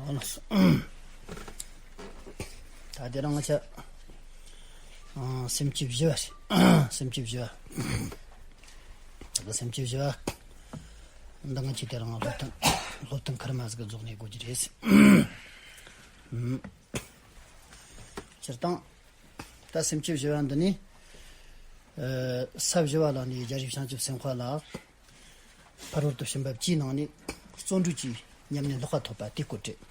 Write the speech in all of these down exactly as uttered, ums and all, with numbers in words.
ཨ་ལགས་སོ། ད་དེ་རིང་ང་ཆ་ཨ་སེམས་བསྐྱེད་བཞི་བ་རེད། སེམས་བསྐྱེད་བཞི་བ། ད་གི་སེམས་བསྐྱེད་བཞི་བ་འདི་ང་ཆ་དེ་རིང་སློབ་ཐུན་སློབ་ཐུན་ཁེར་མ་ཟིག་གི་རྫོགས་ནས་དགོས་ཀྱི་རེད། སྤྱིར་བཏང་ད་སེམས་བསྐྱེད་བཞི་བ་འདི་ནི་ཨ་ས་བཞི་བ་ལ་ནི་རྒྱལ་རབས་བྱང་ཆུབ་སེམས་དཔའ་ལ། ཕ་རོལ་ཏུ་ཕྱིན་པ་བཅུའི་ནང་ནས་བརྩོན་འགྲུས་ཀྱི་ཉམས་ལེན་ལྷག་པ་ཐོབ་པ་དེའི་སྐོར་བྲིས།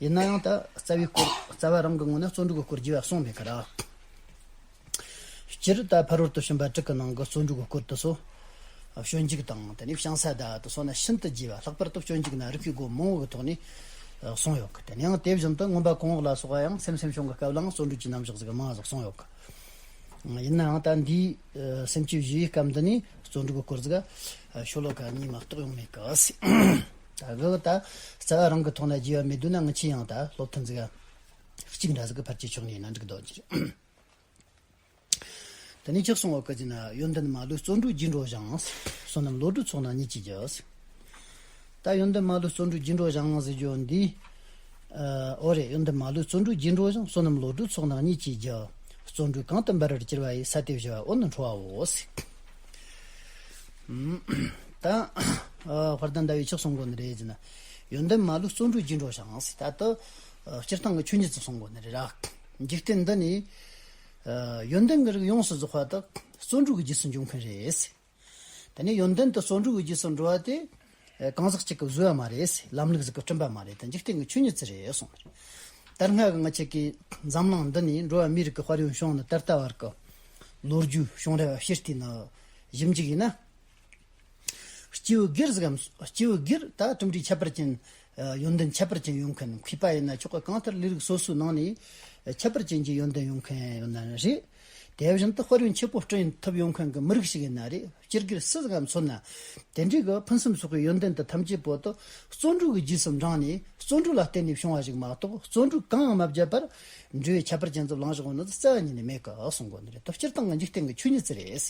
ཡིན་ན་ཡང་ད་རྩ་བའི་སྐོར་རྩ་བ་རང་གི་ངོས་ནས་བརྩོན་འགྲུས་ཀྱི་སྐོར་བརྗེ་བ་གསུངས་མེད་ཀི་ར། སྤྱིར་ད་ཕ་རོལ་ཏུ་ཕྱིན་པ་དྲུག་གི་ནང་གི་བརྩོན་འགྲུས་ཀྱི་སྐོར་དུ་སོ། སྤྱོད་འཇུག་དང་དེ་ནས་བྱང་ས་བརྡ་དུ་སོགས་ན་ཤིན་ཏུ་རྒྱས་པ། ལྷག་པར་དུ་སྤྱོད་འཇུག་ན་རིགས་པའི་སྒོ་མང་བོ་གི་ཐོག་ནས་གསུངས་ཡོད་ཀི། དེ་ནས་ཡང་དེ་བཞིན་དུ་མངོན་པ་གོང་འོག་ལ་སོགས་པ་ཡང་སེམས་སེམས་བྱུང་གི་སྐབས་ལའང་བརྩོན་འགྲུས་ཀྱི་རྣམ་གཞག་ཟིག་མང་ཟིག་གསུངས་ཡོད་ཀི། ཡིན་ནའང་ད་འདིའི་ཨ་སེམས་བསྐྱེད་བཞིའི་སྐབས་འདི་ནས་བརྩོན་འགྲུས་ཀྱི་སྐོར་ཟིག་ཨ་ཤོ་ལོ་ཀ་གཉིས་མ་གཏོགས་ཡོང་མེད་ཀི། ད་གི་ད་རྩ་བ་རང་གི་ཐོག་ན་རྒྱས་པ་མེད་དུས་ན་ང་ཆེ་ཡང་ད་སློབ་ཐུན་ཟིག་གཅིག་འདྲ་ཟིག་གི་ཕར་ཆེ་ཆོག་ནས་ན་འགྲིག་འདོད་ཀི། དེ་ནས་ཅི་གསུང་བ་ཀི་ཟེར་ན། ཡོན་ཏན་མ་ལུས་བརྩོན་འགྲུས་རྒྱས་འགྲོ་ཞིང་། བསོད་ནམས་བློ་གྲོས་ཚོགས་རྣམས་ཉིད་ཀྱིས་རྒྱུ། ད་ཡོན་ཏན་མ་ལུས་བརྩོན་འགྲུས་རྒྱས་འགྲོ་ཞིང་ཟེར་རྒྱུ་འདི། ཨ་འོ་རེད། ཡོན་ཏན་མ་ལུས་བརྩོན་འགྲུས་རྒྱས་འགྲོ་ཞིང་། བསོད་ནམས་བློ་གྲོས་ཚོགས་རྣམས་ཉིད་ཀྱིས་རྒྱུ། བརྩོན་འགྲུས་གང་དུ་འབར་བར་གྱུར་པ་ཡི། ས་དེ་བཞི་བ་འོད་ནི་འཕྲོ་བའོ། ད་ཨ་དཔལ་ལྡན་ཟླ་བས་ཅི་གསུང་གོ་ནི་རེད་ཟེར་ན། ཡོན་ཏན་མ་ལུས་བརྩོན་འགྲུས་རྒྱས་འགྲོ་ཞིང་ཟེར། ད་ལྟ་ཨ་སྤྱིར་བཏང་གི་ཆོས་ཉིད་ཅིག་གསུང་གོ་ནི་རེད་ར། འཇིག་རྟེན་འདི་ནི་ཨ་ཡོན་ཏན་གྱི་རིགས་ཡོངས་སུ་རྫོགས་པ་དག་བརྩོན་འགྲུས་ཀྱི་རྗེས་སུ་འབྱོན་མཁན་རེད། དེ་ནས་ཡོན་ཏན་དུ་བརྩོན་འགྲུས་ཀྱི་རྗེས་སུ་འགྲོ་བ་དེ་ཨ་གང་ཟག་གཅིག་གིས་བཟོས་པ་མ་རེད། ལམ་ལུགས་ཟིག་གིས་བསྐྲུན་པ་མ་རེད། དེ་འཇིག་རྟེན་གྱི་ཆོས་ཉིད་ཅིག་རེད་གསུངས། ད་སྔ་གི་ང་ཆ་གི་འཛམ་གླིང་འདི་ནས་འགྲོ་བ་མིའི་རིགས་ཀྱི་དཔལ་ཡོན་བྱུང་ནས་ད་ལྟ་བར་གྱི་ལོ་རྒྱུས་བྱུང་རབས་བཤད་བལྟས་ན་ཞིབ་འཇུག་ཡིན་ན། སྐྱེས་བུ་སྒེར་ཟིག་གམ། སྐྱེས་བུ་སྒེར་ད་གྲུབ་འབྲས་ཁྱད་པར་ཅན། ཨ་ཡོན་ཏན་ཁྱད་པར་ཅན་ཡོད་མཁན། མཁས་པ་ཡིན་ན་ཆོག་གི། གང་ལྟར་ལས་རིགས་སོ་སོའི་ནང་ནས་ཁྱད་པར་ཅན་གྱི་ཡོན་ཏན་ཡོད་མཁན་ཡོད་ན་རེད། དེ་བཞིན་དུ་དཔལ་ཡོན་ཆེ་པོ་བསྐྲུན་ཐུབ་ཡོད་མཁན་གྱི་མི་རིགས་ཤིག་ཡིན་ན་རེད། སྤྱི་སྒེར་སུ་ཟིག་གམ་མཚོན་ན། དེ་འདྲའི་གི་ཕུན་སུམ་ཚོགས་པའི་ཡོན་ཏན་དེ་ཐམས་ཅད་པོ་དེ་བརྩོན་འགྲུས་ཀྱི་རྗེས་སུ་འབྲངས་ནས། བརྩོན་འགྲུས་ལ་བརྟེན་ནས་བྱུང་བ་ཞིག་མ་གཏོགས། བརྩོན་འགྲུས་གང་ཡང་མ་བརྒྱབ་པར་འབྲས་བུའི་ཁྱད་པར་ཅན་ཙམ་བླངས་བཞག་ནི་དེ་རྩ་བ་ཉིད་ནས་མེད་ཀི་གསུང་གོ་ནི་རེད། དེ་སྤྱིར་བཏང་གི་འཇིག་རྟེན་གྱི་ཆོས་ཉིད་ཅིག་རེད།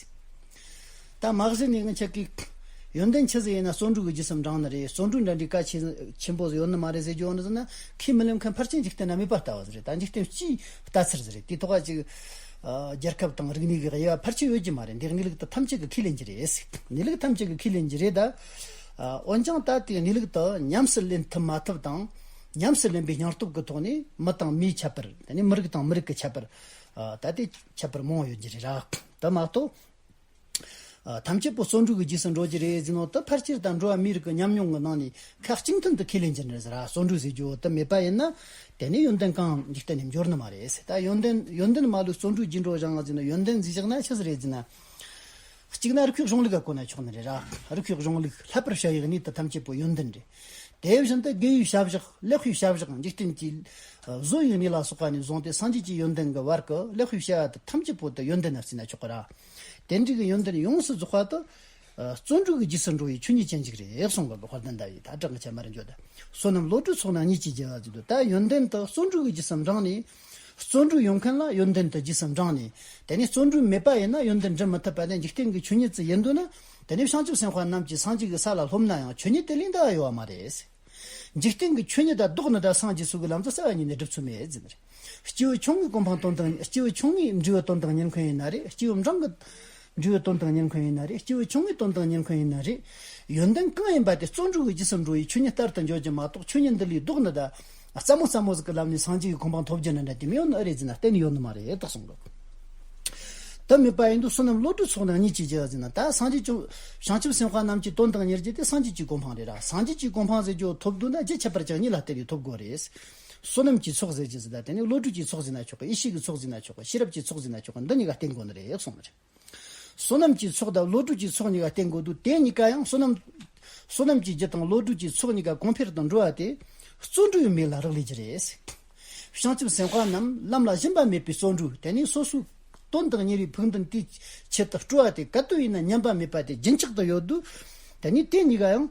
ད་མ་གཞི་ནས་ང་ཆ་གི་ཡོན་ཏན་ཆི་ཟིག་ཡིན་ན་བརྩོན་འགྲུས་ཀྱི་རྗེས་སུ་འབྲངས་ནི་རེད། བརྩོན་འགྲུས་འདྲ་འདྲའི་གལ་ཆེ་ཆེན་པོ་ཟིག་ཡོད་ནི་མ་རེད་ཟེར་རྒྱུ་ཡོད་ནི་ཟེར་ན། ཁས་མི་ལེན་མཁན་ཕལ་ཆེར་འཇིག་རྟེན་ན་མེད་པ་ལྟ་བུ་ཟིག་རེད། ད་འཇིག་རྟེན་སྤྱིའི་ལྟ་ཚུལ་ཟིག་རེད། དེའི་ཐོག་ཅིག་ཨ་རྒྱལ་ཁབ་དང་རིག་གནས་ཀྱི་དབྱེ་བ་ཕལ་ཆེར་ཡོད་ཀྱི་མ་རེད། འདི་གནས་ལུགས་དེ་ཐམས་ཅད་ཀྱིས་ཁས་ལེན་གྱི་རེད། གནས་ལུགས་ཐམས་ཅད་ཀྱིས་ཁས་ལེན་གྱི་རེད། ད་ཨ་འོན་ཀྱང་ད་དེའི་གནས་ལུགས་དེ་ཉམས་སུ་ལེན་ཐུབ་མ་ཐུབ་དང་། ཉམས་སུ་ལེན་པའི་སྙིང་སྟོབས་ཀྱི་ཐོག་ནས་མི་དང་མིའི་ཁྱད་པར། དེ་ནས་མི་རིགས་དང་མི་རིགས་ཀྱི་ཁྱད་པར། ཨ་ད་དེ་ཁྱད་པར་མང་བོ་ཡོད་ཀྱི་རེད་ར། དེ་མ་གཏོགས། ཨ་ཐམས་ཅད་པོ་བརྩོན་འགྲུས་ཀྱི་རྗེས་སུ་འགྲོ་གི་རེད་ཟེར་ནོ་དེ་ཕལ་ཆེར་ད་འགྲོ་བ་མིའི་རིགས་ཀྱི་ཉམས་མྱོང་གི་ནང་ནས་ཁག་གཅིག་མཐུན་དུ་ཁས་ལེན་གྱི་རེད་ཟེར་ར། བརྩོན་འགྲུས་ཟེར་རྒྱུ་དེ་མེད་པ་ཡིན་ན། དེ་ནས་ཡོན་ཏན་གང་འཇིག་རྟེན་ནས་འབྱོར་ནི་མ་རེད་ཟེར། ད་ཡོན་ཏན་ཡོན་ཏན་མ་ལུས་བརྩོན་འགྲུས་རྒྱས་འགྲོ་ཞིང་ཟེར་ནོ། ཡོན་ཏན་ཟེར་བཞག་ན་ཆི་ཟིག་རེད་ཟེར་ན། གཅིག་ན་རིགས་པའི་གཞུང་ལུགས་ག་གོ་ན་ཆོག་ནི་རེད་ར། རིགས་པའི་གཞུང་ལུགས་བསླབ་པར་བྱ་བའི་གནས་དེ་ཐམས་ཅད་པོ་ཡོན་ཏན་རེད། དེ་བཞིན་དུ་དགེ་བའི་བྱ་བཞག་ལེགས་པའི་བྱ་བཞག་འཇིག་རྟེན་གྱི་བཟོ་ཡི་གནས་ལ་སོགས་པ་ནས་བཟུང་སྟེ། སངས་རྒྱས་ཀྱི་ཡོན་ཏན་གྱི་བར་གྱི་ལེགས་པའི་བྱ་བ་དེ་ཐམས་ཅད་པོ་དེ་ཡོན་ཏན་ན་བརྩིས་ན་ཆོག་གི་ར། དེ་འདྲའི་གི་ཡོན་ཏན་ཡོངས་སུ་རྫོགས་པ་དེ་ཨ་བརྩོན་འགྲུས་ཀྱི་རྗེས་སུ་འགྲོ་བའི་ཆོས་ཉིད་ཅན་ཅིག་རེད་གསུངས་པ་དཔལ་ལྡན་ཟླ་བས། ད་དྲག་གི་ཆ་མ་རེད་འཇོག་ད། བསོད་ནམས་བློ་གྲོས་ཚོགས་རྣམས་ཉིད་ཀྱིས་རྒྱུ་བ་ཟེར་དུས། ད་ཡོན་ཏན་དེ་བརྩོན་འགྲུས་ཀྱི་རྗེས་སུ་འབྲངས་ནས། བརྩོན་འགྲུས་ཡོད་མཁན་ལ་ཡོན་ཏན་དེ་རྗེས་སུ་འབྲངས་ནས། དེ་ནས་བརྩོན་འགྲུས་མེད་པ་ཡིན་ན་ཡོན་ཏན་འདྲེན་མི་ཐུབ་པ་དེ་འཇིག་རྟེན་གྱི་ཆོས་ཉིད་ཅིག་ཡིན་དུས་ན། དེ་ནས་བྱང་ཆུབ་སེམས་དཔའ་རྣམས་ཀྱིས་སངས་རྒྱས་ཀྱི་ས་ལ་ལྷོད་ན་ཡང་ཆོས་ཉིད་དེ་ལས་འདའ་བ་ཡོད་བ་མ་རེད། འཇིག་རྟེན་གྱི་ཆོས་ཉིད་དང་ལྡོག་ནི་དང་སངས་རྒྱས་སོགས་ཀྱི་ལམ་དུ་རྩ་བ་ཉིད་ནས་སྒྲུབ་ཚུལ་མེད་ཟེར་ནི་རེད། སྐྱེས་བུ་ཆུང་ངུའི་གོ་འཕང་དོན་དང་། སྐྱེས་བུ་ཆུང་ངུའི་འབྲས་བུ་དོན་དང་ཉེར་མཁོ་ཡིན་ན་རེད། སྐྱེས་བུ་འབྲིང་གི་འབྲས་བུ་དོན་དང་ཉེར་མཁོ་ཡིན་ན་རེད། སྐྱེས་བུ་ཆུང་ངུའི་དོན་དང་ཉེར་མཁོ་ཡིན་ན་རེད། ཡོན་ཏན་གང་ཡིན་པ་དེ་བརྩོན་འགྲུས་ཀྱི་རྗེས་སུ་འགྲོ་བའི་ཆོས་ཉིད་ལྟར་དུ་འཇོག་རྒྱུ་མ་གཏོགས། ཆོས་ཉིད་འདི་ལས་ལྡོག་ནི་དང་། རྩ་མོ་རྩ་མོ་ཟིག་གི་ལམ་ནས་སངས་རྒྱས་ཀྱི་གོ་འཕང་ཐོབ་རྒྱུ་ནི་འདྲ་དེ་མི་ཡོང་ནི་ཨེ་རེད་ཟེར་ན། གཏན་ནས་ཡོང་ནི་མ་རེད་ད་གསུངས་འདུག་དེ་མེད་པ་ཡིན་དུས་བསོད་ནམས་བློ་གྲོས་ཚོགས་རྣམས་ཉིད་ཀྱིས་རྒྱུ་བ་ཟེར་ན། ད་སངས་རྒྱས་བྱང་བྱང་ཆུབ་སེམས་དཔའ་རྣམས་ཀྱི་དོན་དང་ཉེར་རྒྱུ་དེ་སངས་རྒྱས་ཀྱི་གོ་འཕང་རེད་ར། སངས་རྒྱས་ཀྱི་གོ་འཕང་ཟེར་རྒྱུ་ཐོབ་འདོད་ན་རྒྱུ་ཁྱད་པར་ཅན་གཉིས་ལ་བརྟེན་ནས་ཐོབ་དགོས་རེད། བསོད་ནམས་ཀྱི་ཚོགས་ཟེར་རྒྱུ་ཟེར། ད་དེ་ནི་བློ་གྲོས་ཀྱི་ཚོགས་ཟེར་ན་ཆོག་གི། ཡེ་ཤེས་ཀྱི་ཚོགས་ཟེར་ན་ཆོག་གི། ཤེས་རབ་ཀྱི་ཚོགས་ཟེར་ན་ཆོག་གི། འདི་གཉིས་ཀ་བརྟེན་དགོས་ནི་རེད་གསུངས་ནི་རེད། བསོད་ནམས་ཀྱི་ཚོགས་དང་བློ་གྲོས་ཀྱི་ཚོགས་གཉིས་ཀ་བརྟེན་དགོས་འདུག་དེ་གཉིས་ཀ་ཡང་བསོད་ནམས། བསོད་ནམས་ཀྱི་རྒྱུ་དང་བློ་གྲོས་ཀྱི་ཚོགས་གཉིས་ཀ་གོང་འཕེལ་དུ་འགྲོ་བ་དེ། བརྩོན་འགྲུས་མེད་ལ་རག་ལས་ཀྱི་རེད། བྱང་ཆུབ་སེམས་དཔའ་རྣམས་ལམ་ལ་ཞུམ་པ་མེད་པའི་བརྩོན་འགྲུས། དེ་ནས་སོ་སོའི་དོན་དང་གཉེར་བའི་ཕུགས་འདུན་དེའི་ཆེད་དུ་སྤྲོ་བ་དེ་ག་དུས་ཡིན་ན་ཉམས་པ་མེད་པ་དེ་རྒྱུན་ཆགས་དུ་ཡོད་དུས། དེ་ནས་དེ་གཉིས་ཀ་ཡང་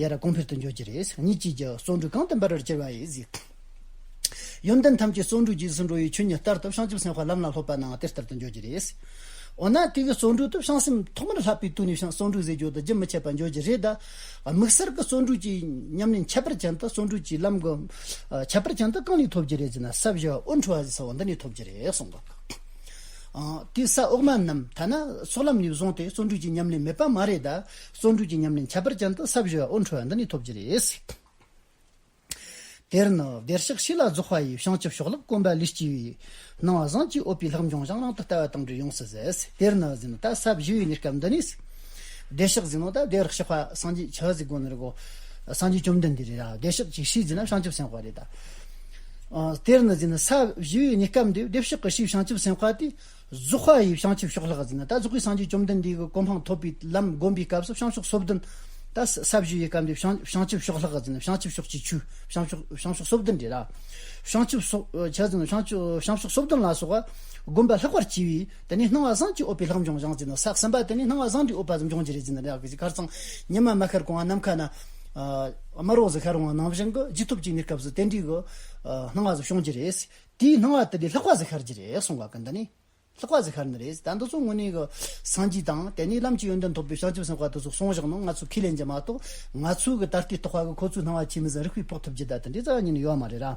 ཡར་གོང་འཕེལ་དུ་འགྱོ་གི་རེད། ཉིད་ཀྱིས་རྒྱུ་བ་བརྩོན་འགྲུས་གང་དུ་འབར་བར་གྱུར་པ་ཡི་ཟེར། ཡོན་ཏན་ཐམས་ཅད་བརྩོན་འགྲུས་རྗེས་སུ་འགྲོ་བའི་ཆོས་ཉིད་ལྟར་དུ། བྱང་ཆུབ་སེམས་དཔའ་ལམ་ལ་སློབ་པ་རྣམས་དེ་ལྟར་དུ་འགྱོ་གི་རེད། འོ་ན་དེ་གི་བརྩོན་འགྲུས་དེ་བྱང་སེམས་ཐོག་མར་བསླབ་པའི་དུས་ནས་བྱང་བརྩོན་འགྲུས་ཟེར་རྒྱུ་དེ་རྒྱུན་མི་ཆད་པ་འཇོག་རྒྱུ་རེད་ད། དམིགས་བསལ་གྱི་བརྩོན་འགྲུས་ཀྱི་ཉམས་ལེན་ཁྱད་པར་ཅན་དེ་བརྩོན་འགྲུས་ཀྱི་ལམ་གྱི་ཁྱད་པར་ཅན་དེ་གང་ནས་ཐོབ་རྒྱུ་རེད་ཟེར་ན། ས་བཞི་པ་དབུ་འཕྲོ་བ་ཟེར་ས་བོ་འདི་ནས་ཐོབ་རྒྱུ་རེད་གསུངས་པ། ཨ། དེ་ས་འོག་མ་རྣམས་ཐ་ན་ཚོགས་ལམ་ནས་བཟུང་སྟེ་བརྩོན་འགྲུས་ཀྱི་ཉམས་ལེན་མེད་པ་མ་རེད་ད། བརྩོན་འགྲུས་ཀྱི་ཉམས་ལེན་ཁྱད་པར་ཅན་དེ་ས་བཞི་པ་དབུ་འཕྲོ་བ་འདི་ནས་ཐོབ་རྒྱུ་རེད། དེར་ནི་བདེར་གཤེགས་ཤེས་ལ་རྫོགས་པ་ཡི། བྱང་ཆུབ་ཕྱོགས་ལྷག་གོམས་པ་ལས་སྐྱེས་པའི། སྣང་བ་བཟང་གྱིས་འོད་པའི་ལྷག་མྱོང་ཞིང་། རང་དུ་ལྟ་བ་དང་འབྲེལ་ཡོངས་སུ་ཟད། དེར་ནི་ཟེར་ན་ད་ས་བཞི་པའི་གནས་སྐབས་འདི་ནས། བདེར་གཤེགས་ཟེར་ནོ་ད་བདེར་གཤེགས་པ་སངས་རྒྱས་ཆི་ཟིག་གོ་ནི་རེད་གོ། སངས་རྒྱས་བཅོམ་ལྡན་འདས་རེད་ར། བདེར་གཤེགས་ཀྱི་ཤེས་ཟེར་ན་བྱང་ཆུབ་སེམས་དཔའ་རེད་ད། ཨ། དེར་ནི་ཟེར་ན་ས་བཞི་པའི་གནས་སྐབས་འདི་བདེར་གཤེགས་ཀྱི་ཤེས་བྱང་ཆུབ་སེམས་དཔའ་དེ། རྫོགས་པ་ཡི་བྱང་ཆུབ་ཕྱོགས་ལྷག་ཟེར་ན་ད་རྫོགས་པའི་སངས་རྒྱས་བཅོམ་ལྡན་འདས་ཀྱི་གོ་འཕང་ཐོབ་པའི་ལམ་བསྒོམ་པའི་སྐབས་སུ་བྱང་ཕྱོགས་སོ་བདུན། ད་ས་བཞི་པའི་སྐབས་འདི་བྱང་བྱང་ཆུབ་ཕྱོགས་ལྷག་ཟེར་ན་བྱང་ཆུབ་ཕྱོགས་ཀྱི་ཆོས་བྱང་ཕྱོགས་བྱང་ཕྱོགས་སོ་བདུན་རེད་ར། བྱང་ཆུབ་སོ་ཆ་ཟེར་ན་བྱང་ཆུབ་བྱང་ཕྱོགས་སོ་བདུན་ལ་སོགས་པ་བསྒོམ་པ་ལྷག་པར་བགྱི་བའི་དེ་ནས་སྣང་བ་བཟང་གྱིས་འོད་པའི་ལྷག་མྱོང་ཞིང་ཟེར་ན་ས་གསུམ་པ་དེ་ནས་སྣང་བ་བཟང་འདྲའི་འོད་པ་ཟིག་འབྱུང་རྒྱུ་རེད་ཟེར་ན་རེད། ཁ་རྩང་ཉི་མ་མ་ཤར་གོང་ནམ་མཁའ་ན་དམར་པོ་ཟིག་ཤར་འོང་ནང་བཞིན་གྱི་རྗེས་ཐོབ་ཀྱི་གནས་སྐབས་སུ་དེ་འདྲའི་གི་སྣང་བ་ཟིག་བྱུང་རྒྱུ་རེད། དེའི་སྣང་བ་དེ་ལས་ལྷག་པ་ཟིག་ཤར་རྒྱུ་རེད་གསུང་བ་གི་འདི་ནི། ལྷག་པ་ཟིག་ཤར་ནི་རེད། ད་འདི་ཚོ་དངོས་གནས་གི་སངས་རྒྱས་དང་དེ་ནས་ལམ་གྱི་ཡོན་ཏན་ཐོབ་པའི་བྱང་ཆུབ་སེམས་དཔའ་དེ་ཚོ་གསུངས་བཞག་ནོ་ང་ཚོ་ཁས་ལེན་རྒྱུ་མ་གཏོགས། ང་ཚོའི་གི་ད་ལྟའི་རྟོགས་པ་གི་ཁོ་ཚོའི་སྣང་བ་ཆི་མོ་ཟིག་རིག་པས་དཔོག་ཐུབ་རྒྱུ་ད་དེ་འདྲའི་རྩ་བ་ཉིད་ནས་ཡོད་མ་རེད་ར།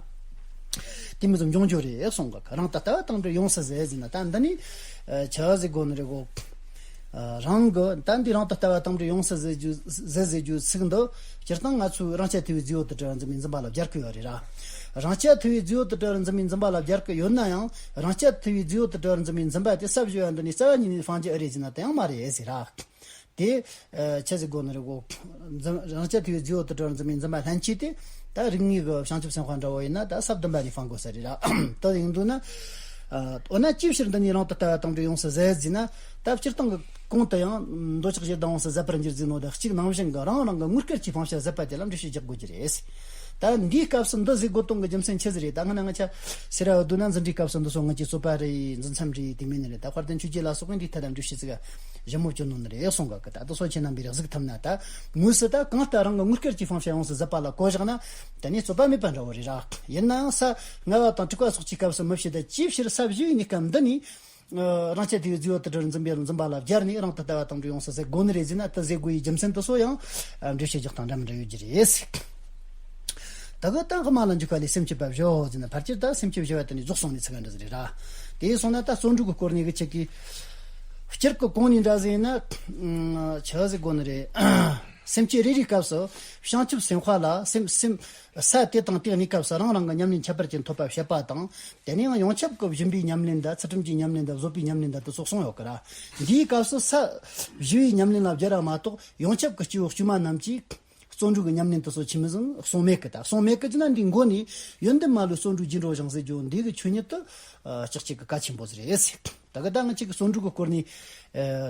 དེ་མོ་ཟིག་འབྱུང་རྒྱུ་རེད་གསུང་གི། རང་དུ་ལྟ་བ་དང་འབྲེལ་ཡོངས་སུ་ཟད་ཟེར་ན་ད་འདི་ནི་ཆི་ཟིག་གོ་ནི་རེད་གོ། རང་གི་ད་འདི་རང་དུ་ལྟ་བ་དང་འབྲེལ་ཡོངས་སུ་ཟད་རྒྱུ་ཟད་ཟེར་རྒྱུའི་ཚིག་འདི་སྤྱིར་བཏང་ང་ཚོའི་རང་རྐྱ་ཐུབ་པའི་རྫས་ཡོད་དུ་བྲལ་བར་འཛིན་པའི་འཛིན་པ་ལ་སྦྱར་གི་ཡོད་རེད་ར། རང་རྐྱ་ཐུབ་པའི་རྫས་ཡོད་དུ་བྲལ་བར་འཛིན་པའི་འཛིན་པ་ལ་སྦྱར་གི་ཡོད་ན་ཡང་། རང་རྐྱ་ཐུབ་པའི་རྫས་ཡོད་དུ་བྲལ་བར་འཛིན་པའི་འཛིན་པ་དེ་ས་བཞི་པ་འདི་ནས་རྩ་བ་ཉིད་ནས་སྤང་རྒྱུ་ཨེ་རེད་ཟེར་ན་དེ་ཡང་མ་རེད་ཟེར་ར། དེ་ཆི་ཟིག་གོ་ནི་རེད་གོ། འཛིན་རང་རྐྱ་ཐུབ་པའི་རྫས་ཡོད་དུ་བྲལ་བར་འཛིན་པའི་འཛིན་པ་ལྷན་སྐྱེས་དེ་ད་རིགས་ངེས་ཀྱི་བྱང་ཆུབ་སེམས་དཔའ་འདྲ་བོ་ཡིན་ན་ད་ས་བདུན་པ་ནས་སྤང་དགོས་ས་རེད་ར། དེ་ཡིན་དུས་ན། འོ་ན་ཅིའི་ཕྱིར་འདི་ནས་རང་དུ་ལྟ་བ་དང་འབྲེལ་ཡོངས་སུ་ཟད་ཟེར་ན། ད་སྤྱིར་བཏང་གི་གོང་དུ་ཡང་འདོད་ཆགས་ཞེ་སྡང་ཡོངས་སུ་ཟད་པར་འགྱུར་ཟེར་ནོ་དང་གཅིག་ནང་བཞིན་གྱི་རང་རང་གི་དངོས་སྐལ་གྱི་སྤང་བྱ་ཟད་པ་དེ་ལ་འགྲེལ་བཤད་རྒྱག་དགོས་ཀྱི་རེད། ད་འདིའི་སྐབས་སུ་འདི་ཟེར་དགོས་དོན་གྱི་རྒྱུ་མཚན་ཆི་ཟིག་རེད། ད་སྔ་ན་ང་ཆ་སེ་ར་བ་བསྡུ་ན་འཛིན་གྲྭའི་སྐབས་སུ་འདི་ཚོ་ངེད་ཀྱི་རྩོད་པ་རེད། འཛིན་མཚམས་རེད། དེ་མིན་ནི་རེད། ད་དཔལ་ལྡན་ཆོས་རྒྱལ་ལ་སོགས་པས་འདིའི་ཐད་ལ་འགྲེལ་བཤད་ཟིག་ཞིབ་མོ་བསྐྱོན་ནོ་ནི་རེད་གསུང་གི། ད་དེ་ཚོ་ཁྱེད་རྣམ་པས་རེ་གཟིགས་ཐུབ་ན། ད་དངོས་སུ་ད་གང་ལྟར་རང་གི་དངོས་སྐལ་གྱི་སྤང་བྱ་ཡོངས་སུ་ཟད་པ་ལ་གོ་བཞག་ན་དེ་ནས་རྩོད་པ་མེད་པ་འདྲ་བོ་རེད་ར། ཡིན་ནའང་ས་ལྔ་བ་དང་དྲུག་པ་སོགས་ཀྱི་སྐབས་སུ་མི་བྱེད་དེ། ཅིའི་ཕྱིར་ས་བཞི་པའི་གནས་སྐབས་འདི་ནས་རང་རྐྱ་ཐུབ་པའི་རྫས་ཡོད་དུ་བྲལ་བར་འཛིན་པའི་འཛིན་པ་ལ་སྦྱར་ནས་རང་དུ་ལྟ་བ་དང་འབྲེལ་ཡོངས་སུ་ཟད་དགོས་ནི་རེད་ཟེར་ན། དེ་ཟེར་དགོས་པའི་རྒྱུ་མཚན་དེ་ཚོ་ཡང་འགྲེལ་བཤད་རྒྱག་སྟངས་འདྲ་མི་འདྲ་ཡོད་ཀྱི་རེད། ད་གི་ད་དབུ་མ་ལ་འཇུག་པ་ལས་སེམས་བསྐྱེད་པ་བཞི་ཟེར་ན། ཕལ་ཆེར་ད་སེམས་བསྐྱེད་བཞི་པ་དེ་ནས་རྫོགས་སོང་ནི་ཚིག་འདྲ་ཟིག་རེད་ར། དེ་སོང་ན་ད་བརྩོན་འགྲུས་ཀྱི་སྐོར་ནས་གི་ཆེད་ཀྱི་སྤྱིར་གི་གོང་ནས་འདྲ་ཟིག་ཡིན་ན། ཆི་ཟིག་གོ་ནི་རེད། སེམས་བསྐྱེད་རེ་རེའི་སྐབས་སུ་བྱང་ཆུབ་སེམས་དཔའ་ལ་སེམས་སེམས་ས་དེ་དང་དེའི་གནས་སྐབས་སུ་རང་རང་གི་ཉམས་ལེན་ཁྱད་པར་ཅན་ཐོབ་པ་བྱེད་པ་དང་། དེ་ནས་ཡང་ཡོངས་ཁྱབ་ཀྱི་སྦྱིན་པའི་ཉམས་ལེན་དང་ཚུལ་ཁྲིམས་ཀྱི་ཉམས་ལེན་དང་བཟོད་པའི་ཉམས་ལེན་དང་དེ་ཚོ་གསུངས་ཡོད་ཀི་ར། འདིའི་སྐབས་སུ་ས་བཞི་པའི་ཉམས་ལེན་ལ་སྦྱར་བ་མ་གཏོགས་ཡོངས་ཁྱབ་ཀྱི་སྐྱེས་བུ་དཀྱུས་མ་རྣམས་ཀྱིས་བརྩོན་འགྲུས་ཀྱི་ཉམས་ལེན་དེ་ཚོ་ཆི་མོ་ཟིག་གསུངས་མེད་ཀི། ད་གསུངས་མེད་ཀི་ཟེར་ན་འདིའི་མགོ་ནས་ཡོན་ཏན་མ་ལུས་བརྩོན་འགྲུས་རྒྱུན་དུ་བཞིན་ཟེར་རྒྱུ་འདི་གི་ཆོས་ཉིད་དེ་ལྕགས་གཅིག་གི་གལ་ཆེན་པོ་ཟིག་རེད། ད་གི་ད་ང་གཅིག་གི་བརྩོན་འགྲུས་ཀྱི་སྐོར་ནས་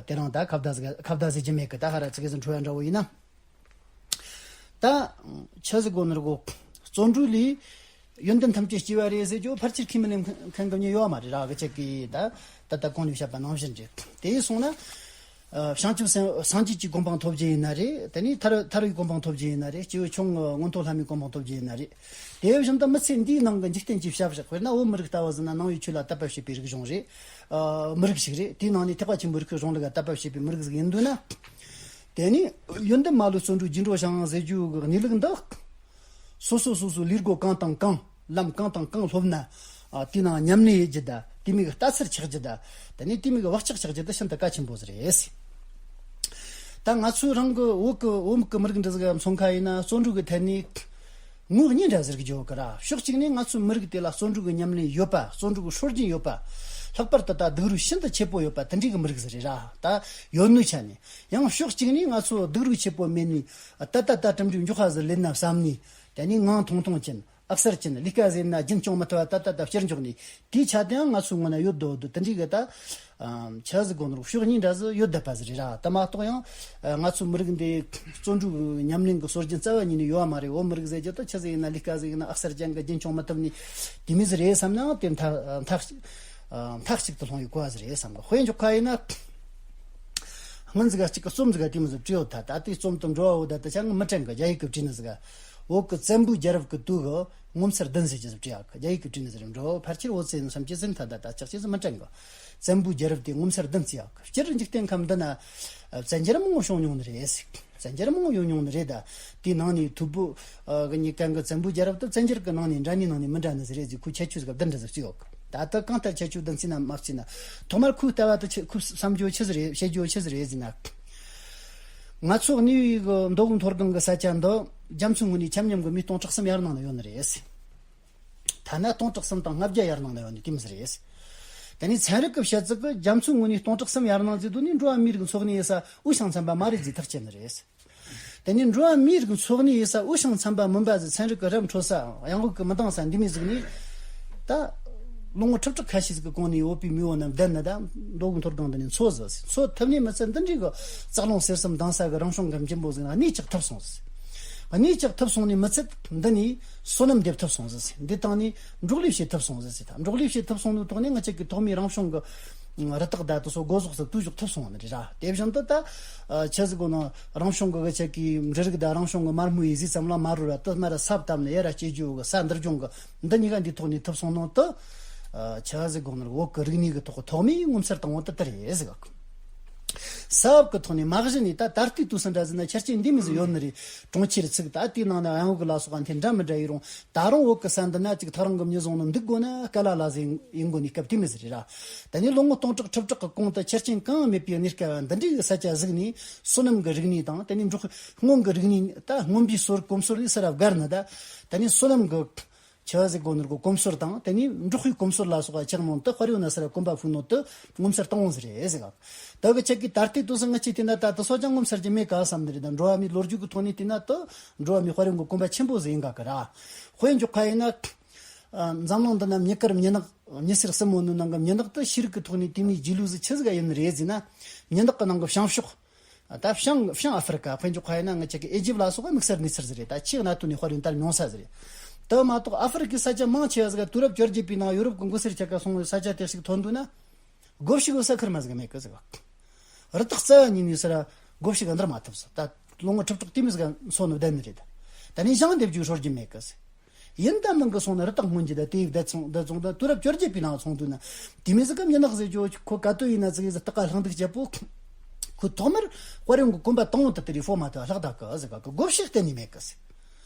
དེ་རིང་ད་ཁ་བརྡ་ཟིག་ཁ་བརྡ་ཟིག་བྱེད་མེད་ཀི། ད་ཧ་ར་ཙི་གེ་ཟིག་འཕྲོ་བ་འདྲ་བོ་ཡིན་ན། ད་ཆི་ཟིག་གོ་ནི་རེད་གོ། བརྩོན་འགྲུས་ལས་ཡོན་ཏན་ཐམས་ཅད་སྐྱེ་བ་རེད་ཟེར་རྒྱུ་ཕལ་ཆེར་ཁས་མི་ལེན་མཁན་གི་མྱི་ཡོད་མ་རེད་ར། གི་ཅིག་གིས་ད་ད་ལྟ་གོང་ནས་བཤད་པ་ནང་བཞིན་རེད། དེ་སོང་ན། ཨ། བྱང་ཆུབ་སེམས་སངས་རྒྱས་ཀྱི་གོ་འཕང་ཐོབ་རྒྱུ་ཡིན་ན་རེད། དེ་ནས་ཐར་ཐར་བའི་གོ་འཕང་ཐོབ་རྒྱུ་ཡིན་ན་རེད། སྐྱེས་བུ་ཆུང་ངུ་མངོན་མཐོ་ལྷ་མིའི་གོ་འཕང་ཐོབ་རྒྱུ་ཡིན་ན་རེད། དེ་བཞིན་དུ་མི་ཚེ་འདིའི་ནང་གི་འཇིག་རྟེན་གྱི་བྱ་བཞག་དཔེར་ན་བོད་མི་རིགས་ལྟ་བུ་ཟེར་ན་ནང་པའི་ཆོས་ལ་དད་པ་བྱེད་པའི་རིག་གཞུང་རེད། ཨ། མི་རིགས་ཤིག་རེད། དེའི་ནང་ནས་ཐེག་པ་ཆེན་པོའི་རིག་གཞུང་ལ་དད་པ་བྱེད་པའི་མི་རིགས་ཟིག་ཡིན་འདུག་ན། དེ་ནས་ཡོན་ཏན་མ་ལུས་བརྩོན་འགྲུས་རྒྱུན་དུ་བྱུང་ཟེར་རྒྱུ་གི་གནས་ལུགས་འདི། སོ་སོ་སོ་སོའི་ལས་སྒོ་གང་དང་གང་། ལམ་གང་དང་གང་སློབ་ན། ཨ། དེའི་ནང་ཉམས་ལེན་ཡེད་རྒྱུ་ད། དེ་མིན་གྱི་ལྟ་ཚུལ་ཆགས་རྒྱུ་ད། དེ་ནས་དེ་མིན་གྱི་བག་ཆགས་ཆགས་རྒྱུ་ད་ཤིན་ཏུ་གལ་ཆེན་པོ་ཟིག་རེད། ད་ང་ཚོའི་རང་གི་བོད་ཀྱི་བོད་མི་གི་མི་རིགས་འདི་ཟིག་མཚོན་ཁ་ཡིན་ན་བརྩོན་འགྲུས་ཀྱི་ཐད་ནས་ངོས་གཉིས་འདྲ་ཟེར་གི་ཡོད་གི་ར། ཕྱོགས་གཅིག་ནས་ང་ཚོའི་མི་རིགས་དེ་ལ་བརྩོན་འགྲུས་ཀྱི་ཉམས་ལེན་ཡོད་པ། བརྩོན་འགྲུས་ཀྱི་སྲོལ་རྒྱུན་ཡོད་པ། ལྷག་པར་དུ་ད་སྡུག་རུས་ཤིན་ཏུ་ཆེ་པོ་ཡོད་པ་དེ་འདྲའི་གི་མི་རིགས་ཟིག་རེད་ར། ད་ཡོད་ནོའི་ཆ་ནས། ཡང་ཕྱོགས་གཅིག་ནས་ང་ཚོ་སྡུག་རུས་ཆེ་པོ་མེད་ནས་ད་ལྟ་ད་གྲུབ་འབྲས་མགྱོགས་པ་ཟིག་ལེན་ན་བསམ་ནས། དེ་ནས་ངང་ཐུང་ཐུང་ཅན། ཨག་སར་ཅན། ལས་ཀ་ཟེར་ན་རྒྱུན་སྐྱོང་མི་ཐུབ་པ་ད་ད་ད་ཕྱིར་འཇོག་ནས། དེའི་ཆ་དེའང་ང་ཚོའི་ངོས་ན་ཡོད་དོ་དོ་དེ་འདྲའི་གི་ད། ཨམ། ཆི་ཟིག་གོ་ནོར་ཕྱོགས་གཉིས་འདྲ་ཟིག་ཡོད་བསྡད་པ་ཟིག་རེད་ར། ད་མ་གཏོགས་ཡང་ང་ཚོའི་མི་རིགས་འདི་བརྩོན་འགྲུས་ཉམས་ལེན་གི་སྲོལ་རྒྱུན་རྩ་བ་ཉིད་ནས་ཡོད་པ་མ་རེད། བོད་མི་རིགས་ཟེར་རྒྱུ་ད་ཆི་ཟིག་ཡིན་ན། ལས་ཀ་ཟིག་ཡིན་ན་ཨག་སར་ཅན་གི་རྒྱུན་སྐྱོང་མི་ཐུབ་ནས་དེ་མོ་ཟིག་རེད་བསམ་ནའང་དེ་མཐའ་མཐའ་མཐའ་གཅིག་ཏུ་ལྷུང་བའི་གོ་བ་ཟིག་རེད་བསམ་གི། དཔེ་འཇོག་ཁ་ཡིན་ན། སྔོན་ཟིག་ག་གཅིག་གི་རྩོམ་ཟིག་ག་དེ་མོ་ཟིག་བྲིས་ཡོད་ད། ད་ལྟའི་རྩོམ་དེ་འགྲོ་བ་བོ་ད་ད་ཆ་ངས་མི་དྲན་གི། རྒྱ་ཡིག་གི་བྲིས་ནི་ཟིག་ག། བོད་ཀྱི་བཙན་པོའི་རྒྱལ་རབས་ཀྱི་དུས་གི་ ངོ་མཚར་ལྡན་ཟེར་གྱི་ཟིག་བྲིས་ཡག་གི། རྒྱ་ཡིག་གི་བྲིས་ནི་ཟེར་འགྲོ། ཕལ་ཆེར་འོ་ཙི་ནི་བསམ་གྱི་ཟིན་ཐ་ད་ད་ཅག་ཅི་ཟིག་མི་དྲན་གི། བཙན་པོའི་རྒྱལ་རབས་དེ་ངོ་མཚར་ལྡན་ཟེར་ཡག་གི། སྤྱིར་འཇིག་རྟེན་ཁམས་འདི་ན་བཙན་རྒྱལ་མང་བོ་བྱུང་མྱོང་ནི་རེད་ཟེར། བཙན་རྒྱལ་མང་བོ་ཡོང་མྱོང་ནི་རེད། ད་དེའི་ནང་ནས་ཐུ་བྷོད་གི་གཉིས་ཀ་གི་བཙན་པོའི་རྒྱལ་རབས་དེ་བཙན་རྒྱལ་གི་ནང་ནས་འདྲ་ནི་ནང་ནས་མི་འདྲ་ནི་ཟིག་རེད་ཟེར། ཁོས་ཁྱད་ཆོས་ཟིག་བདུན་འདྲ་ཟིག་བརྩིས་ཡོད་གི། ད་ལྟ་གང་ལྟར་ཁྱད་ཆོས་བདུན་བརྩིས་ན་མ་བརྩིས་ན། ཐོག་མར་ཁོའི་ལྟ་བ་དེ་ཆི། ཁོའི་བསམ་རྒྱུ་ཆི་ཟིག་རེད། བཤད་རྒྱུ་ཆི་ཟིག་རེད་ཟེར་ན། ང་ཚོ་གནས་པའི་གི་མདོ་དབུས་མཐོ་སྒང་གི་ས་ཆ་འདི་རྒྱ་མཚོའི་ངོས་ནས་ཆ་མཉམ་གི་མི་སྟོང་ཕྲག་གསུམ་ཡར་ནང་ན་ཡོད་ནི་རེད། ཐ་ན་སྟོང་ཕྲག་གསུམ་དང་ལྔ་བརྒྱ་ཡར་ནང་ན་ཡོད་ནི་དེ་མོ་ཟིག་རེད། དེ་ནས་ཚན་རིག་གི་བཤད་ཚུལ་གི་རྒྱ་མཚོའི་ངོས་ནས་སྟོང་ཕྲག་གསུམ་ཡར་ནང་ཟེར་དུས་ནི་འགྲོ་བ་མིའི་རིགས་འཚོ་གནས་ཡོད་ས་འུ་ཞང་མཚན་པ་མ་རེད་ཟེར་ཐག་བཅད་ནི་རེད། དེ་ནས་འགྲོ་བ་མིའི་རིགས་འཚོ་གནས་ཡོད་ས་འུ་ཞང་མཚན་པ་མིན་པ་ཟིག། ཚན་རིག་གི་རབ་འཕྲོད་ས། ཡང་འོག་གི་མི་འདང་ས་འདི་མོ་ཟིག་ནས། ད་ལོ་ངོ་ཁྲི་ཕྲག་ཁ་ཤས་ཟིག་གི་གོང་ནས་བོད་པའི་མེས་པོ་རྣམས་བསྡད་ནི་ད་མདོ་དབུས་མཐོ་སྒང་འདི་ནས་འཚོ་ཟིག། འཚོ་ཐུབ་ནི་མི་ཚད་འདི་འདྲའི་གི་ལྕགས་ལུང་གསེར་གསུམ་ལྡང་ས་གི་རང་བྱུང་གི་འཇིམ་པོ་ཟིག་ན་གནས་ཅིག་ཐུབ་སོང་ཟིག། གནས་ཅིག་ཐུབ་སོང་ནི་མི་ཚད་འདི་ནས་སོ་ནམ་འདེབས་ཐུབ་སོང་ཟིག། འདི་སྟེང་ནས་འབྲོག་ལས་བྱེད་ཐུབ་སོང་ཟིག། ད་འབྲོག་ལས་བྱེད་ཐུབ་སོང་ནི་ཐོག་ནས་ང་ཅག་གི་ཐོག་མའི་རང་བྱུང་གི་རི་དྭགས་ད་དེ་ཚོ་སྒོ་ཟོག་ཟིག་བཏུལ་ཞོག་ཐུབ་སོང་བ་ནི་རེད་ར། དེ་བཞིན་དུ་ད་ཆི་ཟིག་གོ་ན་རང་བྱུང་གི་གི་ཆ་གི་འབྲུ་རིགས་དང་རང་བྱུང་གི་མར་རྨོ་ཡི་ཟས་ཙམ་ལ་མ་རོལ་བ་དེ་མར་ར་ས་བཏབ་ནས་ཡར་ར་སྐྱེ་རྒྱུ་གི་ས་འདིར་སྦྱོང་གི་འདི་གཉིས་ཀ་འདི་ཐོག་ནས་ཐུབ་སོང་ནོ་དེ་ཆི་ཟིག་གོ་ན་བོད་གི་རིག་གནས་གི་ཐོག་གི་ཐོག་མའི་ངོ་མཚར་དང་བོ་དེ་དེ་རེད་ཟེར་གི། ས་བབ་གི་ཐོག་ནས་མ་གཞི་ནས་ད་ད་ལྟའི་དུས་སུ་འདྲ་ཟེར་ན་ཆ་རྐྱེན་འདི་མོ་ཟིག་ཡོད་ནི་རེད། གྲོང་ཁྱེར་ཚུགས། ད་དེའི་ནང་ན་གཡང་འགུག་ལ་སོགས་པ་འཐེན་འདྲ་མི་འདྲ་ཡིན་རུང་ད་རུང་བོད་གི་ས་འདི་ན་ཅིག་ཐག་རིང་གི་མྱི་བཟུང་ནི་འདུག་དགོས་ན་དཀའ་ལ་ལ་ཟིག་ཡིན་དགོས་ནི་སྐབས་དེ་མོ་ཟིག་རེད་ར། ད་ནི་ལོ་ངོ་སྟོང་ཕྲག་ཁྲི་ཕྲག་གི་གོང་དུ་ཆ་རྐྱེན་གང་ཡང་མེད་པའི་གནས་སྐབས་འདི་འདྲའི་གི་ས་ཆ་ཟིག་ནས་སོ་ནམ་གི་རིག་གནས་དང་དེ་ནས་འབྲོག་སྔོན་གི་རིག་གནས། ད་སྔོན་པའི་སྲོལ་གོམས་སྲོལ་ནས་ས་ར་བརྒལ་ནི་ད་དེ་ནས་སོ་ནམ་གི་ཆི་ཟིག་གོ་ནོར་གོ་གོམས་སྲོལ་དང་དེ་ནས་འབྲོག་པའི་གོམས་སྲོལ་ལ་སོགས་པ་ཆགས་ནོ་དེ་དཔལ་ཡོན་ན་ས་ར་གོམ་པ་སྤོས་ནོ་དེ་ངོ་མཚར་དང་བོ་ཟིག་རེད་ཟེར་ག། དེ་གི་ཆ་གི་ད་ལྟའི་དུས་སུ་ང་ཅིག་བལྟས་ན་ད་དེ་སོ་ཅང་ངོ་མཚར་གྱི་མེད་ག་བསམ་ནི་རེད། ད་འགྲོ་བ་མིའི་ལོ་རྒྱུས་ཀྱི་ཐོག་ནས་བལྟས་ན་དེ་འགྲོ་བ་མིའི་དཔལ་ཡོན་གྱི་གོམ་པ་ཆེན་པོ་ཟིག་ཡིན་ག་གི་ར། དཔེ་འཇོག་ཁ་ཡིན་ན། ཨ། འཛམ་གླིང་འདི་ན་མྱི་དཀར་མྱི་ནག་མྱི་སེར་གསུམ་པོ་ནི་ནང་གི་མྱི་ནག་དེ་ཤེས་རིག་གི་ཐོག་ནས་དེ་མོའི་རྗེས་ལུས་ཟིག་ཆི་ཟིག་ཡིན་ནི་རེད་ཟེར་ན། མྱི་ནག་གི་ནང་གི་བྱང་ཕྱོགས། ད་བྱང་བྱང་ཨ་ཧྥེ་རི་ཀ། དཔེ་འཇོག་ཁ་ཡིན་ན་ང་ཅག་གི་ཨེ་ཇིབ་ལ་སོགས་པ་དམིགས་བསལ་གནས་ཚུལ་ཟིག་རེད། ད་ཆེས་གནའ་དུས་ནས་དཔལ་ཡོན་དར་མྱོང་ས་ཟིག་རེད། དེ་མ་གཏོགས་ཨ་ཧྥེ་རི་ཀའི་ས་ཆ་མང་ཆེ་བ་ཟིག་ག་དུས་རབས་བཅོ་བརྒྱད་པའི་ནང་ཡོ་རོབ་གི་མགོ་སེར་ཆ་ག་སོང་བའི་ས་ཆ་དེ་ཞིག་ཐོན་འདུག་ན། སྒོ་ཕྱུགས་ས་ཁུར་མ་ཟིག་མེད་གི་ཟིག། རི་དྭགས་རྩ་བ་ཉིད་ནས་ཟེར་ར་སྒོ་ཕྱུགས་འདིར་མ་ཐུབ་ཟིག། ད་ལོ་ངོ་ཁྲི་ཕྲག་དེ་མོ་ཟིག་ག་འཚོ་ནི་བསྡད་ནི་རེད། ད་ནི་ཞིང་འདེབས་རྒྱུ་སྲོལ་རྒྱུན་མེད་གི་ཟིག། ཡིན་ད་མིན་གི་སོང་ན་རི་དྭགས་རྔོན་གྱི་ད་དེ་ཡི་བསྡད་སོང་། བསྡད་སོང་ད་དུས་རབས་བཅོ་བརྒྱད་པའི་ནང་སོང་དུས་ན། དེ་མོ་ཟིག་གམ་མྱི་ནག་ཟེར་རྒྱུ་ཁོ་ག་དུས་ཡིན་ན་ཟིག་ཡིན་ཟིག་སྟག་ཀ་ལྷིང་འདུག་རྒྱལ་པོ། ཁོ་ཐོག་མར་དཔལ་ཡོན་གྱི་གོམ་པ་དང་བོ་དེ་དེ་རེད། ཕོ་མ་དེ་ལྷག་ད་གི་ཟིག་ག་གི་སྒོ་ཕྱུགས་གཏན་ནས་མེད་གི་ཟིག།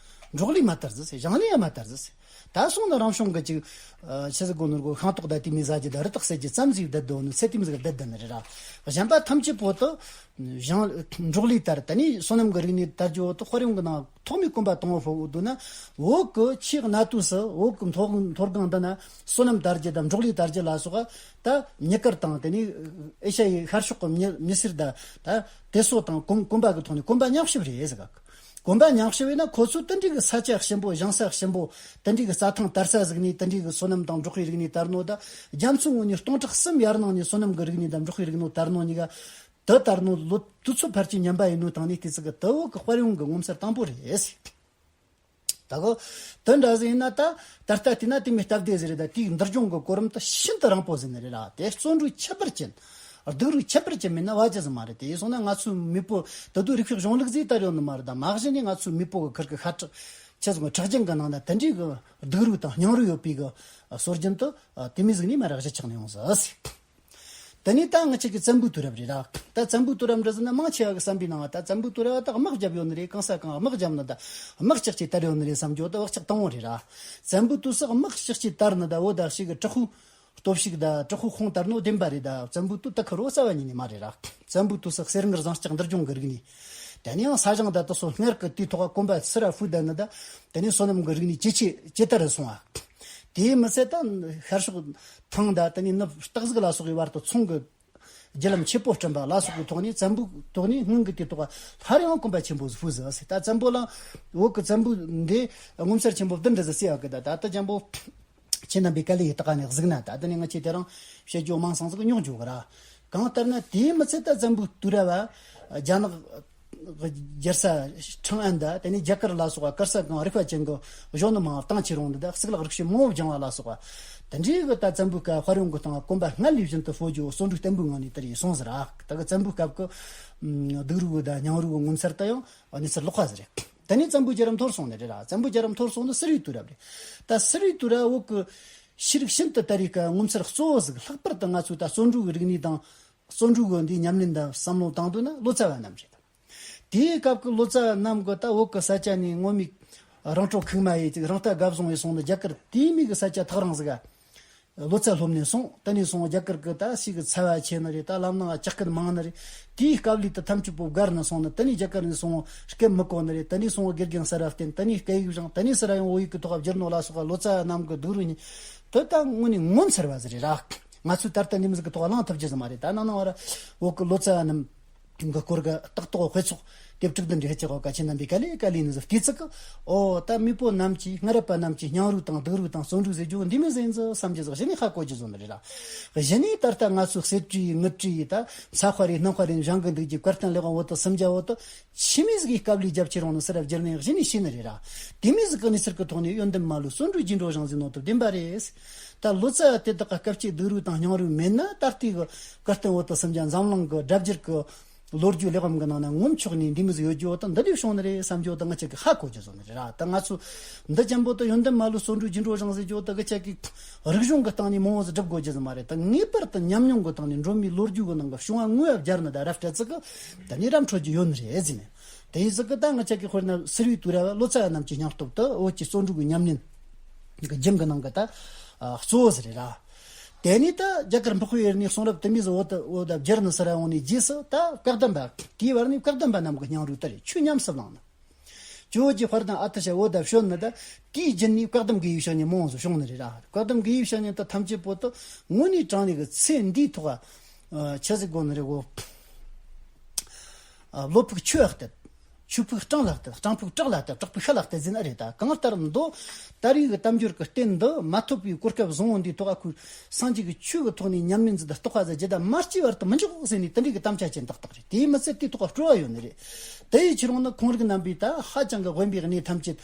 འབྲོག་ལས་མ་དར་ཟིག་ཟེར། ཞིང་ལས་ཡང་མ་དར་ཟིག་ཟེར། ད་སོང་ན་རང་བྱུང་གི་ཅིག། ཨ། ཆི་ཟིག་གོ་ནོར་གོ་ཤིང་ཏོག་ད་དེ་མོ་ཟ་རྒྱུ་ད་རི་དྭགས་ཟ་རྒྱུ་ཙམ་ཟིག་བསྡད་འདུག་ནི་ཚེ་དེ་མོ་ཟིག་བསྡད་བསྡད་ནི་རེད་ར། གཞན་པ་ཐམས་ཅད་པོ་དེ་ཞིང་འབྲོག་ལས་དར། ད་ནི་སོ་ནམ་གི་རིག་གནས་དར་རྒྱུ་བོ་དེ་དཔལ་ཡོན་གི་ནང་ཐོག་མའི་གོམ་པ་དང་བོ་ཕོག་འདུག་ན། བོད་གི་ཆེས་གནའ་དུས་སུ་བོད་གི་མཐོ་མཐོ་སྒང་འདི་ན་སོ་ནམ་དར་རྒྱུ་དང་འབྲོག་ལས་དར་རྒྱུ་ལ་སོགས་ད་མྱི་དཀར་དང་དེ་ནས་ཨེ་ཤ་ཡའི་ཤར་ཕྱོགས་གི་མྱི་མྱི་སེར་ད་ད་དེ་ཚོ་དང་གོམ་གོམ་པ་གི་ཐོག་ནས་གོམ་པ་མཉམ་གཤིབ་རེད་ཟེར་ག། གོམ་པ་མཉམ་གཤིབ་ཡིན་ན་ཁོ་ཚོ་དེ་འདྲའི་གི་ས་ཆ་གཤིན་པོ། ཞིང་ས་གཤིན་པོ། དེ་འདྲའི་གི་རྩྭ་ཐང་དར་ས་ཟིག་ནས་དེ་འདྲའི་གི་སོ་ནམ་དང་འབྲོག་པའི་རིག་གནས་དར་ནོ་ད། རྒྱ་མཚོའི་ངོས་ནས་སྟོང་ཕྲག་གསུམ་ཡར་ནང་ནས་སོ་ནམ་གི་རིག་གནས་དང་འབྲོག་པའི་རིག་གནས་དར་ནོ་གཉིས་ཀ། དེ་དར་ནོ་ལོ་དུས་ཚོད་ཕལ་ཆེར་མཉམ་པ་ཡིན་ནོ་དང་ནི་དེ་ཚིག་གི་དེ་བོད་གི་དཔལ་ཡོན་གི་ངོ་མཚར་དང་པོ་རེད། ད་གོ་དེ་འདྲ་ཟིག་ཡིན་ན་ད་ད་ལྟ་བལྟས་ན་དེ་མོ་སྟབས་བདེ་ཟིག་རེད། ད་དེའི་འདུལ་སྦྱོང་གི་གོ་རིམ་དེ་ཤིན་ཏུ་རིང་པོ་ཟིག་ནི་རེད་ལ། དེ་བརྩོན་འགྲུས་ཁྱད་པར་ཅན། སྡུག་རུས་ཁྱད་པར་ཅན་མེད་ན་བ་ཅི་ཟིག་མ་རེད། དེ་ཡིན་སོང་ན་ང་ཚོའི་མེས་པོ་ད་དུང་རིག་པའི་གཞུང་ལུགས་ཟིག་དར་ཡོད་ནི་མ་རེད། ད་མ་གཞི་ནས་ང་ཚོའི་མེས་པོ་གི་ཁུར་གི་ཤ་ཁྲག་ཆེ་སོང་གི་ཁྲག་རྒྱུན་གི་ནང་ན་དེ་འདྲའི་གི་སྡུག་རུས་དང་སྙིང་རུས་ཡོད་པའི་གི་སྲོལ་རྒྱུན་དེ་དེ་མོ་ཟིག་ནས་མ་རག་གཞི་ཆགས་ནས་ཡོང་ཟིག། དེ་ནས་ད་ང་ཅག་གི་བཙན་པོའི་དུས་རབས་རེད་ར། ད་བཙན་པོའི་དུས་རབས་འདྲ་ཟེར་ན་མང་ཆེ་བ་གི་བསམ་པའི་ནང་ད་བཙན་པོའི་དུས་རབས་ད་དམག་བརྒྱབ་ཡོད་ནི་རེད། གང་ས་གང་དམག་བརྒྱབ་ནི་ད་དམག་ལྕགས་ཀྱིས་དར་ཡོད་ནི་རེད་བསམ་རྒྱུ་ད་བག་ཆགས་དང་བོ་རེད་ར། བཙན་པོའི་དུས་སུ་དམག་ལྕགས་ཀྱིས་དར་ནི་ད་བོད་ད་ཞིག་གི་དྲག་པོའི་སྟོབས་ཤུགས་ད་དྲག་པོའི་དཔུང་དར་ནོ་བདེན་པ་རེད། ད་བཙན་པོའི་དུས་ད་ཁུར་བོ་རྩ་བ་ཉིད་ནས་མ་རེད་ར། བཙན་པོའི་དུས་སུ་གསེར་དངུལ་ཟངས་ལྕགས་འདུལ་སྦྱོང་གི་རིག་གནས། དེ་ནས་ཡང་ས་ཞིང་ད་དེ་ཚོ་སྔར་གི་དུས་ཐོག་གོམ་པ་སུ་ར་ཕུད་ད་ནི་ད་དེ་ནས་སོ་ནམ་གི་རིག་གནས་ཇེ་ཆེ་ཇེ་དར་རུ་སོང་བ། དེའི་མི་ཚད་ད་ཤར་ཕྱོགས་ཐང་ད་དེ་ནས་ནུབ་སྟག་གཟིག་ལ་སོགས་པའི་བར་དུ་ཚོང་གི་བརྒྱུད་ལམ་ཆེ་པོ་བསྐྲུན་པ་ལ་སོགས་ཀྱི་ཐོག་ནས་བཙན་པོའི་ཐོག་ནས་སྔོན་གྱི་དུས་ཐོག་སླར་ཡང་གོམ་པ་ཆེན་པོ་ཕུད་ཟིག་ཟེར། ད་བཙན་པོ་ལ་བོད་ཀྱི་བཙན་པོ་འདི་ངོ་མཚར་ཆེན་པོ་བདུན་འདྲ་ཟིག་ཟེར་ཡག་གི། ད་ད་ལྟ་འཇམ་པོ་ཁྱེད་རྣམ་པའི་སྐད་ལ་ཡི་ད་ག་ནས་གཟིགས་ན་ད་ལྟ་ནས་ང་ཆེ་དེ་རིང་བཤད་རྒྱུ་མང་སང་ཟིག་རྙོག་འཇོག་གི་ར། གང་ལྟར་ན་དེའི་མི་ཚད་ད་བཙན་པོའི་དུས་རབས་བ་རྒྱ་ནག་རྒྱལ་ས་ཁྲང་ཨན་ད་དེ་ནས་རྒྱ་གར་ལ་སོགས་པ་གར་ས་གང་རིག་པ་ཅན་གྱི་གཞོན་ནུ་མང་བཏང་ཆེ་རུང་འདི་ད་གཙུག་ལག་རིག་བྱེད་མང་བོ་སྦྱང་བ་ལ་སོགས་པ། དེ་འདྲའི་གི་ད་བཙན་པོའི་སྐབས་དཔལ་ཡོན་གི་སྟེང་གོམ་པ་སྔར་ལས་བཞིན་དུ་སྤོ་རྒྱུ་བརྩོན་འགྲུས་བརྟན་པོའི་ངང་ནས་དེར་ཡིན་སོང་ཟེར་ར། ད་གི་བཙན་པོའི་སྐབས་ཀྱི་སྡུག་རུས་དང་སྙིང་རུས་ངོ་མཚར་ད་ཡང་གནས་ཚུལ་ལོགས་ཀ་ཟིག་རེད། དེ་ནས་བཙན་པོའི་རྒྱལ་རབས་འཐོར་སོང་ནི་རེད་ར། བཙན་པོའི་རྒྱལ་རབས་འཐོར་སོང་ནི་སུ་རའི་དུས་རབས་རེད། ད་སུ་རའི་དུས་རབས་བོད་ཀྱི་ཤེས་རིག་ཤིན་ཏུ་དར་བའི་སྐབས་ངོ་མཚར་གཙོ་བོ་ཟིག། ལྷག་པར་དུ་ང་ཚོས་ད་བརྩོན་འགྲུས་ཀྱི་རིག་གནས་དང་བརྩོན་འགྲུས་ཀྱི་འདིའི་ཉམས་ལེན་དང་བསམ་བློ་བཏང་དུས་ན་ལོ་ཙཱ་བ་རྣམས་རེད། དེའི་སྐབས་ཀྱི་ལོ་ཙཱ་རྣམས་ཀྱིས་ད་བོད་ཀྱི་ས་ཆ་ནས་ངོ་མའི་རང་སྲོག་ཁུག་མ་ཡེ་ཅིག་རང་རྟ་སྒ་བཟུང་བའི་སོང་ནི་རྒྱ་གར་དེ་མིན་གྱི་ས་ཆ་ཐག་རིང་ཟིག་ག་ལོ་ཙཱ་སློབ་ནས་སོང་། དེ་ནས་སོང་རྒྱ་གར་གྱི་ད་ཞིག་གི་ཚ་བ་ཆེ་ནི་རེད། ད་ལམ་ནང་ལྕགས་སྐུད་མང་ནི་རེད། དེའི་སྐབས་ལས་ད་ཐམས་ཅད་པོ་སྒར་ནས་སོང་ནི། དེ་ནས་རྒྱ་གར་ནས་སོང་སྐད་མི་གོ་ནི་རེད། དེ་ནས་སོང་དགེ་རྒན་གསར་བ་བསྟེན། དེ་ནས་སྐད་ཡིག་སྦྱངས། དེ་ནས་སུ་ར་ཡང་བོད་ཡིག་གི་ཐོག་བསྒྱུར་ནོ་ལ་སོགས་པ་ལོ་ཙཱ་རྣམས་ཀྱི་སྡུག་རུས་ནི་དེ་ད་དངོས་ནས་ངོ་མཚར་བ་ཟིག་རེད་ར། ང་ཚོས་ད་ལྟ་འདི་མོ་ཟིག་གི་ཐོག་གླེང་ཐུབ་རྒྱུ་ཟིག་མ་རེད། ད་ནང་ནང་བ་ར་བོད་ཀྱི་ལོ་ཙཱ་རྣམས་གི་སྐོར་གྱི་ཏག་ཏག་དཔེ་ཚོགས་དེབ་དྲུག་བདུན་རེ་ཧེ་ཆེ་གོ་ཀ་ཆེ་རྣམ་པའི་ག་ལེ་ག་ལེ་ནི་ཟིག་བལྟས་ཚིག་གི། ཨོ་ད་མེས་པོ་རྣམས་ཀྱིས་སྔ་རབས་པ་རྣམས་ཀྱིས་སྙིང་རུས་དང་སྡུག་རུས་དང་བརྩོན་འགྲུས་ཟེར་རྒྱུ་འདི་མོ་ཟིག་ཡིན་ཟིག་བསམ་རྒྱུ་ཟིག་གཞི་ནས་ཧ་གོ་རྒྱུ་ཟིག་ནི་རེད་ར། གཞི་ནས་ད་ལྟ་ང་ཚོས་གསེར་བྲིས་དངུལ་བྲིས་ད་ཚ་དཔའ་རེ་སྣང་དཔའ་རེ་བཞེངས་གི་འདུག་རྒྱུ། བཀའ་བསྟན་ལས་དབང་བོད་དུ་སུམ་བརྒྱ་བོ་དེ་ཆི་མོ་ཟིག་གི་སྐབས་ལས་རྒྱབ་ཁྱེར་ཡོང་ནི་སུ་ར་བསྒྱུར་ནས་གཞི་ནས་ཤེས་ནི་རེད་ར། དེ་མོ་ཟིག་གི་གནས་ཚུལ་གྱི་ཐོག་ནས་ཡོན་ཏན་མ་ལུས་བརྩོན་འགྲུས་རྒྱུན་འགྲོ་བཞེངས་ཟིན་ནོ་དེ་བདེན་པ་རེད། ད་ལོ་ཙཱ་དེ་དག་གི་སྐབས་ཀྱི་སྡུག་རུས་དང་སྙིང་རུས་མེད་ན་ད་ལྟའི་གི་བཀའ་བསྟན་བོད་དུ་སུམ་བརྒྱ་འཛམ་གླིང་གི་སྒྲ་བསྒྱུར་གྱི་ལོ་རྒྱུས་ལེགས་པའམ་གི་ནང་ན་ངོམ་ཆོག་ནས་འདི་མོ་ཟིག་ཡོད་རྒྱུ་བོ་དང་འདི་ལས་བྱུང་ནི་རེད་བསམ་རྒྱུ་བོ་དང་ང་ཅག་གི་ཧ་གོ་རྒྱུ་བཟོ་ནི་རེད་ར། ད་ང་ཚོ་འདི་ཅན་པོ་དུ་ཡོན་ཏན་མ་ལུས་བརྩོན་འགྲུས་རྒྱུན་འགྲོ་བཞེངས་ཟེར་རྒྱུ་བོ་དང་གི་ཅག་གི་རིག་གཞུང་གི་སྟེང་ནས་མང་བོ་ཟིག་སྒྲུབ་དགོས་རྒྱུ་ཟིག་མ་རེད། ད་ངེས་པར་དུ་ཉམས་མྱོང་གི་སྟེང་ནས་འགྲོ་མིའི་ལོ་རྒྱུས་གི་ནང་གི་བྱུང་བ་དངོས་བ་སྦྱར་ནི་ད་ར་སྤྲད་ཚིག་གི་ད་ནི་ར་འཕྲོད་རྒྱུ་ཡོད་ནི་རེད་ཟེར་ནས། དེ་ཡིན་ཟིག་གི་ད་ང་ཅག་གི་དཔེར་ན་སུ་རའི་དུས་རབས་ལོ་ཙཱ་རྣམས་ཀྱི་སྙིང་སྟོབས་དུ་བོད་ཀྱི་བརྩོན་འགྲུས་ཀྱི་ཉམས་ལེན་གྱི་རྒྱུན་གྱི་ནང་གི་ད་གཙོ་བོ་ཟིག་རེད་ར། དེ་ནས་ད་རྒྱ་གར་འཕགས་པའི་ཡུལ་ནས་གསུང་རབ་དུ་མའི་བཟོ་བོ་དུ་བོ་ད་བསྒྱུར་ནི་སུ་ར་འོང་ནས་རྗེས་སུ་ད་བཀའ་གདམས་པ་དེའི་བར་ནས་བཀའ་གདམས་པ་རྣམས་ཀྱི་སྙིང་རུས་ལྟར་ཆོས་ཉམས་སུ་བླངས་ནི། ཇོ་བོ་རྗེ་དཔལ་ལྡན་ཨ་ཏི་ཤ་བོ་ད་བྱོན་ནི་ད་དེའི་རྒྱུན་ནས་བཀའ་གདམས་དགེ་བའི་བཤེས་གཉེན་མང་བོ་ཟིག་བྱུང་ནི་རེད་ར། བཀའ་གདམས་དགེ་བའི་བཤེས་གཉེན་ད་ཐམས་ཅད་པོ་ད་དངོས་གནས་དྲང་གནས་ཀྱི་ཚེ་འདིའི་ཐོག་ཆི་ཟིག་དགོས་ནི་རེད་གོ། བློ་ཕུགས་ཆོས་ལ་གཏད། ཆོས་ཕུགས་སྤྲང་ལ་གཏད། སྤྲང་ཕུགས་བྲག་ལ་གཏད། བྲག་ཕུགས་ཤ་ལ་གཏད་ཟེར་ན་རེད། ད་གང་ལྟར་མདོ་ད་རེས་ཀྱི་དལ་འབྱོར་གྱི་རྟེན་འདི་མ་ཐོབ་པའི་གོ་སྐབས་བཟང་བོ་འདིའི་ཐོག་ཁོས་སངས་རྒྱས་ཀྱི་ཆོས་ཀྱི་ཐོག་ནས་ཉམས་ལེན་མཛད་དེ་རྟོགས་པ་ཟེར་རྒྱུ་ད་མ་སྐྱེས་བར་དུ་མི་འཇོག་ཟེར་ནས་དེ་འདྲའི་གི་དམ་བཅའ་ཅན་ཏག་ཏག་རེད། དེའི་མི་ཚད་དེའི་ཐོག་སྤྲོ་བ་ཡོད་ནི་རེད། དེ་ཡི་ཕྱིར་འོང་ན་ཁོང་རིགས་རྣམ་པས་ད་ཧ་ཅང་གི་དབེན་པའི་གནས་ཐམས་ཅད་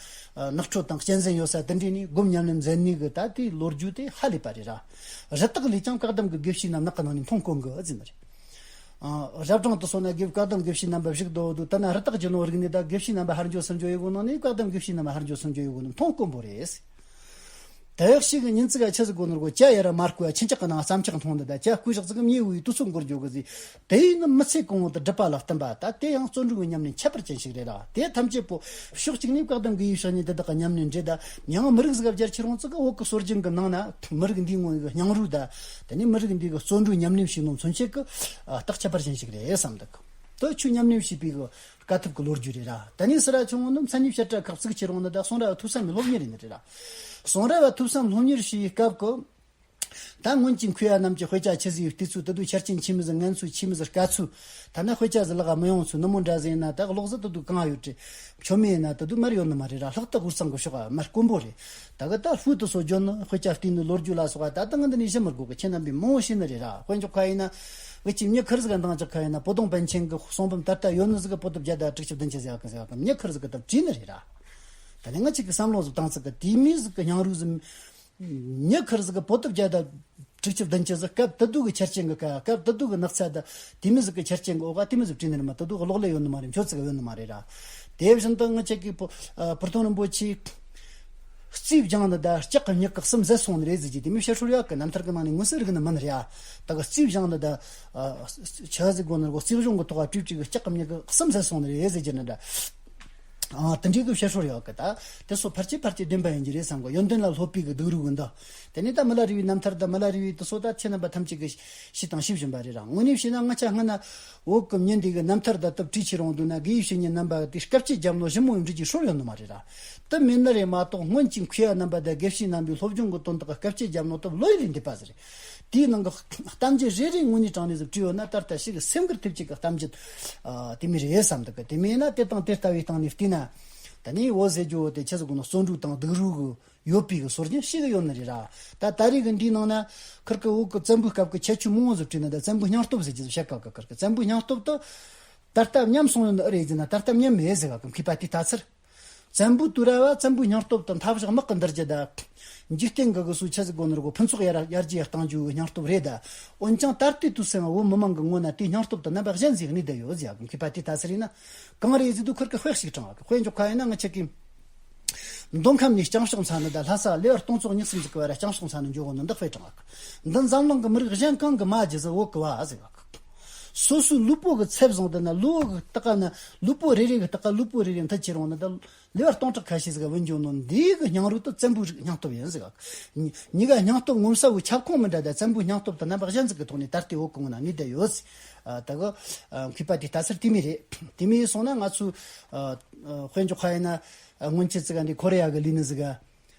ནགས་ཁྲོད་དང་གཅན་གཟན་ཡོད་ས་དེ་འདྲས་ནས་སྒོམ་ཉམས་ལེན་མཛད་ནི་གི་ད་དེའི་ལོ་རྒྱུས་དེ་ཧ་ལས་པ་རེད་ར། རི་དྭགས་ལས་ཀྱང་བཀའ་གདམས་ཀྱི་དགེ་བཤེས་རྣམས་ནགས་ཀྱི་ནང་ནས་མཐོང་དཀོན་གི་ཟེར་ནི་རེད། ཨ། རབ་འབྲིང་དུ་སོང་ན་དགེ་བཀའ་གདམས་དགེ་བཤེས་རྣམ་པ་བཞུགས་འདུག་འདུག་ད་ན་རི་དྭགས་ཀྱི་ནང་རིག་ནས་ད་དགེ་བཤེས་རྣམ་པ་ཧར་འགྱོ་ཚུར་འགྱོ་ཡོད་གོ་ནང་ནས་བཀའ་གདམས་དགེ་བཤེས་རྣམ་པ་ཧར་འགྱོ་ཚུར་འགྱོ་ཡོད་གོ་ནང་མཐོང་དཀོན་པོ་རེད། ད་ཡག་ཤོས་ཀྱི་ཉིན་ཙིག་ག་ཆི་ཟིག་གོ་ནོར་གོ་ཇ་ཡ་ར་མར་བསྐོལ་ཡ་ཆིན་ཅག་གི་ནང་རྩམ་ཆག་འཐུང་འདི་ད་ཇ་བསྐོལ་བཞག་ཙིག་གམ་ཉེ་བའི་དུས་ཚོད་འགོར་འགྱོ་གི་ཟིག། དེ་ཡིན་ནི་མི་ཚེ་གང་བོ་དུ་སྒྲུབ་པ་ལ་བསྟུན་པ་ད་དེ་ཡང་བརྩོན་འགྲུས་ཀྱི་ཉམས་ལེན་ཁྱད་པར་ཅན་ཞིག་རེད་ལ། དེ་ཐམས་ཅད་པོ་ཕྱོགས་གཅིག་ནས་བཀའ་གདམས་དགེ་བའི་བཤེས་གཉེན་འདི་དག་གི་ཉམས་ལེན་རེད། ད་ཡང་མི་རིགས་ཟིག་ག་བརྒྱར་ཁྱེར་འོང་ཙིག་ག་བོད་ཀྱི་སྲོལ་རྒྱུན་གྱི་ནང་ན་མི་རིགས་འདིའི་ངོས་ཀྱི་སྙིང་རུས་ད་དེ་ནས་མི་རིགས་འདི་གི་བརྩོན་འགྲུས་ཉམས་ལེན་བྱས་ནོ་མཚོན་བྱེད་ཀྱི་རྟགས་ཁྱད་པར་ཅན་ཞིག་རེད་བསམ་འདུག། དེ་ཆོས་ཉམས་ལེན་བྱས་པའི་གི་དཀའ་ཐུབ་ཀྱི་ལོ་རྒྱུས་རེད་ར། ད་ནི་སི་ར་ཆུང་ངུ་ནི་མཚན་ཉིད་བཤད་གྲྭ་ཁག་བཙུགས་ཁྱེར་འོང་ནི་ད་གསུང་རབ་ཐོས་བསམ་སློབ་གཉེར་ཡིན་ནི་རེད་ར། གསུང་རབ་ཐོས་བསམ་སློབ་གཉེར་བྱེད་སྐབས་ཀྱི་ད་སྔོན་གྱི་མཁས་པ་རྣམས་ཀྱི་དཔེ་ཆ་ཆི་ཟིག་ཡོད་དེ་ཚོ་ད་དུང་ཆ་རྐྱེན་ཆི་མོ་ཟིག་ངལ་ཚུལ་ཆི་མོ་ཟིག་དཀའ་ཚུལ། ད་ན་དཔེ་ཆ་ཟིག་ལག་ག་མི་ཡོང་ཚུལ། ནུ་མོ་འདྲ་ཟིག་ཡིན་ན་ད་གློག་ཟིག་ད་དུང་གང་ཡོད་དྲི། མཆོད་མེ་ཡིན་ན་ད་དུང་མར་ཡོད་ནི་མ་རེད་ར། ལྷག་ཏུ་དབུས་གཙང་གི་ཕྱོགས་མར་དཀོན་པོ་རེད། ད་གི་ད་ལྷོའི་དུ་སོ་བརྗོད་ནི་དཔེ་ཆ་བལྟས་ནི་ལོ་རྒྱུས་ལ་སོགས་པ་ད་ལྟ་ང་འདི་ནས་ཞུ་མི་དགོས་གི། ཁྱེད་རྣམ་པས་མང་བོ་ཤེས་ནི་རེད་ར། དཔེ་འཇོག་ཁ་ཡིན་ན། གི་ཅིག་མྱི་ཁུར་ཟིག་ག་འདང་ཅག་ཁ་ཡིན་ན་པོ་ཏོང་པཎ་ཆེན་གི་གསུང་འབུམ་ད་ལྟ་ཡོད་ནི་ཟིག་གི་པོ་ཏོ་བརྒྱ་དང་དྲུག་ཅུ་བདུན་ཅུ་ཟེར་བ་གི་ཟེར་བ་གི་མྱི་ཁུར་ཟིག་གི་ད་བྲིས་ནི་རེད་ར། ད་ནི་ང་ཅིག་གི་བསམ་བློ་ཟིག་བཏང་ཚིག་གི་དེ་མི་ཟིག་གི་སྙིང་རུས་ཟིག། མྱི་ཁུར་ཟིག་གི་པོ་ཏོ་བརྒྱ་དང་དྲུག་ཅུ་བདུན་ཅུ་ཟིག་སྐབས་དེ་དུས་གི་ཆ་རྐྱེན་གི་ཁ་སྐབས་དེ་དུས་གི་ནགས་ཚལ་ད་དེ་མི་ཟིག་གི་ཆ་རྐྱེན་གི་འོག་ག་དེ་མི་ཟིག་བྲིས་ནི་རེད་མ། དེ་དུས་གི་གློག་ཀླད་ཡོད་ནི་མ་རེད། མཆོད་ཚིག་ཡོད་ནི་མ་རེད་ར། དེ་བཞིན་དུ་ང་ཅིག་གི་པོ་ཨ་པུར་ཐོན་རིན་པོ་ཆེ། རྩིས་སྦྱངས་ནི་ད་ལྕགས་ཀྱི་མྱུ་གུ་གསུམ་ཟད་སོང་ནི་རེད་ཟེར་གྱི་དེ་མི་བཤད་སྲོལ་ཡོད་གི། རྣམ་ཐར་གི་ནང་ནས་མངོན་གསལ་རིག་ནི་མིན་རེད་ཨ། ད་གི་རྩིས་སྦྱངས་ནི་ད་ཆ་ཟིག་དགོས་ནི་རེད་གོ། རྩིས་གཞུང་གི་ཐོག་བྲིས་བྲིས་གི་ལྕགས་ཀྱི་མྱུ་གུ་གསུམ་ཟད་སོང་ནི་རེད་ཟེར་གྱི་ནི་ད། ཨ་དེ་འདྲའི་གི་བཤད་སྲོལ་ཡོད་གི། ད་དེ་ཚོ་ཕལ་ཆེར་ཕལ་ཆེར་བདེན་པ་ཡིན་གྱི་རེད་བསམ་གི། ཡོན་ཏན་ལ་སློབ་པའི་གི་སྡུག་རུས་གི་འདི། དེ་ནས་ད་མི་ལ་རས་པའི་རྣམ་ཐར་ད་མི་ལ་རས་པའི་དེ་ཚོ་ད་ཁྱེད་རྣམ་པ་ཐམས་ཅད་གི་ཤེས་དང་ཤེས་བཞིན་པ་རེད་ར། དངོས་གནས་བཤད་ན་ང་ཆ་སྔ་ན། བོད་ཀྱི་མྱི་འདི་གི་རྣམ་ཐར་དང་དེབ་བྲིས་ཁྱེར་འོང་དུས་ན་དགེ་བའི་བཤེས་གཉེན་རྣམ་པ་དེ་སྐད་ཆ་བརྒྱབ་ནོ་ཞིབ་མོ་འབྲི་རྒྱུའི་སྲོལ་ཡོད་ནི་མ་རེད་ར། དེ་མེད་ནི་རེད་མ་གཏོགས་སྔོན་གྱི་མཁས་པ་རྣམ་པ་དང་དགེ་བཤེས་རྣམ་པའི་སློབ་སྦྱོང་གི་དོན་དག་གི་སྐད་ཆ་བརྒྱབ་ནོ་དེ་བློ་ཡུལ་ལས་འདས་པ་ཟིག་རེད། དེའི་ནང་གི་གཏམ་རྒྱུད་རེ་རེ་དངོས་གནས་དྲང་གནས་ཟིག་བྲིས་ཡོད་ན་ད་ལྟ་ཞིག་གི་སེམས་ཁུར་ཐེབས་ཅིག་གི་གཏམ་རྒྱུད་ཨ་དེ་མོ་རེད་བསམ་འདུག་གི། དེ་མེད་ན་དེ་དང་དེ་ལྟ་བུའི་སྟེང་ནས་བལྟས་ན། ད་ནི་བོད་ཟེར་རྒྱུ་བོ་དེ་ཆི་ཟིག་གོ་ནོ་བརྩོན་འགྲུས་དང་སྡུག་རུས་གི་ཡོད་པའི་གི་སྲོལ་རྒྱུན་ཞིག་ཡོད་ནི་རེད་ར། ད་ད་རེས་གི་འདིའི་ནང་ན་ཁིར་གི་བོད་གི་བཙན་པོའི་སྐབས་གི་ཁྱད་ཆོས་མང་བོ་ཟིག་བྲིས་ན་ད་བཙན་པོའི་སྙིང་སྟོབས་ཟེར་གྱི་ཟིག་བཤད་སྐབས་གི་ཁིར་གི་བཙན་པོའི་སྙིང་སྟོབས་དེ་ད་ལྟ་ཉམས་སོང་ཡོད་ནི་ཨེ་རེད་ཟེར་ན་ད་ལྟ་ཉམས་མེད་ཟེར་བ་གི་མཁས་པ་དེ་ལྟ་ཚུལ། བཙན་པོའི་དུས་རབས་བ་བཙན་པོའི་སྙིང་སྟོབས་དང་འཐབ་ཕྱོགས་དམག་གི་འདུལ་རྒྱུ་དང་། འཇིག་རྟེན་གྱི་གི་སུ་ཆི་ཟིག་གོ་ནོར་གོ་ཕུན་ཚོགས་ཡར་ཡར་རྒྱས་གཏང་རྒྱུའི་སྙིང་སྟོབས་རེད་ད། འོན་ཀྱང་ད་ལྟའི་དུས་སུ་བོད་མི་མང་གི་ངོ་ན་དེའི་སྙིང་སྟོབས་དང་རྣམ་པ་གཞན་ཟིག་གནས་བསྡད་ཡོད་ཟེར་ཡག་གི་མཁས་པ་དེ་ལྟ་ཟེར་ཡིན་ན། གང་རེད་ཟེར་དུས་ཁུར་གི་དཔེ་ཞིག་དྲངས་ཡག་གི། དཔེ་འཇོག་ཁ་ཡིན་ན་ང་ཆེ་གི། མདོ་ཁམས་ནས་རྐྱང་ཕྱོགས་མཚན་ནི་ད་ལྷ་ས་ལེ་བར་སྟོང་ཚོ་ཉི་ཤུ་ཟིག་གི་བར་རྐྱང་ཕྱོགས་མཚན་ནི་འཇོག་གོ་ནི་འདི་དཔེ་དྲངས་ཡག་གི། འདི་འཛམ་གླིང་གི་མི་རིགས་གཞན་གང་གི་མ་བརྒྱུད་ཟིག་བོད་གི་བ་ཟེར་ཡག་གི། སོ་སོའི་ལུས་པོ་གི་ཚད་བཟུང་དུ་ན་ལུས་གི་སྟེང་ན་ལུས་པོ་རེ་རེ་གི་སྟེང་ལུས་པོ་རེ་རེ་མཐུད་ཁྱེར་ཡོང་ན་ད། ལེ་བར་སྟོང་ཕྲག་ཁ་ཤས་ཟིག་བུད་འགྱོ་ནོ་འདི་གི་སྙིང་རུས་དེ་བཙན་པོའི་རིགས་སྙིང་སྟོབས་ཡིན་ཟེར་ག། གཉིས་ཀ་སྙིང་སྟོབས་ངོ་མཚར་བའི་ཁྱབ་ཁོངས་མི་འདྲ་ད་བཙན་པོའི་སྙིང་སྟོབས་དང་རྣམ་པ་གཞན་ཟིག་གི་ཐོག་ནས་ད་ལྟའི་བོད་གི་ངོ་ན་གནས་བསྡད་ཡོད་ཟེར། ཨ། ད་གི། ཨ། མཁས་པ་དེ་ལྟ་ཚུལ་དེ་མོ་རེད། དེ་མོ་སོང་ན་ང་ཚོས། ཨ། ཨ། དཔེ་འཇོག་ཁ་ཡིན་ན། ཨ། སྔོན་ཆད་ཟིག་ག་འདི་ཁོ་རེ་ཡ་གི་ལས་ནི་ཟིག་ག།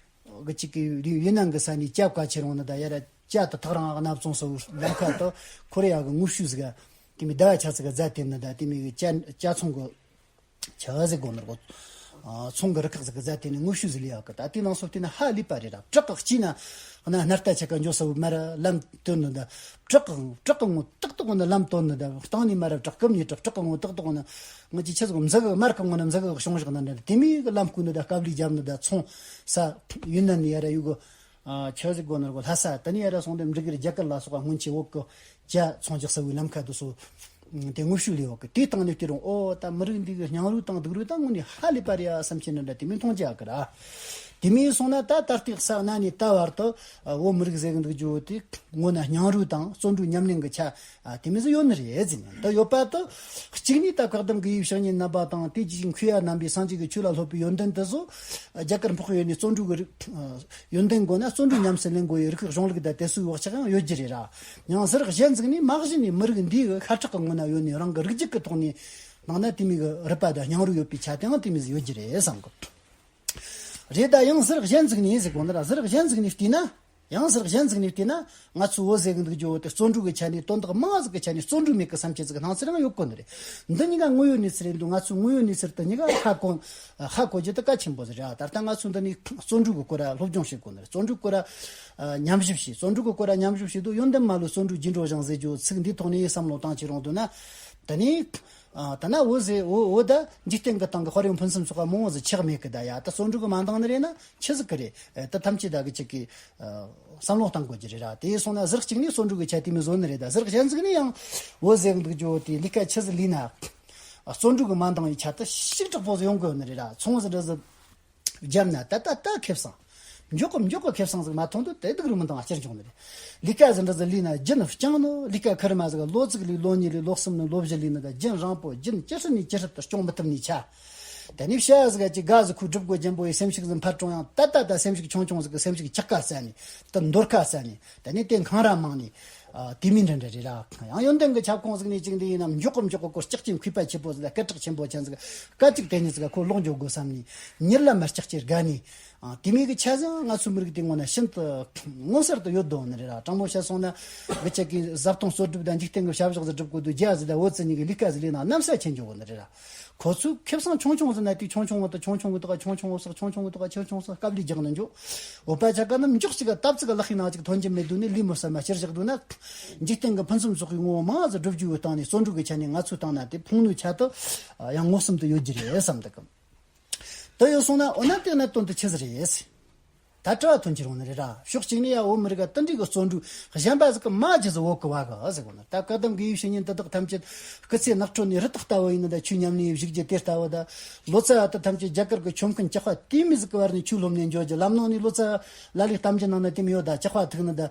གི་གཅིག་གི་ཡུན་ནན་གི་ས་ནས་སྐྱབས་ག་ཁྱེར་ཡོང་ནི་ད་ཡར་ལྕགས་དེ་ཐག་རིང་གནམ་བཙོང་སོ་ལམ་ཁ་དེ་ཁོ་རེ་ཡ་གི་དངོས་ཤུལ་ཟིག་ག། དེ་མོ་ཟླ་བ་ཆ་ཟིག་ག་རྫ་དེ་ནི་ད་དེ་མོ་གི་ལྕགས་ལྕགས་ཚོང་གི། ཆ་ཟིག་གོ་ནོར་གོ། ཨ། ཚོང་གི་རུ་ཁག་ཟིག་གི་རྫ་དེ་ནི་དངོས་ཤུལ་ཟིག་ལས་ཡག་གི། ད་དེ་ནང་སོ་དེ་ནི་ཧ་ལས་པ་རེད་ར། བྲག་གི་དཀྱིལ་ན་ན་སྣར་ཐ་ཆ་ག་འཇོག་ས་བོ་མར་ལམ་སྟོན་ནི་ད། བྲག་གི་བྲག་གི་ངོ་ཏག་ཏག་གོ་ནི་ལམ་སྟོན་ནི་ད། སྟེང་ནས་མར་བྲག་གི་ཉེ་བྲག་བྲག་གི་ངོ་ཏག་ཏག་གོ་ནི། ང་ཅི་ཆ་ཟིག་གོ་མཛུ་གུ་མར་གི་ངོ་ན་མཛུ་གུ་གི་བྱུང་བཞག་ན་འདྲ། དེ་མོ་གི་ལམ་བརྐོས་ནི་ད་དཀའ་ལས་བརྒྱབ་ནི་ད་ཚོང་ས་ཡུན་ནན་ནས་ཡར་ཡོད་གི། ཨ། ཆ་ཟིག་གོ་ནོར་གོ་ལྷ་ས་དེ་ནས་ཡར་སོང་སྟེ་འབྲི་གུར་རྒྱ་གར་ལ་སོགས་པ་སྔོན་ཆད་བོད་གི་ཇ་ཚོང་རྒྱག་ས་བའི་ལམ་ཁ་དེ་ཚོ། དེ་དངོས་ཤུལ་ལས་བ་གི་དེའི་སྟེང་ནས་བལྟས་རུང་ཨོ་ད་མི་རིགས་འདི་གི་སྙིང་རུས་དང་སྡུག་རུས་ད་དངོས་ནས་ཧ་ལས་པ་རེད་ཨ་བསམ་ཁྱེར་ནི་འདྲ་དེ་མོ་མཐོང་རྒྱུ་ཡོད་གི་ར། དེ་མོ་སོང་ན་ད་ད་ལྟའི་ས་གནས་ནས་ད་བར་དུ་བོད་མི་རིགས་ཟེར་གི་འདུག་རྒྱུ་བོ་དེ་ངོ་ན་སྙིང་རུས་དང་བརྩོན་འགྲུས་ཉམས་ལེན་གི་ཆ་དེ་མོ་ཟིག་ཡོད་ནི་རེད་ཟེར་ནས་ད་ཡོད་པ་དེ། གཅིག་ནས་ད་བཀའ་གདམས་དགེ་བའི་བཤེས་གཉེན་རྣམ་པ་དང་དེ་རྗེས་མཁས་པ་རྣམ་པས་སངས་རྒྱས་ཀྱི་ཆོས་ལ་སློབ་པའི་ཡོན་ཏན་དེ་ཚོ་རྒྱ་གར་འཕགས་ཡུལ་ནས་བརྩོན་འགྲུས་ཀྱི་རིགས། ཡོན་ཏན་དགོས་ན་བརྩོན་འགྲུས་ཉམས་སུ་ལེན་དགོས་ཡོད་རིགས་གཞུང་ལུགས་དང་དེ་ཚོའི་བག་ཆགས་ཡང་ཡོད་རྒྱུ་རེད་ར། ཡང་ཟུར་གཞན་ཟིག་ནས་མ་གཞི་ནས་མི་རིགས་འདིའི་ཤ་ཁྲག་གི་ངོ་ན་ཡོད་ནས་རང་གི་རིགས་རྒྱུད་ཀྱི་ཐོག་ནས་ནང་ན་དེ་མོ་གི་རུས་པ་དང་སྙིང་རུས་ཡོད་པའི་ཆ་དེའང་དེ་མོ་ཟིག་ཡོད་རྒྱུ་རེད་བསམ་གི། རེད་ད་ཡང་ཟུར་གཞན་ཟིག་ནས་ཟེར་གོ་ནི་ར། ཟུར་གཞན་ཟིག་ནས་བལྟས་ན། ཡང་ཟུར་གཞན་ཟིག་ནས་བལྟས་ན་ང་ཚོའི་བོད་ཟེར་གི་འདུག་རྒྱུ་བོ་དེ་བརྩོན་འགྲུས་ཀྱི་ཆ་ནས་དོན་དག་མང་ཟིག་གི་ཆ་ནས་བརྩོན་འགྲུས་མེད་གི་བསམ་ཁྱེར་ཟིག་སྣང་ཚུལ་ཡང་ཡོད་གོ་ནི་རེད། འདི་གཉིས་ཀ་དངོས་ཡོད་གནས་ཚུལ་རེད་འདུག་ང་ཚོའི་དངོས་ཡོད་གནས་ཚུལ་དེ་གཉིས་ཀ་ཧ་གོ་ཧ་གོ་རྒྱུ་དེ་གལ་ཆེན་པོ་ཟིག་རེད། ད་ལྟ་ང་ཚོ་འདི་ནས་བརྩོན་འགྲུས་ཀྱི་སྐོར་ར་སློབ་སྦྱོང་བྱེད་དགོས་ནི་རེད། བརྩོན་འགྲུས་སྐོར་ར་ཉམས་ཞིབ་བྱེད། བརྩོན་འགྲུས་ཀྱི་སྐོར་ར་ཉམས་ཞིབ་བྱེད་དུས་ཡོན་ཏན་མ་ལུས་བརྩོན་འགྲུས་རྒྱས་འགྲོ་ཞིང་ཟེར་རྒྱུ་ཚིག་འདིའི་ཐོག་ནས་བསམ་བློ་བཏང་བྱེད་རུང་འདུག་ན། དེ་ནས་ད་ན་བོད་ཟེར་བོད་བོད་ད་འཇིག་རྟེན་གྱི་སྟེང་གི་དཔལ་ཡོན་ཕུན་སུམ་ཚོགས་པ་མང་བོ་ཟིག་ཆགས་མེད་གི། ད་ཡ་ད་བརྩོན་འགྲུས་ཀྱི་མ་འདང་ནི་རེད་ན་ཆི་ཟིག་གི་རེད། ད་ཐམས་ཅད་ད་གི་ཅིག་གི་བསམ་བློ་བཏང་དགོས་ཀྱི་རེད་ར། དེ་སོང་ན་ཟུར་གཅིག་ནས་བརྩོན་འགྲུས་ཀྱི་ཆ་དེ་མོ་བཟོ་ནི་རེད། ད་ཟུར་གཞན་ཟིག་ནས་ཡང་བོད་ཟེར་གི་འདུག་རྒྱུ་བོ་དེ་ལས་ཀ་ཆི་ཟིག་ལས་ན། བརྩོན་འགྲུས་ཀྱི་མ་འདང་བའི་ཆ་ད་ཞིག་དྲག་པོ་ཟིག་ཡོང་དགོས་ནི་རེད་ར། ཚོང་ཟིག་འདྲ་ཟིག་བརྒྱབ་ན་ད་ད་ད་ཁེ་བཟང་། མགྱོགས་གི་མགྱོགས་གི་ཁེ་བཟང་ཟིག་མ་མཐོང་དུས་དེ་སྡུག་རུས་མི་འདང་བ་སྐྱེར་འབྱུང་ནི་རེད། ལས་ཀ་ཟིག་འདྲ་ཟིག་ལས་ན་རྒྱུན་བསྐྱངས་ནོ། ལས་ཀ་ཁེར་མ་ཟིག་ལོ་གཅིག་ལས་ལོ་གཉིས་ལས་ལོ་གསུམ་ནས་ལོ་བཞི་ལས་ནི་ད་རྒྱུན་རིང་པོ་རྒྱུན་ཇེ་ཧྲིལ་ནས་ཇེ་ཧྲིལ་དུ་སྐྱོང་མི་ཐུབ་ནི་ཆ། དེ་ནས་བྱ་ཟིག་ག་ཅིག་དགའ་ཟིག་ཁོས་སྒྲུབ་དགོས་རྒྱུ་བོ་ཡི་སེམས་ཤུགས་ཟིག་འཕར་འགྲོ་ཡང་ད་ད་ད་སེམས་ཤུགས་ཆུང་ཆུང་ཟིག་གི་སེམས་ཤུགས་ཆག་ཁ་ཟ་ནས་ད་འདོར་ཁ་ཟ་ནས་དེ་ནས་དེ་འཁང་ར་མང་ནས། ཨ། དེ་མིན་འདྲ་འདྲ་རེད་ར། ཡང་ཡོན་ཏན་གྱི་ཁྱབ་ཁོངས་ཟིག་ནས་ཅིག་འདི་ཡིན་ན་མགྱོགས་གི་མགྱོགས་གི་ཁོ་ལྕགས་ཀྱི་མཁས་པ་ཆེན་པོ་ཟིག་ལ་སྐད་གྲགས་ཆེན་པོ་ཅན་ཟིག་སྐད་ཅིག་དེ་ཉིད་ཟིག་ཁོ་ལོག་འཇོག་དགོས་བསམ་ནས་མྱུར་ལ་མར་ལྕགས་ཀྱི་དགའ་ནས། ཨ། དེ་མིན་གྱི་ཆ་ཟིག་ང་ཚོའི་མི་རིགས་དེ་ངོ་ན་ཤིན་ཏུ་མངོན་གསལ་དུ་ཡོད་དོ་ནི་རེད་ར། དྲང་མོ་བཤད་སོང་ན་གི་ཅག་གིས་བཟའ་བཏུང་གསོག་སྒྲུབ་དང་འཇིག་རྟེན་གྱི་བྱ་བཞག་ཟིག་སྒྲུབ་དགོས་དུས་རྒྱ་ཟིག་དང་བོད་ཟིག་གཉིས་ཀྱི་ལས་ཀ་ཟིག་ལས་ན་གནམ་ས་ཆེན་འཇོག་གོ་ནི་རེད་ར། ཁོ་ཚོས་ཁེ་བཟང་ཆུང་ཆུང་ཟིག་ན་དེ་ཆུང་ཆུང་བོ་དང་ཆུང་ཆུང་བོ་དང་ཆུང་ཆུང་བོ་སོགས་ཆུང་ཆུང་བོ་དང་ཆེ་ཆུང་སོགས་དཀའ་ལས་རྒྱག་ནི་འཇོག་འོ་པ་ཆ་ག་ནམ་མགྱོགས་ཅིག་ག་སྟབས་ཅིག་ག་ལག་ཤེས་ནང་ཅིག་ཐོན་གྱི་མེད་དུས་ནི་ལས་མི་བསམ་མ་ཕྱིར་བཞག་དུས་ན། འཇིག་རྟེན་གྱི་ཕུན་སུམ་ཚོགས་པའི་ངོ་བོ་མང་ཟིག་སྒྲུབ་རྒྱུ་ཡོད་སྟེང་ནས་བརྩོན་འགྲུས་ཀྱི་ཆ་ནས་ང་ཚོའི་སྟེང་ན་དེ་ཕུང་ནུས་ཆ་དུ་ཡང་མངོན་སུམ་དུ་ཡོད་རྒྱུ་རེད་བསམ་འདུག་གམ། དེ་ཡོད་སོང་ན་འོ་ན་དེ་གནད་དོན་དེ་ཆི་ཟིག་རེད། ད་དྲི་བ་ཐོན་གྱི་རུང་ནི་རེད་ར། ཕྱོགས་གཅིག་ནས་ཡ་བོད་མི་རིགས་ག་དེ་འདྲའི་གི་བརྩོན་འགྲུས་གཞན་པ་ཟིག་གི་མ་བགྱིས་ཟིག་བོད་གི་བ་གི་ཟེར་གོ་ནི། ད་བཀའ་གདམས་དགེ་བའི་བཤེས་གཉེན་དེ་དག་ཐམས་ཅད་སྐུ་ཚེ་ནགས་ཁྲོད་ནས་རི་དྭགས་ལྟ་བུ་ཡིན་ནི་ད་ཆོས་ཉམས་ནས་བཞུགས་རྒྱུ་དེ་ལྟ་བུ་ད། ལོ་ཙཱ་བ་དེ་ཐམས་ཅད་རྒྱ་གར་གི་ཆོམ་རྐུན་ལྕགས་པ་དེ་མི་ཟིག་གི་བར་ནས་ཆོས་སློབ་ནས་འཇོག་རྒྱུ། ལམ་ནང་ནས་ལོ་ཙཱ་ལ་ལས་གཏམ་རྒྱུད་ནང་ན་དེ་མི་ཡོད་ད། ལྕགས་པ་ཐུག་ནི་ད།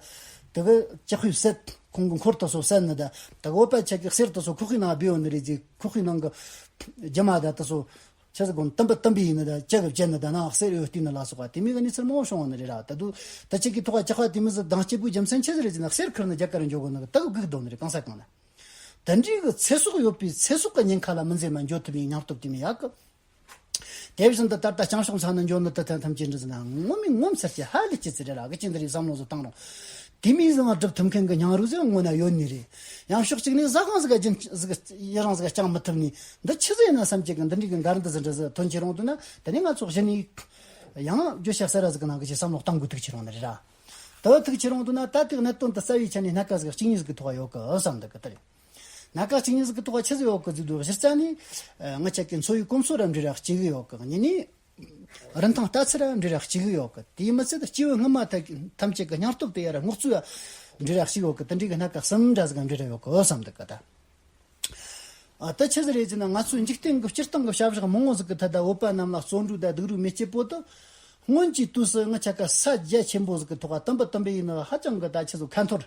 དེ་གི་ལྕགས་པའི་གསེར་ཁོང་གི་འཁོར་དེ་ཚོ་བསད་ནི་ད། དེ་གི་བོད་པ་ཆ་གི་གསེར་དེ་ཚོ་ཁོག་པའི་ནང་སྦས་ཡོད་ནི་རེད་ཟེར། ཁོག་པའི་ནང་གི་རྒྱུ་མ་ད་དེ་ཚོ། ཆ་ཟིག་གོང་དམ་པ་དམ་པའི་ཡིན་ན་ད་ལྕགས་ཀྱི་བཅད་ན་ད་ནང་གསེར་ཡོད་བལྟས་ན་ལ་སོགས་པ་དེ་མིན་གྱི་གནས་ཚུལ་མང་བོ་བྱུང་བ་ནི་རེད་ར། ད་དུང་ད་ཅིག་གི་ཐོག་ལྕགས་པ་དེ་མི་ཟིག་འདང་སྐྱེ་བོའི་རྒྱུ་མཚན་ཆི་ཟིག་རེད་ཟེར་ན། གསེར་ཁུར་ནི་རྒྱ་གར་འཇོག་གོ་ནི་ད་གི་སྒུག་འདུག་ནི་རེད། གང་ས་གང་ན་དེ་འདྲའི་གི་ཚེ་སྲོག་ཡོད་པའི་ཚེ་སྲོག་གི་ཉེན་ཁ་ལ་མི་འཛེམ་མ་འགྱོ་ཐུབ་པའི་སྙིང་སྟོབས་དེ་མི་ཡག་གི། དེ་བཞིན་དུ་ད་ལྟ་རྐྱང་ཕྱོགས་མཚན་ནས་འཇོག་ནི་ད་ཐམས་ཅད་འདྲི་ཟེར་ན་ངོ་མའི་ངོ་མཚར་གྱི་ཧ་ལས་ཀྱི་ཚེ་རེད་ར། གི་ཅི་འདི་རེད་བསམ་བློ་ཟིག་བཏང་རུང་། དེ་མིན་ཟིག་སྒྲུབ་ཐུབ་མཁན་གྱི་སྙིང་རུས་ཟིག་ངོ་ན་ཡོད་ནི་རེད། ཡང་ཕྱོགས་གཅིག་ནས་ཟ་ཁང་ཟིག་ག་རྒྱུན་ཟིག་ཡི་རང་ཟིག་བསྐྱང་མི་ཐུབ་ནི་འདི་ཆི་ཟིག་ཡིན་ན་བསམ་གྱི་གི། འདི་འདྲའི་གི་འགལ་འདུ་ཟིག་འདྲ་ཟིག་ཐོན་གྱི་རུང་དུས་ན་དེ་ནས་ང་ཚོ་གཞི་ནས་ཡང་བརྗོད་བྱ་གསར་བ་ཟིག་གི་ནང་གི་ཅིག་བསམ་བློ་གཏང་དགོས་ཐུག་གྱི་རུང་ནི་རེད་ར། དེ་ཐུག་གྱི་རུང་དུས་ན་ད་དེ་གནད་དོན་དེ་རྩ་བའི་ཆ་ནས་སྣ་ཁ་ཟིག་གཅིག་གཉིས་ཟིག་གི་ཐོག་ཡོད་གི་བསམ་འདུག་གི། དེ་རེད། སྣ་ཁ་གཅིག་གཉིས་ཟིག་གི་ཐོག་ཆི་ཟིག་ཡོད་གི་ཟེར་དུས་གཞི་རྩ་ནས། ཨ། ང་ཅག་གི་འཚོ་བའི་གོམས་སྲོལ་ར་འདྲ་ར་གཅིག་ཡོད་གི། གཉིས་ནས། རིན་ཐང་ལྟ་ཚུལ་ར་འབྲེལ་བ་གཅིག་ཡོད་གི། དེ་མི་ཚད་སྐྱེས་བུ་སྔ་མ་ཐམས་ཅད་ཀྱི་སྙིང་སྟོབས་དེ་ཡ་ར་བསྔགས་ཚུལ་ཡ་འབྲེལ་བ་གཅིག་ཡོད་གི། དེ་འདྲའི་གི་སྣ་ཁ་གསུམ་འདྲ་ཟིག་འབྲེལ་བ་ཡོད་གི་བསམ་འདུག་གི་ད། ཨ། ད་ཆི་ཟིག་རེད་ཟེར་ན། ང་ཚོའི་འཇིག་རྟེན་གྱི་སྤྱིར་བཏང་གི་བྱ་བཞག་མང་བོ་ཟིག་གི་ཐད་ད་བོད་པ་རྣམས་ལ་བརྩོན་འགྲུས་དང་སྡུག་རུས་མི་བྱེད་པོ་དེ། སྔོན་གྱི་དུས་སུ་ང་ཆ་ཀ་ས་རྒྱ་ཆེན་པོ་ཟིག་གི་ཐོག་དུམ་བུ་དུམ་བུ་ཡིན་ན་ཧ་ཅང་གི་ད་ཆི་ཟིག་ཁ་འཐོར།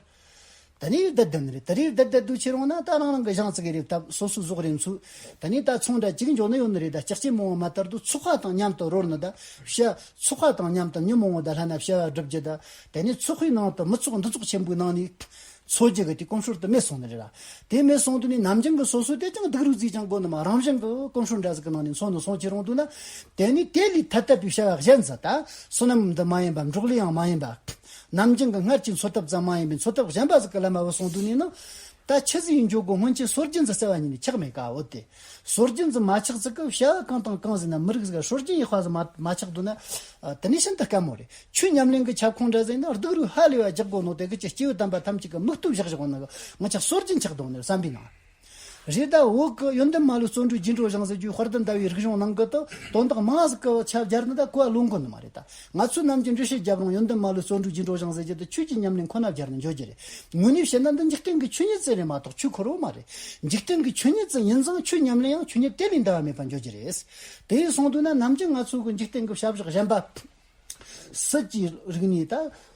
ད་ནི་བསྡད་བསྡད་ནི་རེད། ད་རེས་བསྡད་བསྡད་དུས་ཁྱེར་འོང་ན་ད་རང་རང་གི་ཞང་ཚིག་གི་རེད། ད་སོ་སོའི་ཟོག་རེད་ཚུལ། ད་ནི་ད་ཚོང་འདྲ་གཅིག་འཇོག་ནི་ཡོད་ནི་རེད། ད་ལྕགས་ཆས་མང་བ་མ་དར་དུས་ཚོགས་པ་དང་མཉམ་དུ་རོལ་ནི། ད་བྱ་ཚོགས་པ་དང་མཉམ་དུ་མྱི་མང་བོ་ད་ལྷན་ན་བྱ་བ་སྒྲུབ་རྒྱུ། ད་དེ་ནི་ཚོགས་པའི་ནང་དུ་མི་ཚོགས་འདུ་ཚོགས་ཆེན་པོའི་ནང་ནས་འཚོ་རྒྱུ་གི་དེ་གོམས་སྲོལ་དུ་མེད་སོང་ནི་རེད་ར། དེ་མེད་སོང་དུས་ནི་ནམ་རྒྱུན་གྱི་སོ་སོ་དེ་ཅང་སྡུག་རུས་ཅིས་ཀྱང་དགོས་ནི་མ། རང་བཞིན་གྱི་གོམས་སྲོལ་འདྲ་ཟིག་གི་ནང་ནས་འཚོ་ནི་སོང་ཁྱེར་འོང་དུས་ན། དེ་ནི་དེ་ལས་ཐ་དད་པའི་བྱ་བ་གཞན་ཟིག་ད་བསོད་ནམས་འདི་མ་ཡིན་པ། འབྲོག་ལས་ཡང་མ་ཡིན་པ། ནམ་རྒྱུན་གྱི་སྔར་གྱི་འཚོ་ཐབས་ཙམ་མ་ཡིན་པའི་འཚོ་ཐབས་གཞན་པ་ཟིག་གི་ལམ་མ་བུད་སོང་དུས་ནི་ནི། ད་ཆི་ཟིག་ཡིན་འཇོག་གོ། སྔོན་ཆད་སྲོལ་རྒྱུན་ཟིག་བརྩི་བ་ཉིད་ནས་ཆགས་མེད་ཀ། འོ་དེ་སྲོལ་རྒྱུན་ཟིག་མ་ཆགས་ཟིག་གི་བྱ་བ་གང་དང་གང་ཟིག་ན་མི་རིགས་ཟིག་སྲོལ་རྒྱུན་ཡག་པ་ཟིག་མ་མ་ཆགས་དུས་ན། ཨ། དེ་ནི་ཤིན་ཏུ་དཀའ་མོ་རེད། ཆོས་ཉམས་ལེན་གྱི་ཁྱབ་ཁོངས་འདྲ་ཟིག་ཡིན་ན་སྡུག་རུས་ཧ་ལས་པ་རྒྱག་དགོས་ནོ། དེ་གི་ཅི་སྐྱེས་བུ་དམ་པ་ཐམས་ཅད་ཀྱི་མིག་ལྟོས་བཞག་བཞག་ནི་ང་ཆ་སྲོལ་རྒྱུན་ཆགས་དོ་ནི་བསམ་པའི་ནང་། རེད། ད་བོད་ཀྱི་ཡོན་ཏན་མ་ལུས་བརྩོན་འགྲུས་རྒྱས་འགྲོ་ཞིང་ཟེར་རྒྱུའི་དཔལ་ལྡན་ཟླ་བའི་རིག་གཞུང་ནང་གི་དོ་དོན་དག་མང་ཟིག་གི་ཆ་སྦྱར་ནི་ད་གོ་བ་ལོན་གོ་ནི་མ་རེད། ད་ང་ཚོའི་ནམ་རྒྱུན་འགྲེལ་བཤད་རྒྱབ་རུང་ཡོན་ཏན་མ་ལུས་བརྩོན་འགྲུས་རྒྱས་འགྲོ་ཞིང་ཟེར་རྒྱུ་དེ་ཆོས་ཀྱི་ཉམས་ལེན་ཁོ་ན་སྦྱར་ནས་འཇོག་རྒྱུ་རེད། དངོས་གནས་བཤད་ན་འདི་འཇིག་རྟེན་གྱི་ཆོས་ཉིད་ཙམ་རེད་མ་གཏོགས་ཆོས་འཁོར་བོ་མ་རེད། འཇིག་རྟེན་གྱི་ཆོས་ཉིད་ཙམ་ཡིན་ཙང་ཆོས་ཉམས་ལེན་ཡང་ཆོས་ཉིད་དེ་ལས་འདའ་བ་མེད་པར་འཇོག་རྒྱུ་རེད། དེ་ཡིན་སོང་དུས་ན་ནམ་རྒྱུན་ང་ཚོ་གི་འཇིག་རྟེན་གྱི་བྱ་བཞག་གཞན་པ། སྲིད་ཀྱི་རིག་གནས་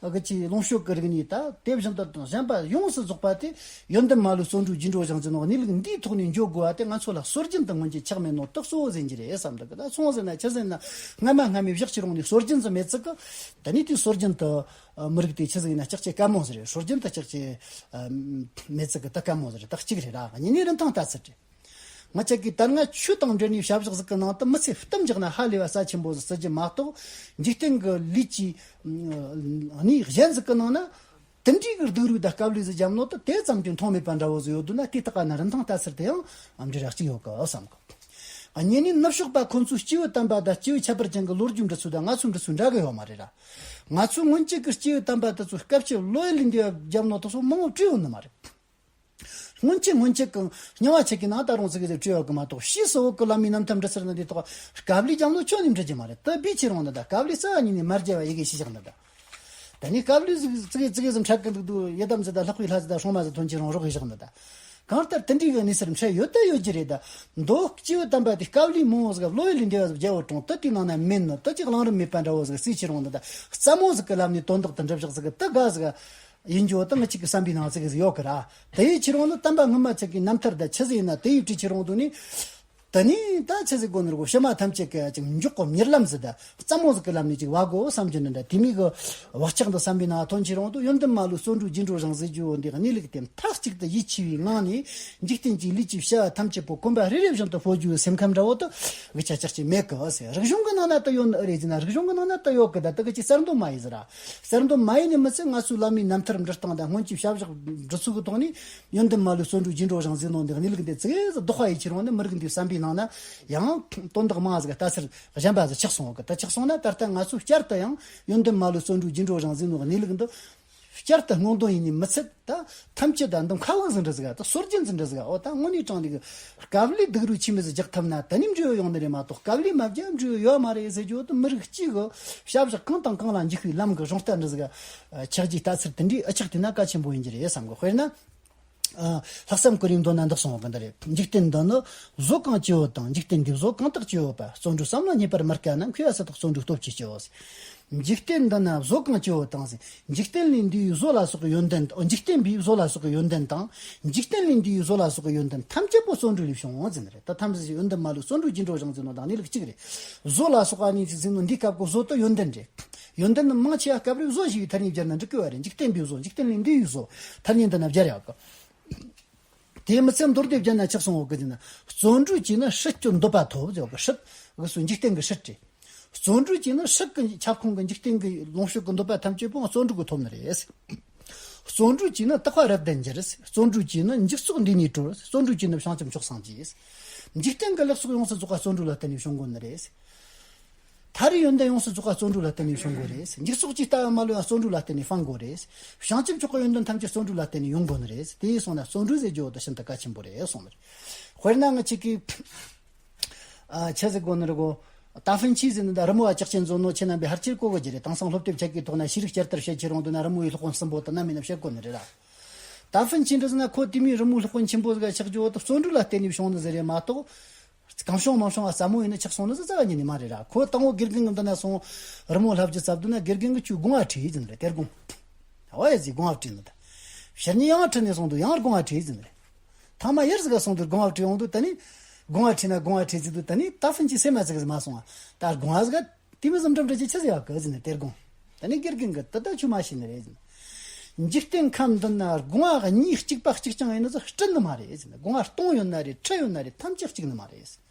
ད། གི་ཅིག་ལོངས་སྤྱོད་ཀྱི་རིག་གནས་ད། དེ་བཞིན་དུ་དང་གཞན་པ་ཡོངས་སུ་རྫོགས་པ་དེ་ཡོན་ཏན་མ་ལུས་བརྩོན་འགྲུས་རྒྱས་འགྲོ་ཞིང་ཟེར་ནོ་གནས་ལུགས་འདིའི་ཐོག་ནས་འཇོག་དགོས་པ་དེ་ང་ཚོ་ལ་སྲོལ་རྒྱུན་དུ་སྔོན་ཆད་ཆགས་མེད་ནོ་དེ་གཙོ་བོ་ཟིག་ཡིན་གྱི་རེད་བསམ་འདུག་གི། ད་སོང་ཟེར་ན་ཆི་ཟེར་ན། སྔ་མ་སྔ་མའི་བཞག་ཕྱིར་འོང་ནས་སྲོལ་རྒྱུན་ཟིག་མེད་ཚིག་གི། ད་ནི་དེའི་སྲོལ་རྒྱུན་དུ་མི་རིགས་དེ་ཆི་ཟིག་ཡིན་ན་ལྕགས་ཀྱི་དཀའ་མོ་ཟིག་རེད། སྲོལ་རྒྱུན་དུ་ལྕགས་ཀྱི་མེད་ཚིག་གི་དེ་དཀའ་མོ་ཟིག་རེད། ད་གཅིག་རེད་ར། གཉིས་ནས་རིན་ཐང་ལྟ་ཚུལ་རེད། ང་ཅག་གིས་ད་སྔ་ཆོས་དང་འབྲེལ་ནས་བྱ་བཞག་ཟིག་གི་ནང་དུ་མི་ཚེ་གཏུམ་རྒྱག་ན་ཧ་ལས་པ་རྩ་ཆེན་པོ་ཟིག་བརྩི་རྒྱུ་མ་གཏོགས། འཇིག་རྟེན་གྱི་ལུས་ཀྱི་གནས་གཞན་ཟིག་གི་ནང་ན་དེ་འདྲའི་གི་སྡུག་རུས་དང་དཀའ་ལས་ཟིག་བརྒྱབ་ནོ་དེ་དེ་ཙམ་གྱིས་མཐོང་མེད་པ་འདྲ་བོ་ཟིག་ཡོད་དུས་ན། དེ་དག་ག་ན་རིན་ཐང་ལྟ་ཚུལ་དེ་ཡང་འབྲེལ་བ་གཅིག་ཡོད་གི་བསམ་གི། གཉིས་ནས་ནུབ་ཕྱོགས་པ་ཁོང་ཚོའི་སྐྱེས་བུ་དམ་པ་དང་སྐྱེས་བུ་ཁྱད་པར་ཅན་གྱི་ལོ་རྒྱུས་འབྲི་ཚུལ་དང་ང་ཚོའི་འབྲི་ཚུལ་འདྲ་གི་ཡོད་མ་རེད་ར། ང་ཚོའི་སྔོན་ཆད་ཀྱི་སྐྱེས་བུ་དམ་པ་དེ་ཚོས་སྐབས་ཕྱི་བློ་ཡུལ་ལས་འདས་པ་བརྒྱབ་ནོ་དེ་ཚོ་མང་བོ་བྲིས་ཡོད་ནི་མ་རེད། སྔོན་ཆད་སྔོན་ཆད་ཀྱི་རྙིང་བ་ཆེ་གེ་ནང་ད་རུང་ཚིག་གི་བྲིས་ཡོད་གི་མ་གཏོགས། ཕྱིས་སུ་བོད་ཀྱི་བླ་མའི་རྣམ་ཐར་འབྲི་ཚུལ་ནི་འདི་དག་དཀའ་ལས་བརྒྱབ་ནོ་ཁྱོན་ནས་འབྲི་རྒྱུ་མ་རེད། དེ་སྦས་ཁྱེར་འོང་ནི་ད། དཀའ་ལས་རྩ་བ་ཉིད་ནས་མ་བརྒྱབ་པ་ཡི་གེ་ཞིག་བཞག་ནི་ད། ད་ནི་དཀའ་ལས་ཟིག་ཙི་གེ་ཙི་གེ་ཟིག་འཕྲད་གི་འདུག་དུས་ཡི་དམ་ཟིག་དང་ལྷག་པའི་ལྷ་ཟིག་དང་སྲུང་མ་ཟིག་ཐོན་ཁྱེར་འོང་རོགས་ཡི་བཞག་ནི་ད། གང་ལྟར་དེ་འདྲའི་གི་གནས་ཚུལ་འཕྲད་ཡོད་ད་ཡོད་རྒྱུ་རེད་ད། མདོ་སྐྱེས་བུ་དམ་པ་དེ་དཀའ་ལས་མང་བོ་ཟིག་བློ་ཡུལ་ལས་འདས་པ་ཟིག་བརྒྱབ་ཡོད་རུང་། དེ་དེའི་ནང་ན་མེད་ནི་དེ་ཅིག་གླེང་རིན་མེད་པ་འདྲ་བོ་ཟིག་བརྩིས་ཁྱེར་འོང་ནི་ད། རྩ་མོ་ཟིག་གི་ལམ་ནས་དོན་དག་དེ་འགྲུབ་བཞག་ཟིག་གི་དེ་དགའ་ཟིག་ཡིན་རྒྱུ་དེ་ང་གཅིག་གི་བསམ་པའི་ནང་ཚིག་གི་ཟིག་ཡོད་གི་ར། དེ་ཡི་ཁྱེར་འོང་ནི་དམ་པ་སྔོན་མ་ཆེ་གེ་རྣམ་ཐར་ད་ཆི་ཟིག་ཡིན་ན་དེ་ཡི་བྲིས་ཁྱེར་འོང་དུས་ནི། དེ་ནས་ད་ཆི་ཟིག་དགོས་ནི་རེད་གོ། ཕྱི་མ་ཐམས་ཅད་ཀྱི་ཅིག་མགྱོགས་པོ་གཉེར་ལམ་ཟིག་ད་རྩ་མོ་ཟིག་གི་ལམ་ནས་ཅིག་བ་དགོས་བསམ་རྒྱུ་ནི་འདྲ། དེ་མིན་གི་བག་ཆགས་འདི་བསམ་པའི་ནང་ཐོན་ཁྱེར་འོང་དུས། ཡོན་ཏན་མ་ལུས་བརྩོན་འགྲུས་རྒྱས་འགྲོ་ཞིང་ཟེར་རྒྱུ་འདི་གནས་ལུགས་དེ་མཐའ་གཅིག་ཏུ་ཡིད་ཆེས་པའི་ངང་ནས་འཇིག་རྟེན་གྱི་ལུས་ཀྱི་བྱ་བ་ཐམས་ཅད་པོ་གོམ་པ་རེ་རེ་བཞིན་དུ་སྤོ་རྒྱུའི་སེམས་ཁམས་འདྲ་བོ་དེ་གི་ཆ་ཅག་ཅིག་མེད་གི་ཟེར། རིག་གཞུང་གི་ནང་ན་དེ་ཡོད་ནི་ཨེ་རེད་ཟེར་ན། རིག་གཞུང་གི་ནང་ན་དེ་ཡོད་གི། ད་དེ་གི་ཅིག་གསར་འདོན་མ་ཡིན་ཟེར་ར། གསར་འདོན་མ་ཡིན་ནི་མི་ཚད་ང་ཚོའི་བླ་མའི་རྣམ་ཐར་འབྲི་སྟངས་དང་སྔོན་གྱི་བྱ་བཞག་འབྲི་ཚུལ་གི་ཐོག་ནས། ཡོན་ཏན་མ་ལུས་བརྩོན་འགྲུས་རྒྱས་འགྲོ་ཞིང་ཟེར་ནོ་འདི་གནས་ལུགས་འདི་ཙི་གེ་ཟིག་ལྡོག་པ་ཡི་ཕྱིར་འོང་ནི་མི་རིགས་འདིའི་བསམ་པའི་ནང་ན་ཡང་དོན་དག་མང་ཟིག་ལྟ་ཚུལ་གཞན་པ་ཟིག་ཆགས་སོང་གི། ད་ཆགས་སོང་ན་ད་ལྟ་ང་ཚོ་བསྐྱར་དུ་ཡང་ཡོན་ཏན་མ་ལུས་བརྩོན་འགྲུས་རྒྱས་འགྲོ་ཞིང་ཟེར་ནོ་གནས་ལུགས་འདི་བསྐྱར་དུ་སྔོག་འདོན་ཡིན་ནི་མི་ཚད། ད་ཐམས་ཅད་ད་འདི་མཁའ་དབུགས་ཟིག་འདྲ་ཟིག་ག་ད་སྲོལ་རྒྱུན་ཟིག་འདྲ་ཟིག་ག་འོ་ད་དངོས་གནས་དྲང་གནས་གི་དཀའ་ལས་སྡུག་རུས་ཆེན་མོ་ཟིག་རྒྱག་ཐུབ་ན་ད་ནི་འབྲས་བུ་ཡོང་ནི་རེད་མ་གཏོགས། དཀའ་ལས་མ་བརྒྱབ་འབྲས་བུ་ཡོད་མ་རེད་ཟེར་རྒྱུ་དེ་མི་རིགས་གཅིག་གི་བྱ་བཞག་གང་དང་གང་ལ་འཇུག་པའི་ལམ་གི་གཞུང་རྟ་འདྲ་ཟིག་ག་ཆགས་རྒྱུའི་ལྟ་ཚུལ་དེ་འདྲའི་འུ་ཅག་བལྟས་ན་གལ་ཆེན་པོ་ཡིན་གྱི་རེད་བསམ་གི། དཔེར་ན། ཨ། ལྷག་བསམ་ཀུན་རིག་མདོ་ན་འདི་གསུངས་པ་འདི་རེད། འཇིག་རྟེན་འདི་ནི་བཟོ་གང་བགྱིའོ་དང་། འཇིག་རྟེན་འདིས་བཟོ་གང་དག་བགྱིའོ་བ། བརྩོན་འགྲུས་བསམ་ལ་རྙེད་པར་མི་དཀའ་ན། མཁས་པ་སུ་དག་བརྩོན་འགྲུས་སྟོབས་ཀྱིས་བགྱིའོ། འཇིག་རྟེན་འདི་ན་བཟོ་གང་བགྱིའོ་དང་ཟེར། འཇིག་རྟེན་ལས་འདས་པའི་བཟོ་ལ་སོགས་པའི་ཡོན་ཏན། འཇིག་རྟེན་པའི་བཟོ་ལ་སོགས་པའི་ཡོན་ཏན་དང་། འཇིག་རྟེན་ལས་འདས་པའི་བཟོ་ལ་སོགས་པའི་ཡོན་ཏན་ཐམས་ཅད་པོ་བརྩོན་འགྲུས་ལས་བྱུང་ཟེར་ནི་རེད། ད་ཐམས་ཅད་ཡོན་ཏན་མ་ལུས་བརྩོན་འགྲུས་རྒྱས་འགྲོ་ཞིང་ཟེར་ནོ་དང་གནས་ལུགས་གཅིག་རེད། བཟོ་ལ་སོགས་པ་གཉིས་ཀྱིས་ཟེར་ནོ་འདིའི་སྐབས་ཀྱི་བཟོ་དེ་ཡོན་ཏན་རེད། ཡོན་ཏན་ནི་མང་ཆེ་བ་སྐབས་རེ་བཟོ་ཞེས་པའི་ཐ་སྙད་སྦྱར་ན་འགྲིག་གི་བ་རེད། འཇིག་རྟེན་པའི་བཟོ། འཇིག་རྟེན་ལས་འདས་པའི་བཟོ། ཐ་སྙད་འདི་ན་སྦྱར་ཡག་གི། དེ་མི་ཚད་མདོར་བསྡུས་བརྒྱབ་ན་ཆགས་སོང་བ་གི་ཟེར་ན། བརྩོན་འགྲུས་བགྱིས་ན་སྲིད་ཀྱི་འདོད་པ་ཐོབ་ཟེར་བ་གི། སྲིད་གི་སུ་འཇིག་རྟེན་གི་སྲིད་དེ། བརྩོན་འགྲུས་བགྱིས་ན་སྲིད་ཀྱི་ཁྱབ་ཁོངས་ཀྱི་འཇིག་རྟེན་གྱི་ལོངས་སྤྱོད་ཀྱི་འདོད་པ་ཐམས་ཅད་པོ་བརྩོན་འགྲུས་ཀྱིས་ཐོབ་ནི་རེད། བརྩོན་འགྲུས་བགྱིས་ན་དག་པ་རབ་ཏུ་འགྱུར། བརྩོན་འགྲུས་བགྱིས་ན་འཇིག་ཚོགས་འདས་ནས་གྲོལ། བརྩོན་འགྲུས་བགྱིས་ན་བྱང་ཆུབ་མཆོག་སངས་རྒྱས། འཇིག་རྟེན་གྱི་ལེགས་ཚོགས་ཡོངས་སུ་རྫོགས་པ་བརྩོན་འགྲུས་ལ་བརྟེན་ནས་བྱུང་དགོས་ནི་རེད། ཐར་པའི་ཡོན་ཏན་ཡོངས་སུ་རྫོགས་པ་བརྩོན་འགྲུས་ལ་བརྟེན་ནས་བྱུང་དགོས་རེད། འཇིག་ཚོགས་ཀྱི་ལྟ་བ་མ་ལུས་པ་བརྩོན་འགྲུས་ལ་བརྟེན་ནས་སྤང་དགོས་རེད། བྱང་ཆུབ་མཆོག་གི་ཡོན་ཏན་ཐམས་ཅད་བརྩོན་འགྲུས་ལ་བརྟེན་ནས་ཡོང་དགོས་ནི་རེད། དེ་ཡིན་སོང་ན་བརྩོན་འགྲུས་ཟེར་རྒྱུ་བོ་དེ་ཤིན་ཏུ་གལ་ཆེན་པོ་རེད་གསུངས་ནི་རེད། དཔེར་ན་ང་ཅིག་གིས། ཨ། ཆི་ཟེར་དགོས་ནི་རེད་གོ། ད་ཕན་ཆི་ཟེར་ནི་ད་རི་མོ་བ་ཅག་ཅན་བཟོ་ནོ་ཁྱེད་རྣམ་པས་ཧར་ཆེར་གོ་གི་ཅི་རེད། དེང་སང་སློབ་དེབ་ཆ་གི་ཐོག་ན་ཤེས་རིག་བསྐྱར་དར་བྱེད་ཆེ་རུང་དུ་ན་རི་མོ་ཡི་སློབ་དཔོན་གསུམ་པོ་དུ་ན་མིན་ན་བཤད་གོ་ནི་རེད་ར། ད་ཕན་ཆི་འདྲ་ཟེར་ན་ཁོ་དེ་མིའི་རི་མོའི་སློབ་དཔོན་ཆེན་པོ་ཟིག་ཆགས་རྒྱུ་བོ་དུ་བརྩོན་འགྲུས་ལ་བརྟེན་ནས་བྱུང་ནི་ཟིག་རེད་མ་གཏོགས། གང་བྱུང་མང་བྱུང་ཨ་ཙམ་མོ་ཡིན་ན་ཆགས་སོང་ནི་ཟིག་རྩ་བ་ཉིད་ནས་མ་རེད་ར། ཁོ་དང་བོ་དགེ་རྒན་གི་འདི་ན་སོང་། རི་མོ་བསླབ་རྒྱུ་བཙལ་དུས་ན་དགེ་རྒན་གི་ཁྱོས་དགོངས་པ་ཁྲིད་ཟེར་ནི་རེད། དེར་དགོངས། ཨོ་ཡ་ཟིག་དགོངས་པ་ཁྲིད་ནི་ད། ཕྱིར་ནི་ཡང་ཁྲིད་ནས་སོང་དུས་ཡང་དགོངས་པ་ཁྲིད་ཟེར་ནི་རེད། ཐ་མ་ཡར་ཟིག་ག་སོང་དུས་དགོངས་པ་ཁྲིད་ཡོང་དུས་ད་ནི། དགོངས་པ་ཁྲིད་ན་དགོངས་པ་ཁྲིད་ཟེར་དུས་ད་ནི་ད་ཕན་ཆི་སེམས་མ་ཟིག་གི་མ་སོང་ཨ། ད་དགོངས་པ་ཟིག་ག་དེ་མི་ཟིག་འགྲིམ་འགྲིམ་གྱི་ཆི་ཟིག་ཡོད་གི་ཟེར་ནས་དེར་དགོངས། ད་ནི་དགེ་རྒན་གི་ད་ད་ཆུ་མ་ཤེས་ནི་རེད་ཟེར་ནས། འཇིག་རྟེན་ཁམས་འདི་ན་དགོངས་པ་གཉིས་གཅིག་པ་གཅིག་རྐྱང་ཡིན་ནི་ཟིག་སྲིད་ནི་མ་རེད་ཟེར་ནས། དགོངས་པ་སྟོང་ཡོད་ན་རེད་ཁྲི་ཡོད་ན་རེད་ཐམས་ཅད་གཅིག་ནི་མ་རེད་ཟེར།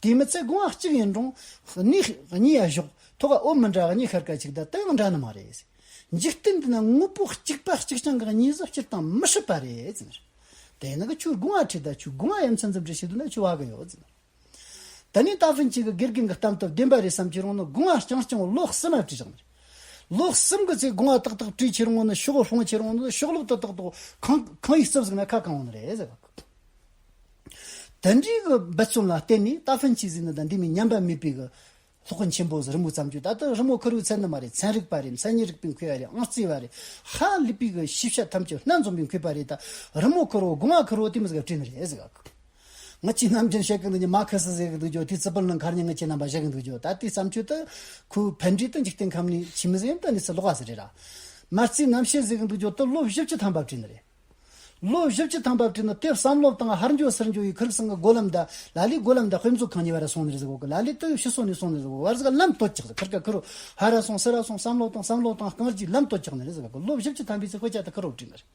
དེ་མི་ཚད་དགོངས་པ་གཅིག་ཡིན་རུང་གནས་གཉིས་ཡ་ཞོག་ཐོག་ག་འོད་མི་འདྲ་གཉིས་ཤར་ཀ་གཅིག་ད་ད་ཡང་འདྲ་ནི་མ་རེད་ཟེར། འཇིག་རྟེན་འདི་ན་དངོས་པོ་གཅིག་པ་གཅིག་རྐྱང་གི་གཉིས་སུ་སྤྱིར་བཏང་མི་སྲིད་པ་རེད་ཟེར། དེ་ནི་གི་ཁྱོད་དགོངས་པ་ཁྲིད་ད་ཁྱོད་དགོངས་པ་ཡ་མཚན་ཙམ་ཅིག་ཤེས་དུས་ན་ཁྱོད་བ་གི་ཡོད་ཟེར། ད་ནི་ད་ཕན་ཆི་གི་དགེ་རྒན་གི་གཏམ་དུ་བདེན་པ་རེད་བསམ་ཁྱེར་འོང་ནི་དགོངས་པ་རྐྱང་རྐྱང་ལོ་གསུམ་མ་བྲིས་བཞག་ནི་རེད། ལོ་གསུམ་གི་ཚེ་དགོངས་པ་ཏག་ཏག་བྲིས་ཁྱེར་འོང་ནི་ཤོག་བུ་སྤུངས་ཁྱེར་འོང་ནི་ཤོག་ལོབ་ཏག་ཏག་ཏག་ཁང་ཁང་ཡིག་རྩིབ་ཟིག་ན་ཁ་གང་འོང་ནི་རེད་ཟེར་བ། དེ་འདྲའི་གི་འབད་བརྩོན་ལ་བརྟེན་ནས་ད་ཕན་ཆི་ཟིག་ནི་ད་འདི་མི་ཉམས་པ་མེད་པའི་གི་སློབ་དཔོན་ཆེན་པོ་ཟིག་རི་མོ་བརྩམས་རྒྱུ། ད་ལྟ་རི་མོ་ཁེར་བོའི་ཚན་ནི་མ་རེད། ཚན་རིག་པ་རེད། མཚན་ཉིད་རིག་པའི་མཁས་པ་རེད། ཨང་རྩིས་པ་རེད། ཧ་ལས་པའི་གི་ཤེས་བྱ་ཐམས་ཅད་སྣ་འཛོམས་པའི་མཁས་པ་རེད། ད་རི་མོ་ཁེར་བོ་དགོངས་པ་ཁེར་བོ་དེ་མི་ཟིག་བྲིས་ནི་རེད་ཟེར་ག་ང་ཆེ་ནམ་རྒྱུན་བཤད་གི་འདུག་ཉི་མ་ཁ་སི་ཟེར་གི་འདུག་ཇོ་དེ་ཙི་པིར་ནང་ཁར་ཉི་ང་ཆེ་རྣམ་པ་བཤད་གི་འདུག་ཇོ་ད་དེ་བརྩམས་ཆོས་དུ་ཁོའི་ཕན་འབྲས་དུ་འཇིག་རྟེན་ཁམས་ནས་ཆི་མི་ཟིག་ཡིན་ད་ནི་སི་ལོག་ག་ཟེར་རེད་ར། མ་རྩིས་རྣམ་བཤད་ཟེར་གི་འདུག་ཇོ་དུ་ལོ་བཞི་བཅུ་ཐམ་པ་བྲིས་ནི་རེད། ལོ་བཞི་བཅུ་ཐམ་པ་བྲིས་ནི་དེ་བསམ་བློ་བཏང་ཧར་འགྱོ་ཚུར་འགྱོ་ཡི་ཁིར་སང་གི་སྒོ་ལམ་ད་ལ་ལས་སྒོ་ལམ་ད་དཔེ་མཛོད་ཁང་གཉིས་བར་སོང་ནི་རེད་ཟེར་གོ་གི་ལ་ལས་དུ་ཕྱི་སོང་ནས་སོང་ནི་རེད་ཟེར་གོ་བར་ཟིག་ལམ་དོད་ཅིག་ཟེར་ཁིར་ཀ་ཁིར་ཧ་ར་སོང་སི་ར་སོང་བསམ་བློ་བཏང་བསམ་བློ་བཏང་རྐང་རྗེས་ལམ་དོད་ཅིག་ནི་རེད་ཟེར་གོ་ལོ་བཞི་བཅུ་ཐམ་པའི་ཚེ་དཔེ་ཆ་ད་ཁིར་རོ་བྲིས་ནི་རེད།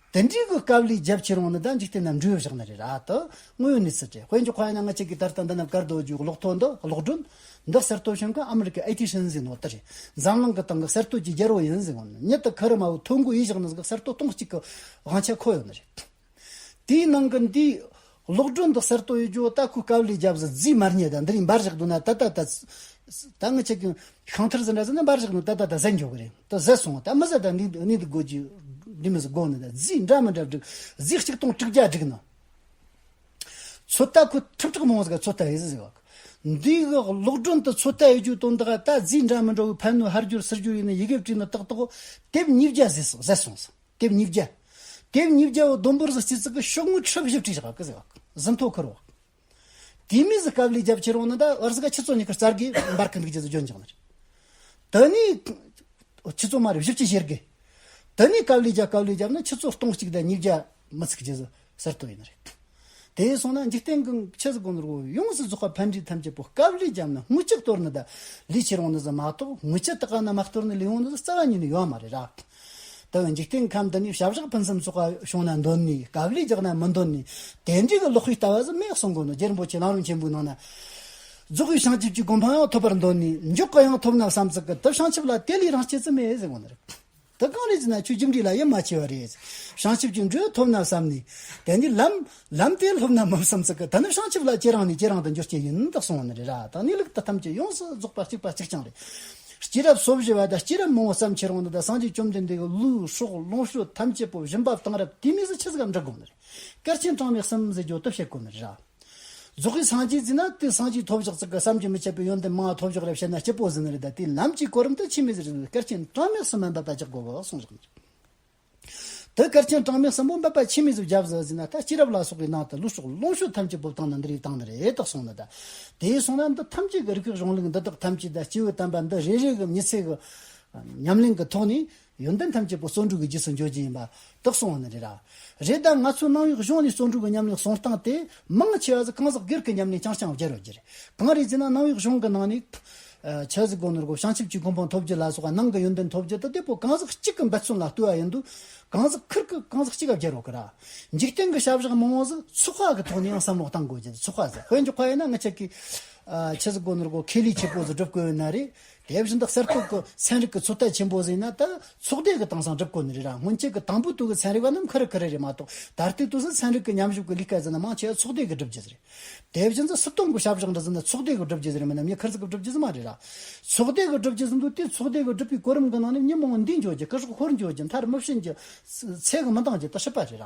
དེ་འདྲའི་གི་དཀའ་ལས་རྒྱབ་ཁྱེར་འོང་ནི་ད་འཇིག་རྟེན་ན་འགྲོ་བཞག་ནི་རེད་ར་ད་དངོས་ཡོད་གནས་ཚུལ་རེད། དཔེ་འཇོག་ཁ་ཡིན་ན་ང་ཅག་གི་ད་ལྟ་འདི་ན་བཀར་རྡོ་རྒྱུག་གློག་ཐོ་འདི་གློག་སྒྲོན་འདི་གསར་གཏོད་བྱུང་གི་ཨ་མི་རི་ཀའི་ཨའི་ཊི་ཤན་ཟེར་ནོ་དེ་རེད། འཛམ་གླིང་གི་སྟེང་གི་གསར་གཏོད་ཀྱི་རྒྱལ་པོ་ཡིན་ཟེར་གོ་ནི་ཉིད་དུ་ཁ་རི་མ་བོ་ཐོ་འགོད་ཡིས་བཞག་ནི་གི་གསར་གཏོད་སྟོང་གཅིག་གི་དབང་ཆ་ཁོ་ཡོད་ནི་རེད། དེའི་ནང་གི་འདིའི་གློག་སྒྲོན་འདི་གསར་གཏོད་ཡོད་རྒྱུ་ད་ཁོའི་དཀའ་ལས་རྒྱབ་ཟིག་རྫིས་མར་ཉལ་ད་འདི་རིང་འབར་བཞག་འདུག་ན་ད་ད་ད་ད་ངི་ཆ་གི་ཤིང་ཐར་ཟིག་འདྲ་ཟིག་ན་འབར་བཞག་ནོ་ད་ད་ད་ཟད་འགྱོ་གི་རེད། ད་ཟད་སོང་ད་མི་ཟད་ད་ནི་ནི་འདི་དགོས་ཀྱི་འདི་མི་ཟིག་དགོས་ནི་ད་རྫིས་འདྲ་མི་འདྲ་བསྒྲིགས་རྫིས་གཅིག་སྟོང་དྲུག་བརྒྱ་བསྒྲིགས་ནོ། ཚོད་ལྟ་ཁོ་ཁྲི་ཕྲག་མང་ཟིག་ཚོད་ལྟ་ཡེ་ཟིག་ཟིག་བ། འདི་གི་གློག་སྒྲོན་དུ་ཚོད་ལྟ་ཡེ་རྒྱུ་དོན་དག་ད་རྫིས་འདྲ་མི་འདྲ་བའི་ཕན་ནུ་ཧར་རྒྱུར་ཚུར་རྒྱུར་ཡིན་ན་ཡི་གེ་བྲིས་ནི་ཏག་ཏག་དེབ་ཉིས་བརྒྱ་ཟིག་ཟིག་ཟད་སོང་ཟིག་དེབ་ཉིས་བརྒྱ། དེབ་ཉིས་བརྒྱ་བོ་བསྡོམས་འབོར་ཟིག་སྤྱི་ཚོགས་ཀྱི་ཤོག་ངོས་ཁྲི་བཞི་བྲིས་བཞག་གི་ཟིག་བ། ཟིན་ཐོ་ཁུར་བ། དེ་མི་ཟིག་དཀའ་ལས་རྒྱབ་ཁྱེར་འོང་ནི་ད་བར་ཟིག་ཆུ་ཚོད་ཉི་ཁར་རྩར་གི་འབར་གི་འདུག་རྒྱུ་ཟིག་འཇོན་ཀྱང་ནི་རེད། ད་ནི། ཆུ་ཚོད་མ་རེད་བཞི་བཅུ་ཞེ་དགུ། ད་ནི་དཀའ་ལས་རྒྱབ་དཀའ་ལས་རྒྱབ་ན་ཆུ་ཚོད་སྟོང་གཅིག་དང་ཉིས་བརྒྱ་མི་ཚིག་རྒྱུ་ཟིག་གསར་གཏོད་ཡིན་ནི་རེད། དེ་སོང་ན་འཇིག་རྟེན་གྱི་ཆི་ཟིག་གོ་ནོར་བོ་ཡོངས་སུ་རྫོགས་པ་ཕན་འབྲས་ཐམས་ཅད་པོ་དཀའ་ལས་བརྒྱབ་ན་དངུལ་ཆུ་གཏོར་ནི་ད་ལས་ཁྱེར་འོང་ནི་ཟིག་མ་གཏོགས་དངུལ་ཆུ་དག་ག་ན་མ་གཏོར་ནི་ལས་འོང་ནི་ཟིག་རྩ་བ་ཉིད་ནས་ཡོད་མ་རེད་ར། ད་འཇིག་རྟེན་ཁམས་འདི་ནས་བྱ་བཞག་ཕུན་སུམ་ཚོགས་པ་བྱུང་ན་འདོད་ནི་དཀའ་ལས་རྒྱག་ན་མི་འདོད་ནི་དེ་འདྲའི་གི་ལོག་པའི་ལྟ་བ་ཟིག་མེད་གསུང་གོ་ནོ་རྗེ་རིན་པོ་ཆེ་གླང་རིན་ཆེན་པོའི་ནང་ན། རྫོགས་པའི་བྱང་ཆུབ་ཀྱི་གོ་འཕང་ཡང་ཐོབ་པར་འདོད་ནི་མགྱོགས་ཀྱི་ཡང་ཐོབ་ན་བསམ་ཚུལ་གི་དུ་བྱང་ཆུབ་ལ་དེ་ལས་རང་སྐྱེ་ཙི་མེད་ཟེར་གོ་ནི་རེད། དེ་གང་རེད་ཟེར་ན་ཁྱོད་རྒྱུ་འབྲས་ལ་ཡིད་མ་ཆེས་པ་རེད། བྱང་ཆུབ་ཀྱི་འགྲོས་ཐོབ་ན་བསམ་ནས། དེ་ནི་ལམ་ལམ་དེ་སློབ་ན་མི་བསམ་ཚུལ་གི་ད་ནི་བྱང་ཆུབ་ལ་ཁྱེད་རང་ནས་ཁྱེད་རང་དུ་འགྱུར་སྐྱེ་ཡིན་དུ་གསུང་བ་ནི་རེད་ར། ད་ནི་ལུགས་དེ་ཐམས་ཅད་ཡོངས་སུ་རྫོགས་པ་གཅིག་པ་གཅིག་རྐྱང་རེད། སྐྱེས་རབས་སོ་བཞི་བ་དང་སྐྱེས་རབས་མང་བོ་བསམ་ཁྱེར་འོང་ནི་ད་སངས་རྒྱས་བཅོམ་ལྡན་འདས་ཀྱི་ལུས་སྲོག་ལོངས་སྤྱོད་ཐམས་ཅད་པོ་སྦྱིན་པ་བཏང་རབས་དེ་མི་ཟིག་ཆི་ཟིག་ག་འབྲི་དགོས་ནི་རེད། སྐལ་ཆེན་གྲངས་མེད་གསུམ་ཟེར་རྒྱུ་དུ་བཤད་དགོས་ནི་རེད་ར། རྫོགས་པའི་སངས་རྒྱས་ཟེར་ན་དེ་སངས་རྒྱས་ཐོབ་བཞག་ཚིག་གི་བསམ་གྱིས་མི་ཁྱབ་པའི་ཡོན་ཏན་མང་བ་ཐོབ་བཞག་རེད་བཤད་ན་སྐྱིད་པོ་ཟེར་ནི་རེད། ད་དེ་ལམ་གྱི་གོ་རིམ་དུ་ཆི་མོ་ཟིག་རེད། སྐལ་ཆེན་གྲངས་མེད་གསུམ་མ་འབད་པ་རྒྱག་དགོས་གོ་གསུངས་བཞག་ནི་རེད། དེ་སྐལ་ཆེན་གྲངས་མེད་གསུམ་པོ་འབད་པ་ཆི་མོ་ཟིག་བརྒྱབ་ཟིག་ཟེར་ན་ད་སྐྱེས་རབས་ལ་སོགས་པའི་ནང་དུ་ལུས་སྲོག་ལོངས་སྤྱོད་ཐམས་ཅད་པོ་བཏང་ན་འདི་རིགས་བཏང་ནི་རེད་དག་གསུངས་ནི་ད། དེ་སོང་ན་འདི་ཐམས་ཅད་ཀྱི་རིགས་པའི་གཞུང་ལུགས་འདི་དག་ཐམས་ཅད་ད་སྐྱེས་བུ་དམ་པ་འདི་རེ་རེ་གི་མྱི་ཚེ་གི་ཉམས་ལེན་གྱི་ཐོག་ནས། ཡོན་ཏན་ཐམས་ཅད་པོ་བརྩོན་འགྲུས་ཀྱི་རྗེས་སུ་འཇུག་རྒྱུ་ཡིན་པ་དག་གསུངས་པ་ནི་རེད་ར། རེད་ད་ང་ཚོའི་ནང་པའི་གཞུང་ནས་བརྩོན་འགྲུས་ཀྱི་ཉམས་ལེན་གསུང་སྟངས་དེ་མང་ཆེ་བ་ཟིག་གང་ཟག་སྒེར་གྱི་ཉམས་ལེན་རྐྱང་རྐྱང་སྦྱར་བ་རྒྱུ་རེད། གང་རེད་ཟེར་ན་ནང་པའི་གཞུང་གི་ནང་ནས་ཆི་ཟིག་གོ་ནོར་གོ་བྱང་ཆུབ་ཀྱི་གོ་འཕང་ཐོབ་རྒྱུ་ལ་སོགས་པ་ནང་གི་ཡོན་ཏན་ཐོབ་རྒྱུ་དེ་དེ་པོ་གང་ཟག་གཅིག་གི་འབད་བརྩོན་ལ་ལྟོས་པ་ཡིན་དུས་གང་ཟག་ཁུར་གི་གང་ཟག་གཅིག་ག་སྦྱར་རོགས་གི་ར། འཇིག་རྟེན་གྱི་བྱ་བཞག་མང་བོ་ཟིག་ཚོགས་པ་གི་ཐོག་ནས་ཡང་བསམ་བློ་གཏང་དགོས་རྒྱུ་ཚོགས་པ་ཟིག་དཔེ་འཇོག་པ་ཡིན་ན་ང་ཆ་གི་ཆི་ཟིག་གོ་ནོར་གོ་ཁེ་ལས་ཆེ་པོ་ཟིག་སྒྲུབ་དགོས་ཡོད་ན་རེད། དེ་བཞིན་དུ་གསར་གཏོད་ཀྱི་ཚན་རིག་གི་ཚོད་ལྟ་ཆེན་པོ་ཟིན་ན་ད་ཚོགས་སྡེ་གི་དེང་སང་སྒྲུབ་དགོས་ནི་རེད་ར། སྔོན་ཆད་ཀྱི་དང་པོ་དུས་ཀྱི་ཚན་རིག་པ་རྣམས་ཁ་རི་ཁ་རི་རེད་མ་གཏོགས་ད་ལྟའི་དུས་སུ་ཚན་རིག་གི་ཉམས་ཞིབ་ཀྱི་ལས་ཀ་ཟིན་ན་མང་ཆེ་བ་ཚོགས་སྡེ་གི་སྒྲུབ་རྒྱུ་ཟིག་རེད། དེ་བཞིན་དུ་སྲིད་དོན་གྱི་བྱ་བཞག་འདྲ་ཟིན་ན་ཚོགས་སྡེ་གི་སྒྲུབ་རྒྱུ་ཟིག་རེད་མིན་ན་མྱི་ཁ་ཟིག་གི་སྒྲུབ་རྒྱུ་ཟིག་མ་རེད་ར། ཚོགས་སྡེ་གི་སྒྲུབ་རྒྱུ་ཟིན་དུས་དེ་ཚོགས་སྡེ་གི་སྒྲུབ་པའི་གོ་རིམ་གི་ནང་ནས་མྱི་མང་བོ་འདི་འཇོག་རྒྱུ་སྐུ་སྲོག་ཤོར་འཇོག་རྒྱུ་མཐར་མི་ཕྱིན་རྒྱུ་ཚེ་གི་མི་འདང་རྒྱུ་དེ་སྲིད་པ་རེད་ར།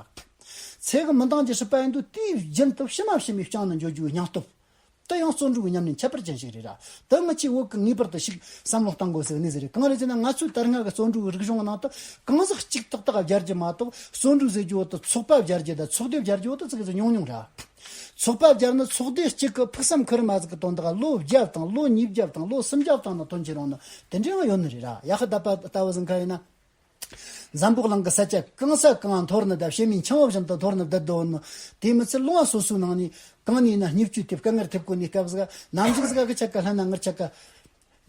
ཚེ་གི་མི་འདང་རྒྱུ་སྲིད་པ་ཡིན་དུས་དེའི་རྒྱུན་དུ་ཕྱི་མ་ཕྱི་མའི་བསྐྱངས་ནས་འཇོག་རྒྱུའི་སྙིང་སྟོབས། དེ་ཡང་བརྩོན་འགྲུས་ཀྱི་ཉམས་ལེན་ཁྱད་པར་ཅན་ཞིག་རེད་ར། དེ་ང་ཚོས་བོད་ཀྱི་ངེས་པར་དུ་ཞིག་བསམ་བློ་གཏོང་དགོས་ཟེར་ནི་ཟེར་རེད། གང་རེད་ཟེར་ན། ང་ཚོའི་ད་སྔ་གི་བརྩོན་འགྲུས་རིག་གཞུང་ནང་དུ་གང་ཟག་གཅིག་ཏག་ཏག་སྦྱར་རྒྱུ་མ་གཏོགས། བརྩོན་འགྲུས་ཟེར་རྒྱུ་བོ་དེ་ཚོགས་པ་སྦྱར་རྒྱུ་དང་ཚོགས་སྡེ་སྦྱར་རྒྱུ་བོ་དེ་ཙི་གེ་ཙི་ཉུང་ཉུང་ར། ཚོགས་པ་སྦྱར་ན་ཚོགས་སྡེ་གཅིག་གི་ཕུགས་བསམ་ཁུར་མ་ཟིག་གི་དོན་དག་ལོ་བརྒྱ་བཏང་ལོ་ཉིས་བརྒྱ་བཏང་ལོ་སུམ་བརྒྱ་བཏང་ན་ཐོན་གྱི་རུང་ནི་དེ་འདྲ་ཡང་ཡོད་ནི་རེད་ར། ཡ་ཧི་དྷ་པ་ལྟ་བུ་ཟིག་ག་ཡིན་ན། འཛམ་བུ་གླིང་གི་ས་ཆ་གང་ས་གང་འཐོར་ནི་དང་། བྱེ་མའི་འཕྱང་བ་བཞིན་དུ་འཐོར་ནི་བསྡད་དོ་ནི། དེ་མི་ཚད་ལུང་བ་སོ་སོའི་ནང་ནས་གང་ནས་ན་སྨྱུག་ཆུ་ཐེབས་དཀའ་ངལ་ཐེབས་གོ་ནི་སྐབས་ཟིག་ག། ནམ་ཞིག་ཟིག་ག་གི་ཆ་ག་ལྷ་ན་ངར་ཆ་ག་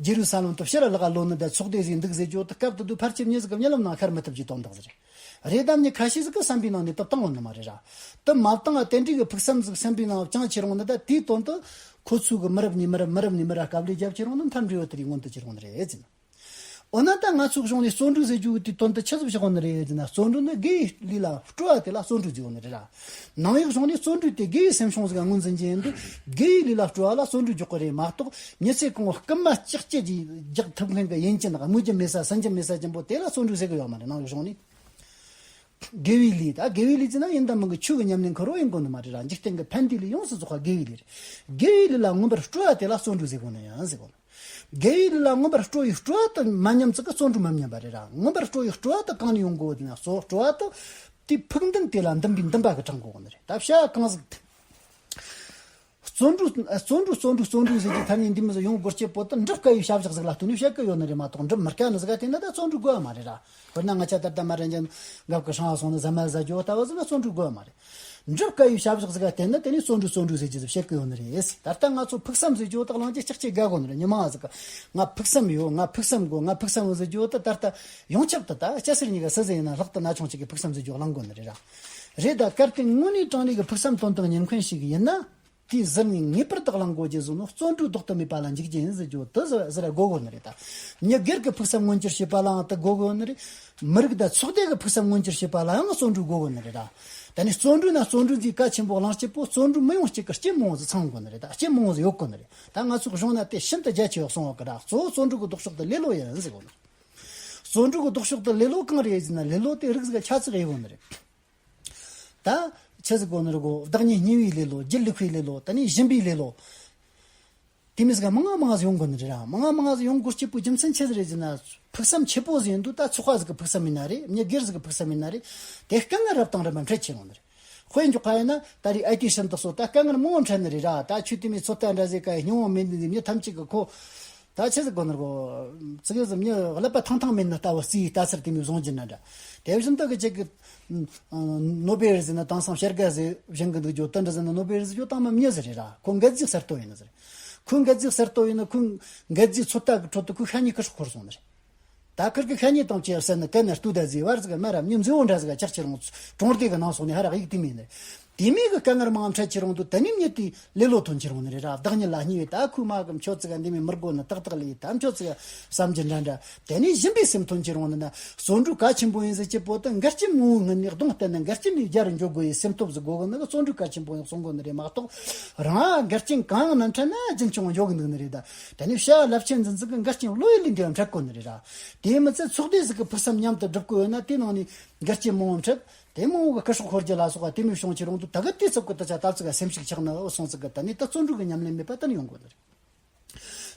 ཇེ་རུ་ས་ལེམ་དུ་ཕྱིར་ལོག་ག་ལོ་ནི་དང་། ཚོགས་སྡེ་ཟིག་འདུག་ཟེར་རྒྱུ་དེ་སྐབས་དེ་དུས་ཕལ་ཆེར་མྱི་ཟིག་གི་རྨི་ལམ་ནང་ཤར་མི་ཐུབ་རྒྱུ་དོན་དག་ཟིག་རེད། རེད་དམ། མྱི་ཁ་ཤས་ཟིག་གི་བསམ་པའི་ནང་ནས་དེ་བཏང་ཡོད་ནི་མ་རེད་ར། དེ་མ་བཏང་བ་དེ་འདྲའི་གི་ཕུགས་བསམ་ཟིག་བསམ་པའི་ནང་བཅངས་ཁྱེར་འོང་ནི་དང་། དེའི་དོན་དུ་ཁོ་ཚོ་གི་མི་རབས་ནས་མི་རབས་མི་རབས་ནས་མི་རབས་དཀའ་ལས་རྒྱབ་ཁྱེར་འོང་ནི་མཐའ་འབྲས་བུ་དེ་རིགས་མངོན་དུ་གྱུར་འོང་ནི་རེད་ཟེར། འོ་ན་ད་ང་ཚོའི་གཞུང་ནས་བརྩོན་འགྲུས་ཟེར་རྒྱུ་དེའི་དོན་དུ་ཆི་ཟིག་བཞག་ཡོད་ནི་རེད་ཟེར་ན། བརྩོན་འགྲུས་ནི་དགེ་བའི་ལས་ལ་སྤྲོ་བ་དེ་ལ་བརྩོན་འགྲུས་ཟེར་ཡོད་ནི་རེད་ར། ནང་པའི་གཞུང་ནས་བརྩོན་འགྲུས་དེ་དགེ་བའི་སེམས་བྱུང་ཟིག་ག་ངོས་འཛིན་གྱི་ཡིན་དུས། དགེ་བའི་ལས་ལ་སྤྲོ་བ་ལ་བརྩོན་འགྲུས་འཇོག་གི་རེད་མ་གཏོགས། མྱི་ཚེ་གང་བོ་རྐུན་མ་ལྕག་སྐྱེལ་གྱིས་རྒྱག་ཐུབ་མཁན་གྱི་ཡན་ཅིན་དང་། སྨོས་ཅི་མེད་ས་སུན་ཅི་མེད་ས་ཅན་པོ་དེ་ལ་བརྩོན་འགྲུས་ཟེར་གི་ཡོད་མ་རེད། ནང་པའི་གཞུང་ནས། དགེ་བའི་ལས་ད་དགེ་བའི་ལས་ཟེར་ན་ཡིན་དང་མིན་གྱི་ཆོས་ཀྱི་ཉམས་ལེན་ཁོ་རང་ཡིན་དགོས་ནི་མ་རེད་ར། འཇིག་རྟེན་གྱི་ཕན་བདེ་ལས་ཡོངས་སུ་རྫོགས་པ་དགེ་བའི་ལས་རེད། དགེ་བའི་ལས་ལ་མངོན་པར་སྤྲོ་བ་དེ་ལ་བརྩོན་འགྲུས་ཟེར་གོ་ནི་ཡིན་ཟེར་གོ་ནི། དགེ་བའི་ལས་ལ་མངོན་པར་སྤྲོ་བའི་སྤྲོ་བ་དང་མ་མཉམ་ཙིག་གི་བརྩོན་འགྲུས་མ་མཉམ་པ་རེད་ར། མངོན་པར་སྤྲོ་བའི་སྤྲོ་བ་དེ་གང་ནས་ཡོང་དགོས་ཟེར་ན། སྤྲོ་བ་དེ་དེའི་ཕུགས་འདུན་དེ་ལ་འདུན་པའི་འདུན་པ་གིས་དྲངས་དགོས་གོ་ནི་རེད། ད་བྱ་བ་གང་ཟིག་དེ། བརྩོན་འགྲུས་བརྩོན་འགྲུས་བརྩོན་འགྲུས་བརྩོན་འགྲུས་ཟེར་རྒྱུ་ཐ་སྙད་འདི་མོ་ཟིག་ཡོང་དགོས་རྒྱུ་བོ་དེ་འགྲུབ་དཀའ་བའི་བྱ་བཞག་ཟིག་ལ་ལྟོས་ནས་བཤད་གི་ཡོད་ནི་རེད་མ་གཏོགས། འགྲུབ་མི་དཀའ་ནི་ཟིག་ག་བལྟས་ན་ད་བརྩོན་འགྲུས་དགོས་པ་མ་རེད་ར། དཔེར་ན་ང་ཆ་ད་ལྟ་མ་རེད་ཅན་འགབ་གི་ཧྲང་ཧ་སོང་ནི་ཟ་མ་ཟ་རྒྱུ་བོ་ལྟ་བུ་ཟིག་ལ་བརྩོན་འགྲུས་དགོས་པ་མ་རེད། འགྲུབ་དཀའ་བའི་བྱ་བཞག་ཟིག་ག་བལྟས་ན་དེ་ནས་བརྩོན་འགྲུས་བརྩོན་འགྲུས་ཟེར་རྒྱུ་ཟིག་བཤད་གི་ཡོད་ནི་རེད། ད་ལྟ་ང་ཚོ་ཕུགས་བསམ་ཟེར་རྒྱུ་བོ་དེ་གླེང་རྒྱུ་ལྕགས་ཀྱི་དགའ་གོ་ནི་རེད། མྱི་མང་ཟིག་གི་ང་ཕུགས་བསམ་ཡོད། ང་ཕུགས་བསམ་དགོས། ང་ཕུགས་བསམ་ཡོད་ཟེར་རྒྱུ་བོ་དེ་ད་ལྟ་ཡོངས་ཁྱབ་ཏུ་ད་སྐྱ་སེར་གཉིས་ཀ་སུ་ཟིག་ཡིན་ན་ལྷག་ཏུ་ན་ཆུང་ཅིག་གིས་ཕུགས་བསམ་ཟེར་རྒྱུ་གླེང་གོ་ནི་རེད་ར། རེད། ད་གལ་ཏེ་དངོས་གནས་དྲང་གནས་ཀྱི་ཕུགས་བསམ་དོན་དག་ཉིན་མཁན་ཞིག་ཡིན་ན། དེའི་ཟུར་ནས་ངེས་པར་དུ་གླེང་དགོས་རྒྱུ་ཟིག་ནི་བརྩོན་འགྲུས་ལྡོག་ཏུ་མེད་པ་ལ་འཇུག་རྒྱུ་ཡིན་ཟེར་རྒྱུ་དེ་ཟེར་ཟེར་དགོས་དགོས་ནི་རེད་ད། མྱི་སྒེར་གྱི་ཕུགས་བསམ་མངོན་འགྱུར་བྱེད་པ་ལའང་དེ་དགོས་དགོས་ནི་རེད། མི་རིགས་དང་ཚོགས་སྡེ་གི་ཕུགས་བསམ་མངོན་འགྱུར་བྱེད་པ་ལའང་བརྩོན་འགྲུས་དགོས་དགོས་ནི་རེད་ད། ད་ནི་བརྩོན་འགྲུས་ན་བརྩོན་འགྲུས་ཀྱི་གལ་ཆེན་པོ་གླེང་རྒྱུ་བོ་བརྩོན་འགྲུས་མི་ཡོང་རྒྱུ་གི་རྐྱེན་མང་བོ་ཟིག་ཚང་དགོས་ནི་རེད་ད། རྐྱེན་མང་བོ་ཟིག་ཡོད་དགོས་ནི་རེད། ད་ང་ཚོའི་གཞུང་ན་དེ་ཤིན་ཏུ་རྒྱ་ཆེ་བ་གསུངས་ཡོད་གི་ར། གཙོ་བོ་བརྩོན་འགྲུས་ཀྱི་ལྡོག་ཕྱོགས་དེ་ལེ་ལོ་ཡིན་ཟེར་གོ་ནི། བརྩོན་འགྲུས་ཀྱི་ལྡོག་ཕྱོགས་དེ་ལེ་ལོ་གང་རེད་ཟེར་ན། ལེ་ལོ་དེ་རིགས་ཟིག་ཆ་ཚིག་ཡིན་དགོས་ནི་རེད། ད་ཆི་ཟིག་གོ་ནི་རེད་གོ། བདག་ཉིད་གཉེར་བའི་ལེ་ལོ། རྒྱུད་ལུགས་པའི་ལེ་ལོ། ད་ནི་སྦྱིན་པའི་ལེ་ལོ། དེ་མོ་ཟིག་མང་ང་མང་ང་ཟིག་ཡོང་དགོས་ནི་རེད་ར། མང་ང་མང་ང་ཟིག་ཡོང་དགོས་རྒྱུ་བོ་རྒྱུ་མཚན་ཆི་ཟིག་རེད་ཟེར་ན། ཕུགས་བསམ་ཆེ་པོ་ཟིག་ཡིན་དུས། ད་ཚོགས་པ་ཟིག་གི་ཕུགས་བསམ་ཡིན་ན་རེད། མྱི་སྒེར་ཟིག་གི་ཕུགས་བསམ་ཡིན་ན་རེད། དེ་དཀའ་ངལ་རབ་དང་རིམ་པ་འཕྲད་ཆེ་ཡོང་ནི་རེད། དཔེ་འཇོག་པ་ཡིན་ན། ད་རེས་ཨའི་ཊི་ཧྲན་ཏུ་སོགས་ད་དཀའ་ངལ་མང་བོ་འཕྲད་ནི་རེད་ར། ད་ཁྱོད་དེ་མོ་ཚོད་ལྟ་འདྲ་ཟིག་ག་སྙིང་བོ་མེད་ནི་མྱི་ཐམས་ཅད་གི་ཁོ། ད་ཆི་ཟིག་གོ་ནི་རེད་གོ། ཙི་གེ་ཟིག་མྱི་ཀླད་པ་ཐང་ཐང་མེད་ནི་ལྟ་བུ་རྩིས་ལྟ་ཚུལ་དེ་མོ་བཟུང་རྒྱུ་ན་འདྲ། དེ་བཞིན་དུ་གི་ཅིག་གི་ནོ་བེལ་ཟེར་ན་དེང་སང་བྱ་དགའ་ཟིག་བཞེངས་གི་འདུག་རྒྱུ་དེ་འདྲ་ཟེར་ན། ནོ་བེལ་ཟེར་རྒྱུ་དང་མ་མྱི་ཟིག་རེད་ར། ཁོ་འགལ་རྫས་གསར་གཏོད་ཡིན་ནི་ཟེར། ཁོ་འགལ་རྫས་གསར་གཏོད་ཡིན་ནི། ཁོ་འགལ་རྫས་ཚོད་ལྟ་གི་ཁྲོད་དུ་ཁོ་ཤ་ཉེ་སྐུ་སྲོག་ཤོར་སོང་ནི་རེད། ད་ཁིར་གི་ཤ་ཉེ་དང་བཅས་བསད་ནི་གན་ན་ལྟོས་ད་ཟེར་བར་ཟིག་མ་ར་མྱི་མཛེས་བོ་འདྲ་ཟིག་ཆགས་ཁྱེར་འོང་། གྲོང་སྡེ་གི་ནང་སོང་ནས་ཧ་ར་ཡིག་དེ་མིན་ནི། དེ་མོ་གི་དཀའ་ངལ་མང་འཕྲད་ཁྱེར་འོང་དུས། དེ་ནས་མྱི་དེ་ལེ་ལོ་ཐོན་ཁྱེར་འོང་ནི་རེད་ར། བདག་ཉིད་ལ་བསྙས་པའི། ད་ཁོའི་མ་གི་མཆོད་ཙི་ག་འདི་མོ་མི་དགོས་ནི། ཏག་ཏག་ལས་ད་མཆོད་ཙི་ག་བསམ་རྒྱུ་འདྲ་འདྲ། དེ་ནས་སྦྱིན་པའི་སེམས་ཐོན་ཁྱེར་འོང་ནི་ན། བརྩོན་འགྲུས་གལ་ཆེན་པོ་ཡིན་ཟེར་རྒྱུ་བོ་དེ་འགལ་རྐྱེན་མང་བོ་སྔོན་ནས་གདོང་བསྟན་ནས། འགལ་རྐྱེན་ལས་རྒྱལ་རུ་འགྱོ་དགོས་ཡི་སེམས་སྟོབས་ཟིག་དགོས་གི་ནི་གི་བརྩོན་འགྲུས་གལ་ཆེན་པོ་ཡིན་གསུང་གོ་ནི་རེད་མ་གཏོགས། རང་འགལ་རྐྱེན་གང་ཡང་མ་འཕྲད་ན་རྒྱུན་སྐྱོང་འགྱོ་གི་འདུག་ནི་རེད་ད། དེ་ནས་བྱ་བ་རླབས་ཆེན་འཛིན་ཚུལ་གི་འགལ་རྐྱེན་བློ་ཡུལ་ལས་འདས་པ་འཕྲད་དགོས་ནི་རེད་ར། དེ་མི་ཚད་ཚོགས་སྡེ་ཟིག་གི་ཕུགས་བསམ་མཉམ་དུ་སྒྲུབ་དགོས་ཡོད་ན། དེའི་ནང་ནས་འགལ་རྐྱེན་མང་བོ་འཕྲད། དེ་མང་བོ་གི་སྐུ་སྲོག་ཤོར་རྒྱུ་ལ་སོགས་པ་དེ་མོ་བྱུང་ཁྱེར་འོང་དུས། ད་གི་དུས་ཚོད་གི་དུ་ཆ་ད་ཚིག་ག་སེམས་ཤུགས་ཆག་ནི་འོ་སོང་ཚིག་གི། ད་ནི་ད་བརྩོན་འགྲུས་གི་ཉམས་ལེན་མེད་པ་དེ་ནི་ཡོང་དགོས་ནི་རེད།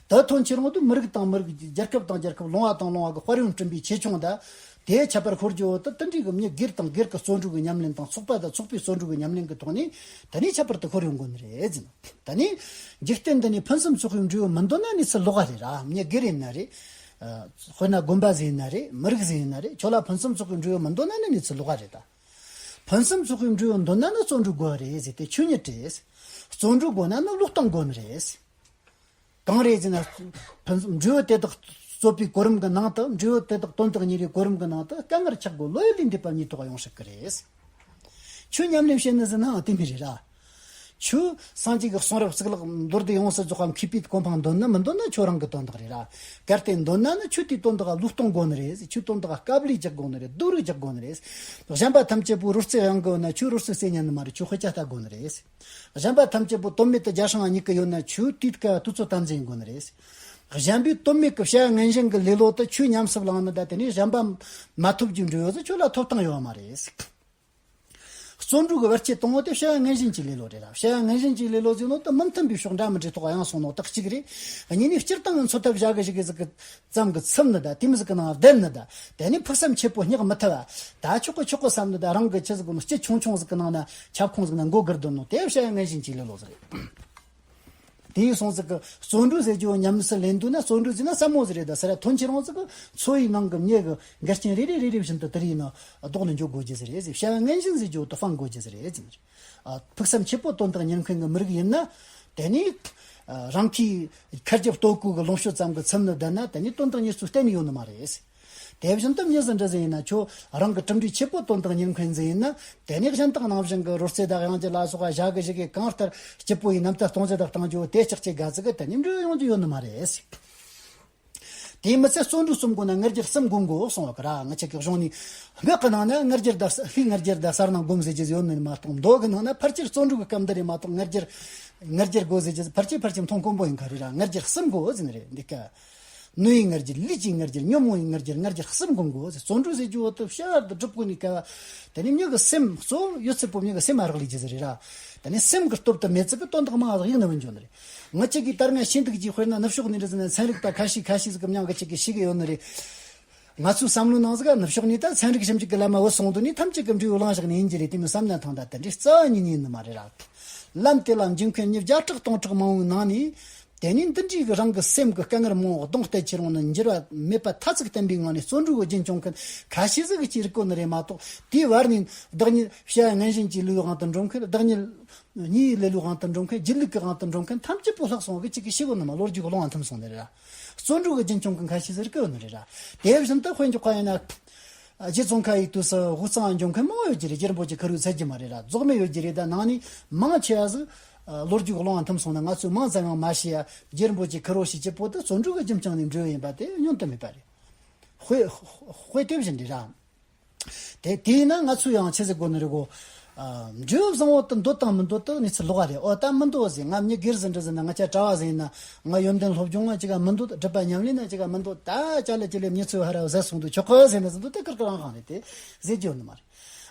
ད་ཐོན་ཁྱེར་འོང་དུས་མི་རིགས་དང་མི་རིགས། རྒྱལ་ཁབ་དང་རྒྱལ་ཁབ། ལུང་བ་དང་ལུང་བ་གི་དཔལ་ཡོན་བསྐྲུན་པའི་ཆེ་ཆུང་ད། དེ་ཁྱད་པར་ཤོར་རྒྱུ་བོ་དེ་དེ་འདྲའི་གི་མྱི་སྒེར་དང་སྒེར་གི་བརྩོན་འགྲུས་གི་ཉམས་ལེན་དང་། ཚོགས་པ་དང་ཚོགས་པའི་བརྩོན་འགྲུས་གི་ཉམས་ལེན་གི་ཐོག་ནས་དེ་ནས་ཁྱད་པར་དུ་ཤོར་ཡོང་དགོས་ནི་རེད་ཟེར། ད་ནི་འཇིག་རྟེན་འདི་ནས་ཕུན་སུམ་ཚོགས་པའི་འབྲས་བུ་མི་འདོད་ན་ནི་ཚུར་ལོག་ག་རེད་ར། མྱི་སྒེར་ཡིན་ན་རེད། ཨ། དཔེར་ན་དགོན་པ་ཟིག་ཡིན་ན་རེད། མི་རིགས་ཟིག་ཡིན་ན་རེད། ཁྱོད་ལ་ཕུན་སུམ་ཚོགས་པའི་འབྲས་བུ་མི་འདོད་ན་ནི་ནི་ཚུར་ལོག་ག་རེད་ད། ཕུན་སུམ་ཚོགས་པའི་འབྲས་བུ་འདོད་ན་ནི་བརྩོན་འགྲུས་དགོས་རེད་ཟེར་ཏེ་ཆོས་ཉིད་རེད། བརྩོན་འགྲུས་དགོས་ན་ནི་བློས་གཏོང་དགོས་ནི་རེད། གང་རེད་ཟེར་ན། ཕུན་སུམ་འབྲས་བུ་དེ་དག་རྩོད་པའི་གོ་རིམ་གྱི་ནང་དུ། འབྲས་བུ་དེ་དག་དོན་དག་གཉེར་བའི་གོ་རིམ་གྱི་ནང་དུ་དཀའ་ངལ་ཆག་དགོས། བློ་ཡུལ་ལས་འདས་པ་གཉིས་ཐོག་ཡོང་སྲིད་ཀྱི་རེད། ཆོས་ཉམས་ལེན་བྱེད་ནི་ཟེར་ནའང་དེ་མི་རེད་ར། ཆོས་སངས་རྒྱས་ཀྱི་གསུང་རབ་གཙུག་ལག་མདོ་སྡེ་ཡོངས་སུ་རྫོགས་པ་མཁས་པའི་གོ་འཕང་འདོད་ན་མི་འདོད་ན་ཆོས་རང་གི་དོན་དག་རེད་ར། གལ་ཏེ་འདོད་ན་ནི་ཆོས་དེའི་དོན་དག་བློས་གཏོང་དགོས་ནི་རེད། ཆོས་དོན་དག་དཀའ་ལས་རྒྱག་དགོས་ནི་རེད། སྡུག་རུས་རྒྱག་དགོས་ནི་རེད། གཞན་པ་ཐམས་ཅད་པོ་རོལ་རྩེད་གཡང་གི་ཡོད་ན་ཆོས་རོལ་རྩེད་རྩེད་ཉན་ནི་མ་རེད། ཆོས་དཔེ་ཆ་ལྟ་དགོས་ནི་རེད། གཞན་པ་ཐམས་ཅད་པོ་དོན་མེད་དུ་རྒྱ་སྲང་ང་གཉིད་ཀྱི་ཡོད་ན་ཆོས་དུས་ཀ་དུས་ཚོད་དམ་འཛིན་དགོས་ནི་རེད། གཞན་པའི་དོན་མེད་ཀྱི་བྱ་བ་ངན་ཞེན་གྱི་ལེ་ལོ་དེ་ཆོས་ཉམས་སུ་བླངས་ནི་ད་དེ་ནས་གཞན་པ་མ་ཐོབ་རྒྱུ་འབྲས་བུ་ཟིག་ཁྱོད་ལ་ཐོབ་ཐང་ཡོད་མ་རེད། བརྩོན་འགྲུས་ཀྱི་བར་ཆད་གཏོང་བ་དེ་བྱ་བ་ངན་ཞེན་གྱི་ལེ་ལོ་རེད་ར། བྱ་བ་ངན་ཞེན་གྱི་ལེ་ལོ་ཟེར་ནོ་དེ་མི་མཐུན་པའི་ཕྱོགས་འདྲ་མི་འདྲའི་ཐོག་གཡེང་སོང་ནོ་དེ་གཅིག་རེད། གཉིས་ནས་སྤྱིར་བཏང་གི་འཚོ་ཐབས་བྱ་གི་བྱེད་གི་ཟིག་གི་ཙམ་གྱི་ཚུལ་ནི་ད་དེ་མོ་ཟིག་གི་ནང་བསྡད་ནི་ད། དེ་ནས་ཕུགས་བསམ་ཆེ་པོ་བསྙེག་མི་ཐུབ་བ། ད་ཆོག་གི་ཆོག་གི་བསམ་ནི་ད་རང་གི་ཆི་ཟིག་གི་ནང་སྐྱིད་ཆུང་ཆུང་ཟིག་གི་ནང་ན་ཁྱབ་ཁོངས་ཟིག་ན་མགོ་སྒུར་འདོད་ནོ་དེ་བྱ་བ་ངན་ཞེན་གྱི་ལེ་ལོ་ཟིག་རེད། དེ་ཡིན་སོང་ཟིག་གི་བརྩོན་འགྲུས་ཟེར་རྒྱུ་ཉམས་སུ་ལེན་འདུག་ན། བརྩོན་འགྲུས་ཟེར་ན་ཟབ་མོ་ཟིག་རེད། ད་ཟེར་ཐོན་ཆེ་རང་ཟིག་གི་འཚོ་བའི་ནང་གི་མྱི་གི་འགལ་རྐྱེན་རེ་རེ་རེ་རེ་བཞིན་དུ་དེ་རིགས་ནི་ལྡོག་ནས་འཇོག་དགོས་རྒྱུ་ཟིག་རེད་ཟེར། བྱ་བ་ངན་ཞེན་ཟེར་རྒྱུ་དེ་སྤང་དགོས་རྒྱུ་ཟིག་རེད་ཟེར། ཨ། ཕུགས་བསམ་ཆེ་པོ་དོན་དག་གཉེར་མཁན་གྱི་མི་རིགས་ཡིན་ན། དེ་ནི། ཨ། རང་གིས་ཁ་རྒྱབ་ལྟོ་གོས་ཀྱི་ལོངས་སྤྱོད་ཙམ་གྱི་ཚུལ་ནི་བསྡད་ན་དེ་ནི་དོན་དག་གཉེར་ཚུལ་གཏན་ནས་ཡོད་ནི་མ་རེད། དེ་བཞིན་དུ་མྱི་ཟིག་འདྲ་ཟིག་ཡིན་ན། ཁྱོད་རང་གི་གྲུབ་འབྲས་ཆེ་པོ་དོན་དག་གཉེར་མཁན་ཟིག་ཡིན་ན། དེ་ནས་གཞན་དག་ནང་བཞིན་གྱི་རོལ་རྩེད་དང་དབྱངས་ཅན་ལ་སོགས་པ་བྱ་གི་བྱེད་གི་གང་ལྟར་སྐྱིད་པོ་ཡི་རྣམ་ཐར་གཏོང་རྒྱུ་དང་བཏང་རྒྱུ་དེ་ལྕགས་ཀྱི་དགའ་ཚིག་གི་དེ་ནི་འབྲས་བུ་ཡོང་རྒྱུ་ཡོད་ནི་མ་རེད། དེ་མི་ཚད་བརྩོན་འགྲུས་རྩོམ་དགོས་ན་ང་རྒྱལ་གསུམ་སྒོམ་དགོས་གསུང་བ་གི་ར། ང་ཅག་གི་གཞུང་ནས་འགག་གི་ནང་ན་ང་རྒྱལ་དང་ལྷའི་ང་རྒྱལ་དང་གསལ་སྣང་སྒོམ་ཟེར་རྒྱུ་ཡོད་ནི་མ་གཏོགས། མདོ་གི་ནང་ན་ཕལ་ཆེར་བརྩོན་འགྲུས་ཀྱི་སྐབས་འདི་རེད་མ་གཏོགས། ང་རྒྱལ་ང་རྒྱལ་དགོས་ཟེར་རྒྱུ་ཕལ་ཆེར་ཕལ་ཆེར་མཐོང་དཀོན་པོ་ཡིན་ག་རེད་ར། ང་རྒྱལ་གསུམ་དགོས་ཟེར་ནི་རེད། འདི་ཀ་ནུས་པའི་ང་རྒྱལ། ལུས་ཀྱི་ང་རྒྱལ། ཉོན་མོངས་པའི་ང་རྒྱལ། ང་རྒྱལ་གསུམ་སྒོམ་དགོས་ཟེར། བརྩོན་འགྲུས་ཟེར་རྒྱུ་བོ་དེ་བྱ་བ་དེ་སྒྲུབ་དགོས་ནི་ག་བ། དེ་ནི་མྱི་གི་སེམས་གཙོ་བོ་ཡོད་ཚད་པོ་མྱི་གི་སེམས་ཨ་རག་ལས་རྒྱུ་ཟིག་རེད་ར། དེ་ནི་སེམས་གི་སྟོབས་དེ་མེད་ཚད་གི་དོན་དག་མང་ཟིག་ཡེད་ནི་མི་འགྱོ་ནི་རེད། ང་ཅག་གིས་ད་སྔ་ཤེས་འདུག་ཅིག་དཔེར་ན་ནུབ་ཕྱོགས་ནས་འདྲ་ཟེར་ན་ཚན་རིག་པ་ཁ་ཤས་ཁ་ཤས་ཟིག་གི་མྱིང་གི་ཅིག་གི་ཤེས་གི་ཡོད་ནི་རེད། ང་ཚོའི་བསམ་བློའི་ནང་ཟིག་ག་ནུབ་ཕྱོགས་ནས་ད་ཚན་རིག་ཞིབ་འཇུག་གི་ལམ་མ་བུད་སོང་དུས་ནས་ཐམས་ཅད་གི་འབྲས་བུ་བླངས་བཞག་ནི་ཡིན་རྒྱུ་རེད། དེ་མོ་བསམ་ན་ཐང་། ད་དེ་འདྲའི་རྩ་བ་ཉིད་ནས་ཡིན་ནི་མ་རེད་ར། ལམ་དེ་ལ་འཇུག་མཁན་མྱི་བརྒྱ་ཕྲག་སྟོང་ཕྲག་མང་བོའི་ནང་ནས། དེ་ནས་འདི་འདྲའི་གི་རང་གི་སེམས་ཀྱི་དཀའ་ངལ་མང་བོ་གདོང་གཏད་ཁྱེར་འོང་ན་འགྱུར་བ་མེད་པ་ཐ་ཚིག་བསྟན་པའི་ངང་ནས་བརྩོན་འགྲུས་ཀྱི་རྒྱུན་སྐྱོང་མཁན་ཁ་ཤས་ཟིག་གིས་ཅིག་རིག་གོ་ནི་རེད་མ་གཏོགས། དེའི་བར་ནས་བདག་ཉིད་བྱ་བ་ངན་ཞེན་གྱི་ལུས་དབང་དུ་འགྲོ་མཁན། བདག་ཉིད་ཉེས་པའི་ལས་ལུས་དབང་དུ་འགྲོ་མཁན། སྒྱིད་ལུག་གི་དབང་དུ་འགྲོ་མཁན་ཐམས་ཅད་པོ་ལྷག་སོང་བ་གི་ཅིག་གིས་ཤེས་གོ་ནི་མ། ལོ་རྒྱུས་ཀྱི་ཀློང་ང་ཐིམ་སོང་ནི་རེད་ར། བརྩོན་འགྲུས་ཀྱི་རྒྱུན་སྐྱོང་མཁན་ཁ་ཤས་ཟིག་རིག་གི་ཡོད་ནི་རེད་ར། དེ་བཞིན་དུ་དཔེ་འཇོག་པ་ཡིན་ན། རྗེ་ཙོང་ཁ་པའི་དུས་སུ་དབུས་གཙང་འགྱོ་མཁན་མང་བོ་ཡོད་ཀྱི་རེད། རྒྱལ་རིན་པོ་ཆེ་ཁེར་བོས་འཚོལ་རྒྱུ་མ་རེད་ར། རྫོགས་མེད་ཡོད་ཀྱི་རེད། ད་ནང་ནས་མང་ཆེ་བ་ཟིག་ཨ། ལོ་རྒྱུས་ཀློང་ང་ཐིམ་སོང་ན་ང་ཚོས་མང་ཙམ་ཡང་མ་ཤེས་ཡ། རྒྱལ་རིན་པོ་ཆེ་ཁེར་བོ་ཞིག་སྐྱིད་པོ་དེ་བརྩོན་འགྲུས་ཀྱི་རྒྱུན་བསྐྱངས་ནས་འགྲོ་ཡིན་པ་དེ་བསྙོན་དུ་མེད་པ་རེད། དཔེ་དཔེ་དེ་བཞིན་རེད་ར། དེ་དེས་ན་ང་ཚོས་ཡང་ཆི་ཟིག་དགོས་ནི་རེད་གོ། ཨ། འབྲས་བུ་བཟང་བོ་དེ་འདོད་དང་མི་འདོད་དེ་གནས་ཚུལ་ལོགས་རེད། ཨོ་ད་མི་འདོད་ཟེར། ང་མྱི་སྒེར་ཟིག་འདྲ་ཟེར་ན། ང་ཅག་གྲྭ་བ་ཟིག་ཡིན་ན། ང་ཡོན་ཏན་སློབ་སྦྱོང་ང་ཅིག་ག་མི་འདོད། སྒྲུབ་པ་ཉམས་ལེན་ན་ཅིག་ག་མི་འདོད། ད་ཅ་ལག་ཅི་ལས་མྱི་ཚོས་ཧ་ར་བཟའ་སོང་དུས་ཆོག་གི་ཟེར་ན་ཟིན་དུས་དེ་ཀིར་ཀིར་རང་ཁང་རེད། དེ་ཟེར་རྒྱུ་ཡོད་ནི་མ་རེད།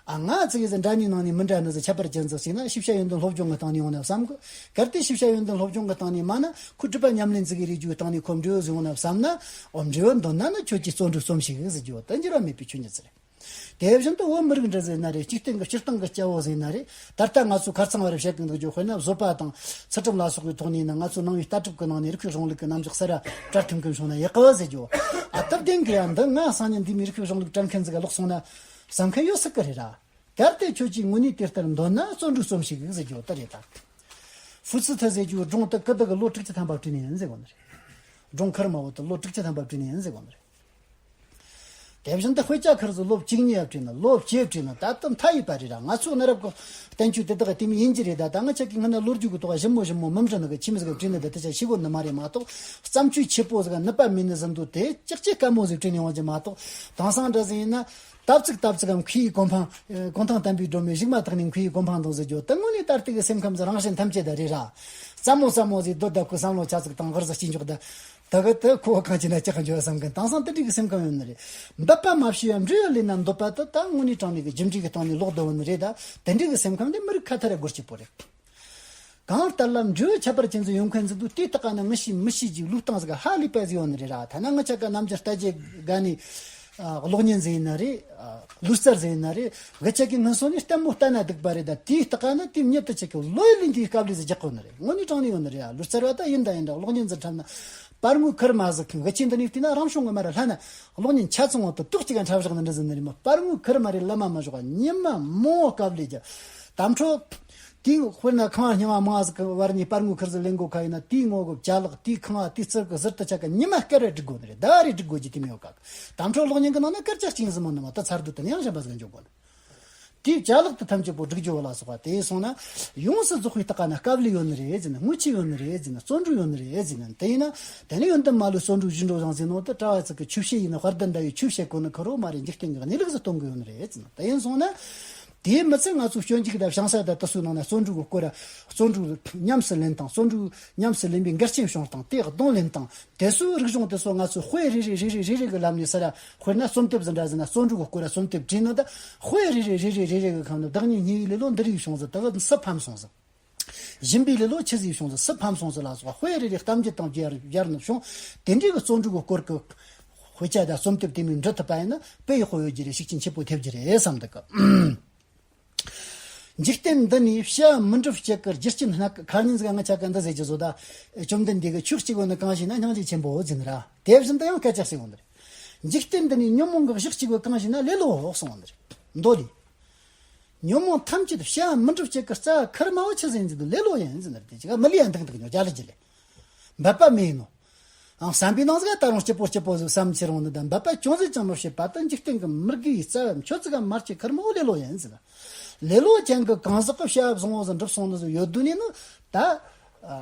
ཨ། ང་ཚོ་གི་ཟིག་འདྲ་མཉམ་ནང་ནས་མི་འདྲ་ནི་ཟིག་ཁྱད་པར་ཅན་ཟིག་ཟེར་ན། ཤེས་བྱ་ཡོན་ཏན་སློབ་སྦྱོང་གི་སྟེང་ནས་ཡོང་ན་བསམ་གི། གལ་ཏེ་ཤེས་བྱ་ཡོན་ཏན་སློབ་སྦྱོང་གི་སྟེང་ནས་མ་ན་ཁོ་སྒྲུབ་པ་ཉམས་ལེན་ཟིག་གི་རེད་རྒྱུའི་སྟེང་ནས་ཁོ་འབྲས་བུ་ཟིག་ཡོང་ན་བསམ་ན། ཨོ་འབྲས་བུ་འདོད་ན་ནི་ཁྱོད་ཀྱིས་བརྩོན་འགྲུས་རྩོམས་ཤིག་ཟེར་རྒྱུ་དེ་འགྱུར་བ་མེད་པའི་ཆོས་ཉིད་ཟིག་རེད། དེ་བཞིན་དུ་བོད་མི་རིགས་འདྲ་ཟིག་ཡིན་ན་རེད། འཇིག་རྟེན་གྱི་སྤྱིར་བཏང་གི་སྐྱ་བོ་ཟིག་ཡིན་ན་རེད། ད་ལྟ་ང་ཚོ་ཁ་རྩང་བར་བཤད་གི་འདུག་རྒྱུ་དཔེར་ན་བཟོད་པ་དང་ཚུལ་ཁྲིམས་ལ་སོགས་པའི་ཐོག་ནས་ཡིན་ན། ང་ཚོ་ནང་པའི་ལྟ་གྲུབ་ཀྱི་ནང་ནས་རིགས་པའི་གཞུང་ལུགས་ཀྱི་རྣམ་གཞག་གསར་བ་གྲལ་མཐུན་གྱི་བྱུང་ན་ཡག་གི་ཟེར་རྒྱུ། ཨ། སྟབས་བདེན་གི་ཡ། འདི་ང་སང་ཉིན་འདི་མོའི་རིགས་པའི་གཞུང་ལུགས་དྲན་མཁན་ཟིག་ག་ལོག་སོང་ན་བསམ་མཁན་ཡོད་སྲིད་གི་རེད་ར། གལ་ཏེ་ཁྱོད་ཀྱིས་དངོས་གནས་དེ་ལྟར་འདོད་ན་བརྩོན་འགྲུས་རྩོམས་ཤིག་ཟེར་རྒྱུ་དེ་རེད་ད། ཧྥུ་ཙི་ཐི་ཟེར་རྒྱུ་སྒྲུང་དེ་ཀི་ཏི་གི་ལོ་དྲུག་ཅུ་ཐམ་པ་བྲིས་ནས་ཡིན་ཟེར་གོ་ནི་རེད། སྒྲུང་ཁེར་མ་བོ་དེ་ལོ་དྲུག་ཅུ་ཐམ་པ་བྲིས་ནས་ཡིན་ཟེར་གོ་ནི་རེད། དེ་བཞིན་དུ་དཔེ་ཆ་ཁེར་ཟིག་ལོ་བཅུ་གཉིས་ཡ་བྲིས་ན། ལོ་བཅུ་བྲིས་ན་ད་ལྟ་མཐའ་ཡས་པ་རེད་ར། ང་ཚོ་གནའ་རབས་ཀྱི་བསྟན་བཅོས་དེ་དག་གི་དེ་མོ་ཡིན་གྱི་རེད། ད་ད་ང་ཅག་གིས་སྔ་ན་ལོ་རྒྱུས་ཀྱི་ཐོག་ཞིབ་མོ་ཞིབ་མོ་མི་འབྲི་ནི་གི་ཁྱིམ་ཟིག་གི་བྲིས་ནི་དེ་དེ་ཆ་ཤེས་གོ་ནི་མ་རེད་མ་གཏོགས། བརྩམས་ཆོས་ཆེ་པོ་ཟིག་ག་ནུས་པ་མེད་ནི་ཟིན་དུས་དེ་ཅག་ཅེ་དཀའ་མོ་ཟིག་བྲིས་ནས་ཡོང་རྒྱུ་མ་གཏོགས། དེང་སང་འདྲ་ཟིག་ཡིན་ན། ད་ཙིག་ད་ཙིག་གམ་མཁས་པའི་གོ་འཕང་། གུང་ཐང་བསྟན་པའི་སྒྲོན་མེ་གཞུག་མ་ཐག་ནས་མཁས་པའི་གོ་འཕང་འདོན་ཟེར་རྒྱུ་དེ་དངོས་གནས་ད་ལྟའི་གི་སེམས་ཁམས་ཟིག་རང་གཞན་ཐམས་ཅད་ད་རེད་ར། སླ་མོ་སླ་མོ་ཟིག་སྡོད་ད་ཁོ་བསམ་བློ་ཆ་ཙིག་དང་ཧུར་ཟིག་གཅིག་འཇོག་ད། དེ་གི་དེ་ཁོ་གང་བྱས་ན་ཅི་གང་འཇོག་བསམ་མཁན་དེང་སང་དེ་འདྲའི་གི་སེམས་ཁམས་ཡོད་ནི་རེད། འབད་པ་མ་བྱས་པ་འབྲས་བུ་ལེན་ན་འདོད་པ་དེ་ད་དངོས་གནས་དྲང་གནས་གི་རྒྱུ་འབྲས་གི་སྟེང་ནས་ལོག་བསྡད་ཡོད་ནི་རེད། ད་དེ་འདྲའི་གི་སེམས་ཁམས་དེ་མི་རིགས་ཁ་ཐར་ར་དགོས་རྒྱུ་པོ་རེད། གང་ལྟར་ལ་འབྲས་བུ་ཁྱད་པར་ཅན་ཟིག་ཡོང་མཁན་ཟིག་འདུག་དེ་ལྟ་ག་ན་མི་ཤེས་མི་ཤེས་ཀྱི་ལུས་སྟངས་ཟིག་ཧ་ལས་པ་ཟིག་ཡོད་ནི་རེད་ར། ཐ་ན་ང་ཅག་གི་རྣམ་འགྱུར་ལྟ་རྒྱུ་དགའ་ནི། ཨ། གློག་བརྙན་ཟིག་ཡིན་ན་རེད། ཨ། ལུས་རྩལ་ཟིག་ཡིན་ན་རེད། ང་ཅག་གིས་སྔོན་སོང་ནས་ལྟད་མོ་ལྟ་ན་སྡུག་པ་རེད། ད་དེའི་ལྟ་ག་ན་དེ་མྱི་དེ་ཅག་གི་ལོ་ཡི་ལས་འདིའི་དཀའ་ལས་ཟིག་རྒྱག་གོ་ནི་རེད། དངོས་གནས་དྲང་གནས་ཡོད་ནི་རེད། ཨ། ལུས་རྩལ་བ་ད་ཡིན་ད་ཡིན་ད་གློག་བརྙན་ཟིག་འཁྲབ་ན། པར་ངོའི་ཁུར་མ་ཟིག་གི་ཅི་འདི་ནས་བལྟས་ན་རང་བྱུང་གི་མ་ར་ལྷ་ན། གློག་བརྙན་ཆ་ཚང་བ་དུ་ཏོག་ཅིག་ག་འཁྲབ་བཞག་ནི་འདྲ་ཟིག་ནི་རེད་མོ། པར་ངོའི་ཁུར་མ་རེད་ལ་མ་མ་ཞོག་ཉི་མ་མོ་དཀའ་ལས་རྒྱག་དམ་ཁྲོ། དེའི་དཔེར་ན་ཁང་བ་རྙིང་བ་མང་ཟིག་གི་བར་ནས་པར་ངོའི་ཁུར་ཟིག་ལེན་དགོས་ཁ་ཡིན་ན། དེའི་ངོ་གི་ཅ་ལག་དེའི་ཁང་བ་དེའི་རྩིབ་གི་ཟུར་དུ་ཆ་ག་ཉི་མ་སྐར་རེ་སྒྲིག་དགོས་ནི་རེད། ཟླ་བ་རེ་སྒྲིག་དགོས་རྒྱུ་དེ་མི་ཡོད་ག་དམ་ཁྲོ་གློག་བརྙན་གི་ནང་ན་སྐར་ཆ་གཅིག་ཟིག་མོ་ནི་མ་ད་ཚར་དུས་དེ་ནས་ཡང་གཞན་པ་ཟིག་ག་འཇོག་དགོས་ནི། དེའི་ཅ་ལག་དེ་ཐམས་ཅད་པོ་སྒྲིག་རྒྱུ་ལ་སོགས་པ་དེ་སོང་ན། ཡོངས་སུ་རྫོགས་པའི་ལྟ་ག་ན་དཀའ་ལས་ཡོད་ནི་རེད་ཟེར་ན། དངུལ་ཆད་ཡོད་ནི་རེད་ཟེར་ན། བརྩོན་འགྲུས་ཡོད་ནི་རེད་ཟེར་ན། དེ་ཡིན་ན་དེ་ནི་ཡོན་ཏན་མ་ལུས་བརྩོན་འགྲུས་བཞིན་འགྲོ་བཟང་ཟེར་ནོ་དེ་གྲྭ་བ་ཚོ་གི་ཆོས་བཤད་ཡིན་ན། དཔལ་ལྡན་ཟླ་བའི་ཆོས་བཤད་གོ་ནི་ཁོ་རོ་མ་རེད། འཇིག་རྟེན་གྱི་གནས་ལུགས་སུ་སྟོན་གི་ཡོད་ནི་རེད་ཟེར་ན། དེ་ཡིན་སོང་ན། དེའི་མི་ཚད་ང་ཚོ་སྤྱོད་འཇུག་དང་བྱང་ས་དང་དེ་ཚོའི་ནང་ན་བརྩོན་འགྲུས་ཀྱི་སྐོར། བརྩོན་འགྲུས་ཉམས་སུ་ལེན་སྟངས། བརྩོན་འགྲུས་ཉམས་སུ་ལེན་པའི་འགལ་རྐྱེན་བྱུང་སྟངས། དེ་གདོང་ལེན་སྟངས། དེ་ཚོའི་རིག་གཞུང་དེ་ཚོ་ང་ཚོས་དཔེ་རེ་རེ་རེ་རེ་རེ་རེ་གི་ལམ་ནས་ཟེར་ར། དཔེར་ན་རྩོམ་དེབ་ཟིག་འདྲ་ཟིག་ན་བརྩོན་འགྲུས་ཀྱི་སྐོར་ར་རྩོམ་དེབ་བྲིས་ནོ་ད། དཔེ་རེ་རེ་རེ་རེ་རེ་རེ་གི་ཁམས་ནི་བདག་ཉིད་ཉེ་བའི་ལེ་ལོ་འདི་རིགས་བྱུང་ཟིག། དེ་གི་སུ་ཕམ་སོང་ཟིག། སྦྱིན་པའི་ལེ་ལོ་ཆི་ཟིག་བྱུང་ཟིག། སུ་ཕམ་སོང་ཟིག་ལ་སོགས་དཔེ་རེ་རེ་གཏམ་རྒྱུད་དང་སྦྱར་སྦྱར་ནས་བྱུང་། དེ་འདྲའི་གི་བརྩོན་འགྲུས་ཀྱི་སྐོར་གི་དཔེ་ཆ་དང་རྩོམ་དེབ་དེ་མིན་འབྲི་ཐུབ་པ་ཡིན་ན་དཔེ་ཡག་པོ་ཡོད་རྒྱུ་རེད། ཤུགས་རྐྱེན་ཆེ་པོ་ཐེབས་རྒྱུ་རེད་བསམ་འདུག་གི། འཇིག་རྟེན་འདི་ནས་བྱ་བ་མི་འགྲུབ་བྱེད་ཀྱི་རྒྱུ་རྐྱེན་སྣ་ཁ་ཉིན་ཟིག་ང་ཆ་ག་འདི་ཟེར་གྱི་བཟོ་ད། བཅོམ་ལྡན་འདས་ཀྱིས་ཆོས་གཅིག་པོ་ནི་གང་ཞིག་ན་སྙིང་རྗེ་ཆེན་པོ་ཟེར་ནི་ར། དེ་བཞིན་དུ་ཡང་སྐད་ཆ་ཟེར་བ་འདི་རེད། འཇིག་རྟེན་འདི་ནས་ཉོན་མོངས་ཀྱི་གཞི་གཅིག་པོ་གང་ཞིག་ན་ལེ་ལོ་གསུངས་པ་འདི་རེད། མདོ་ལས། ཉོན་མོངས་ཐམས་ཅད་བྱ་བ་མི་འགྲུབ་བྱེད་ཀྱི་རྩ་བ་ཁེར་མ་བོ་ཆི་ཟིག་ཡིན་ཟེར་དུས་ལེ་ལོ་ཡིན་ཟེར་ནི་རེད། དེ་ཅིག་མི་ལུས་ཡང་འདུག་འདུག་ཉོ་རྒྱ་ལ་ཇི་ལས། འབད་པ་མེད་ནོ། ཨང་བསམ་པའི་ནང་ཟིག་ད་རུང་སྐྱིད་པོ་སྐྱིད་པོ་ཟིག་བསམ་ཁྱེར་འོང་ནི་དང་འབད་པ་ཅུང་ཟད་ཀྱང་མི་བྱེད་པ་དང་འཇིག་རྟེན་གྱི་མི་དགེ་བའི་རྩ་བ་ཁྱོད་ཙི་ག་མར་གྱི་ཁེར་མ་བོ་ལེ་ལོ་ཡིན་ཟེར། ལེ་ལོ་ཅན་གྱི་གང་ཟག་གི་བྱ་བ་བཟང་བོ་ཟིག་འགྲུབ་སོང་ནི་ཟིག་ཡོད་དུས་ནས་ནི་ད།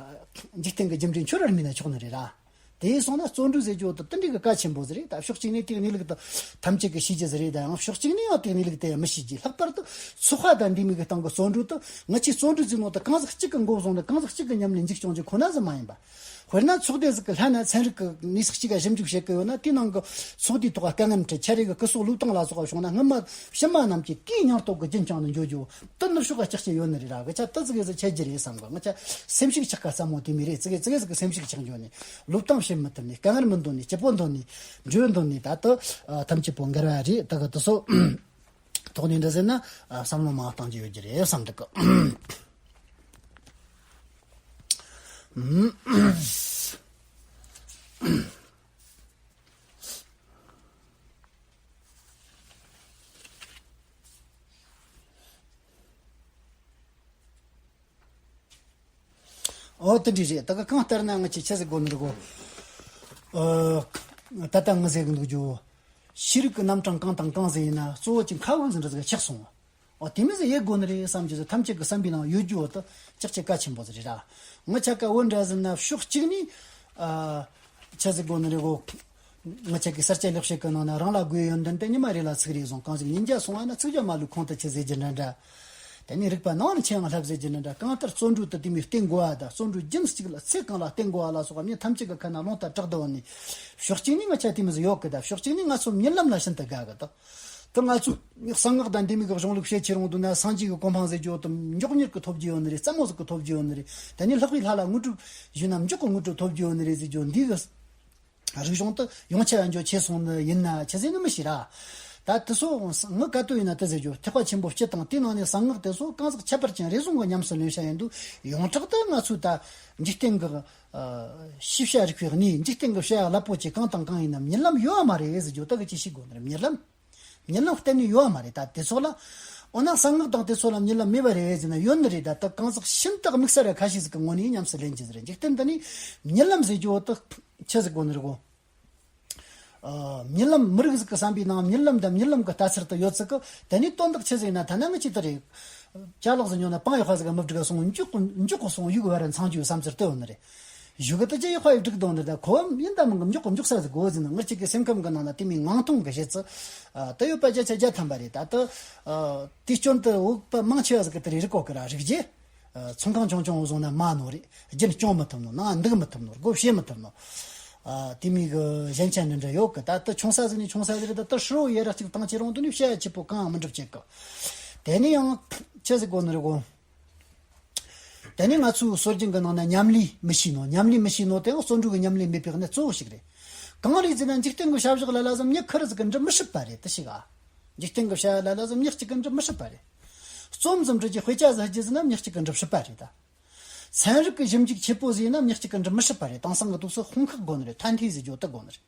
འཇིག་རྟེན་གྱི་རྒྱུ་འབྲས་འཆོར་བར་སྨྲས་ན་ཆོག་ནི་རེད་ར། དེ་ཡིན་སོང་ན་བརྩོན་འགྲུས་ཟེར་རྒྱུ་དེ་དེ་འདྲའི་གི་གལ་ཆེན་པོ་ཟིག་རེད། ད་ཕྱོགས་གཅིག་ནས་དེའི་གནས་ལུགས་དེ་ཐམས་ཅད་ཀྱིས་ཤེས་རྒྱུ་ཟིག་རེད། ད་ཡང་ཕྱོགས་གཅིག་ནས་ཡང་དེའི་གནས་ལུགས་དེ་ཡང་མི་ཤེས་རྒྱུ། ལྷག་པར་དུ་ཚོགས་པ་དང་འདུས་མི་གི་སྟེང་གི་བརྩོན་འགྲུས་དེ་ང་ཚོས་བརྩོན་འགྲུས་ཟེར་ནོ་དེ་གང་ཟག་གཅིག་གི་མགོ་བཟུང་ནས་གང་ཟག་གཅིག་གི་ཉམས་ལེན་མཇུག་སྐྱོང་རྒྱུ་ཁོ་ན་ཟིག་མ་ཡིན་པ། དཔེར་ན་ཚོགས་སྡེ་ཟིག་གི་ལྷན་ན་ཚན་རིག་གི་གནས་ཚུལ་གཅིག་ག་ཞིབ་འཇུག་བྱེད་ཀྱི་ཡོད་ན་དེའི་ནང་གི་ཚོགས་སྡེའི་ཐོག་ག་དཀའ་ངལ་འཕྲད། ཁྱེད་རེ་གི་སྐུ་སྲོག་བློས་བཏང་ལ་སོགས་པ་བྱུང་ན་སྔོན་མ་ཕྱི་མ་རྣམས་ཀྱིས་དེའི་སྙིང་སྟོབས་ཀྱིས་རྒྱུན་བསྐྱངས་ནས་འགྱོ་རྒྱུ། དེ་ནུབ་ཕྱོགས་ཀ་ལྕགས་ཀྱི་ཡོད་ནི་རེད་ར། གི་ཆ་དེ་ཙི་གེ་ཟིག་ཆད་རྒྱུ་རེད་བསམ་གི། ང་ཆ་སེམས་ཤུགས་ཆག་ག་ཙམ་མོ་དེ་མི་རེད། ཙི་གེ་ཙི་གེ་ཟིག་གི་སེམས་ཤུགས་ཆག་འགྱོ་ནས་བློས་བཏང་བྱེད་མི་ཐུབ་ནས་དཀའ་ངལ་མི་འདོན་ནས་སྐྱིད་པོ་འདོན་ནས་འགྱོད་འདོན་ནས་ད་ལྟ་ཐམས་ཅད་པོ་འགལ་བ་རེད། ད་གི་དེ་ཚོ་ཐོག་ནས་འདྲ་ཟེར་ན་བསམ་བློ་མང་བཏང་རྒྱུ་ཡོད་རྒྱུ་རེད་བསམ་འདུག་གི། ཨོ་དེ་འདྲ་རེད། ད་ག་གང་ལྟར་ན་ང་ཆོས་ཆི་ཟེར་དགོས་ནི་རེད་གོ། ཨ། ད་ལྟ་ང་ཟེར་གི་འདུག་རྒྱུ། ཤེས་རིག་གི་རྣམ་གྲངས་གང་དང་གང་ཟིག་ཡིན་ན་གཙོ་བོ་ཅིག་མཁའ་དབུགས་ཟིག་འདྲ་ཟིག་ཆགས་སོང་། ཨོ་དེ་མོ་ཟིག་ཡེད་དགོས་ནི་རེད་བསམ་གྱི་ཟིག་ཐམས་ཅད་ཀྱི་བསམ་པའི་ནང་ཡོད་རྒྱུ་བོ་དེ་ཅག་ཅིག་གལ་ཆེན་པོ་ཟིག་རེད་ར། ང་ཆ་ག་བོད་འདྲ་ཟིག་ན་ཕྱོགས་གཅིག་ནས། ཨ། ཆི་ཟེར་དགོས་ནི་རེད་གོ། ང་ཆ་གི་གསར་བརྗེ་ལེགས་བཤད་ཀྱི་ནང་ན་རང་ལ་དགོས་ཡོན་ཏན་ཏེ། ཉི་མ་རེ་ལ་ཚིག་རེ་བཟུང་། གང་ཞིག་ཉིན་བརྒྱ་སོང་བ་ན། ཚིག་བརྒྱ་མ་ལུས་ཁོང་དུ་ཆུད་ཟེར་རྒྱུ་འདྲ་འདྲ། དེ་ནས་རིག་པ་ནང་ནས་ཆེ་ཡང་ལྷབ་ཟེར་རྒྱུ་འདྲ་འདྲ། གང་ལྟར་བརྩོན་འགྲུས་དེ་དེ་མོ་བསྟེན་དགོས་པ་དང་། བརྩོན་འགྲུས་རྒྱུན་གཅིག་ལ་ཚེ་གང་ལ་བསྟེན་དགོས་པ་ལ་སོགས་པ་མི་ཐམས་ཅད་ཀྱི་ཁ་ན་རླུང་རྟ་བསྒྲགས་བསྡད་ནས། ཕྱོགས་གཅིག་ནས་ང་ཆ་དེ་མོ་ཟིག་ཡོད་གི། ད་ཕྱོགས་གཅིག་ནས་ང་ཚོ་གཉིད་ལམ་ལ་ཤིན་ཏུ་དགའ་གི། ད་ད་ང་ཚོ་གསང་སྔགས་དང་འདི་མོ་གི་གཞུང་ལུགས་བཤད་ཁྱེར་འོང་དུས་ན་སངས་རྒྱས་ཀྱི་གོ་འཕང་ཟེར་རྒྱུ་དེ་མགྱོགས་མྱུར་གི་ཐོབ་རྒྱུ་ཡོད་ནི་རེད། སླ་མོ་ཟིག་གི་ཐོབ་རྒྱུ་ཡོད་ནི་རེད། དེ་ནས་ལྷག་པའི་ལྷ་ལ་དངོས་གྲུབ་ཞུས་ན་མགྱོགས་གི་དངོས་གྲུབ་ཐོབ་རྒྱུ་ཡོད་ནི་རེད་ཟེར་རྒྱུ་འདི་གི། རིག་གཞུང་དེ་ཡོངས་ཁྱབ་ཡང་འགྱོ་ཆེ་སོང་ནི་ཡིན་ན་ཆི་ཟེར་ནི་མི་ཤེས་ར། ད་དེ་ཚོ་ངི་ག་དུས་ཡིན་ན་དེ་ཟེར་རྒྱུ། ཐེག་པ་ཆེན་པོ་སྤྱི་དང་དེའི་ནང་ནས་གསང་སྔགས་དེ་ཚོ་གང་ཟག་ཁྱད་པར་ཅན་རེ་ཟུང་གི་ཉམས་སུ་ལེན་བྱ་ཡིན་དུས། ཡོངས་གྲགས་དུ་ང་ཚོས་ད་འཇིག་རྟེན་གྱི་ཨ་ཤེས་བྱ་རིག་པའི་གནས། འཇིག་རྟེན་གྱི་བྱ་བ་རླབས་པོ་ཆེ་གང་དང་གང་ཡིན་ན་གཉིད་ལམ་ཡོད་པ་མ་རེད་ཟེར་རྒྱུ། ད་གི་ཅི་ཞིག་དགོས་ནི་རེད། གཉིད་ལམ། གཉིད་ལམ་གཏན་ནས་ཡོད་པ་མ་རེད། ད་དེ་ཚོ་ལ། འོ་ན་གསང་སྔགས་དང་དེ་ཚོ་ལ་གཉིད་ལམ་མེད་པ་རེད་ཟེར་ན་ཡོད་ནི་རེད། ད་ད་གང་ཟག་ཤིན་ཏུ་དམིགས་བསལ་ར་ཁ་ཤས་ཟིག་གི་ངོ་ནས་ཉམས་སུ་ལེན་གྱི་ཟིག་རེད། འཇིག་རྟེན་འདི་ནས་གཉིད་ལམ་ཟེར་རྒྱུ་བོ་དེ་ཆི་ཟིག་དགོས་ནི་རེད་གོ། ཨ། གཉིད་ལམ། མི་རིགས་ཟིག་གི་བསམ་པའི་ནང་གཉིད་ལམ་དང་གཉིད་ལམ་གྱི་ལྟ་ཚུལ་དེ་ཡོད་ཚུལ་གི། དེ་ནས་དོན་དག་ཆི་ཟིག་ཡིན་ན། ཐ་ན་ང་ཅི་ལྟར་རེད། ཅ་ལག་ཟིག་ཉོ་ན་པང་ཡག་པ་ཟིག་ག་མི་འགྲིག་ག་སོང་མགྱོགས་མགྱོགས་གི་སོང་གཡུག་བར་འཚང་རྒྱུའི་བསམ་ཚུལ་དེ་ཡོད་ནི་རེད། གཞུག་གི་དེ་ཅི་ཡག་པ་ཡི་འགྲིག་དོན་འདི་ད་ཁོ་ཡིན་ད་མིན་གི་མགྱོགས་གི་མགྱོགས་ས་ཟིག་དགོས་ཟེར་ན། ང་ཅིག་གི་སེམས་ཁམས་གི་ནང་ན་དེ་མོའི་ངང་ཐུང་གི་བྱེད་ཚུལ་དེ་ཡོད་པ་བརྒྱ་ཆ་བརྒྱ་ཐམ་པ་རེད། ད་དེ་དེའི་སྐྱོན་དེ་འོས་པ་མང་ཆེ་བ་ཟིག་གི་དེ་རེད་རིག་གོ་གི་ར། རིག་རྒྱུ། ཚོང་ཁང་ཆུང་ཆུང་བཟུང་ན་མ་ནོར་རེད། རྒྱུན་སྐྱོང་མི་ཐུབ་ནོ། ནང་འདུག་མི་ཐུབ་ནོ། སྒོ་ཕྱེ་མི་ཐུབ་ནོ། དེ་མོའི་གི་ཞན་ཆ་འདྲ་འདྲ་ཡོད་གི། ད་དེ་ཆུང་ས་ཟིག་ནས་ཆུང་ས་ཟིག་རེད། ད་དེ་ཧྲིལ་བོ་ཡེ་ར་གཅིག་བཏང་ཁྱེར་འོང་དུས་ནས་བྱ་ཡ་ཆེ་པོ་གང་ཡང་མི་འགྲུབ་བྱེད་གི། དེ་ནས་ཡང་ཆི་ཟིག་དགོས་ནི་རེད་གོ། དེ་ནས་ང་ཚོའི་སྲོལ་རྒྱུན་གྱི་ནང་ན་ཉམས་ལེན་མི་ཤེས་ནོ། ཉམས་ལེན་མི་ཤེས་ནོ་དེ་ཡང་བརྩོན་འགྲུས་ཀྱི་ཉམས་ལེན་མེད་པའི་གནད་གཙོ་བོ་ཞིག་རེད། གང་རེད་ཟེར་ན་འཇིག་རྟེན་གྱི་བྱ་བཞག་ལ་ལ་ཟིག་མྱི་ཁེར་ཟིག་གིས་འགྲུབ་མི་སྲིད་པ་རེད། དེ་ཤེས་ག། འཇིག་རྟེན་གྱི་བྱ་བ་ལ་ལ་ཟིག་མྱི་གཅིག་གིས་འགྲུབ་མི་སྲིད་པ་རེད། རྩོམ་ཟིག་འབྲི་རྒྱུ། དཔེ་ཆ་ཟིག་ལྷག་རྒྱུ་ཟེར་ན་མྱི་གཅིག་གིས་འགྲུབ་སྲིད་པ་རེད་ད། ཚན་རིག་གི་ཞིབ་འཇུག་ཆེ་པོ་ཟིག་ཡིན་ན་མྱི་གཅིག་གིས་འགྲུབ་མི་སྲིད་པ་རེད། དེང་སང་གི་དུས་སུ་དཔུང་ཁག་དགོས་ནི་རེད། ཐ་དད་ཟེར་རྒྱུ་དེ་དགོས་ནི་རེད།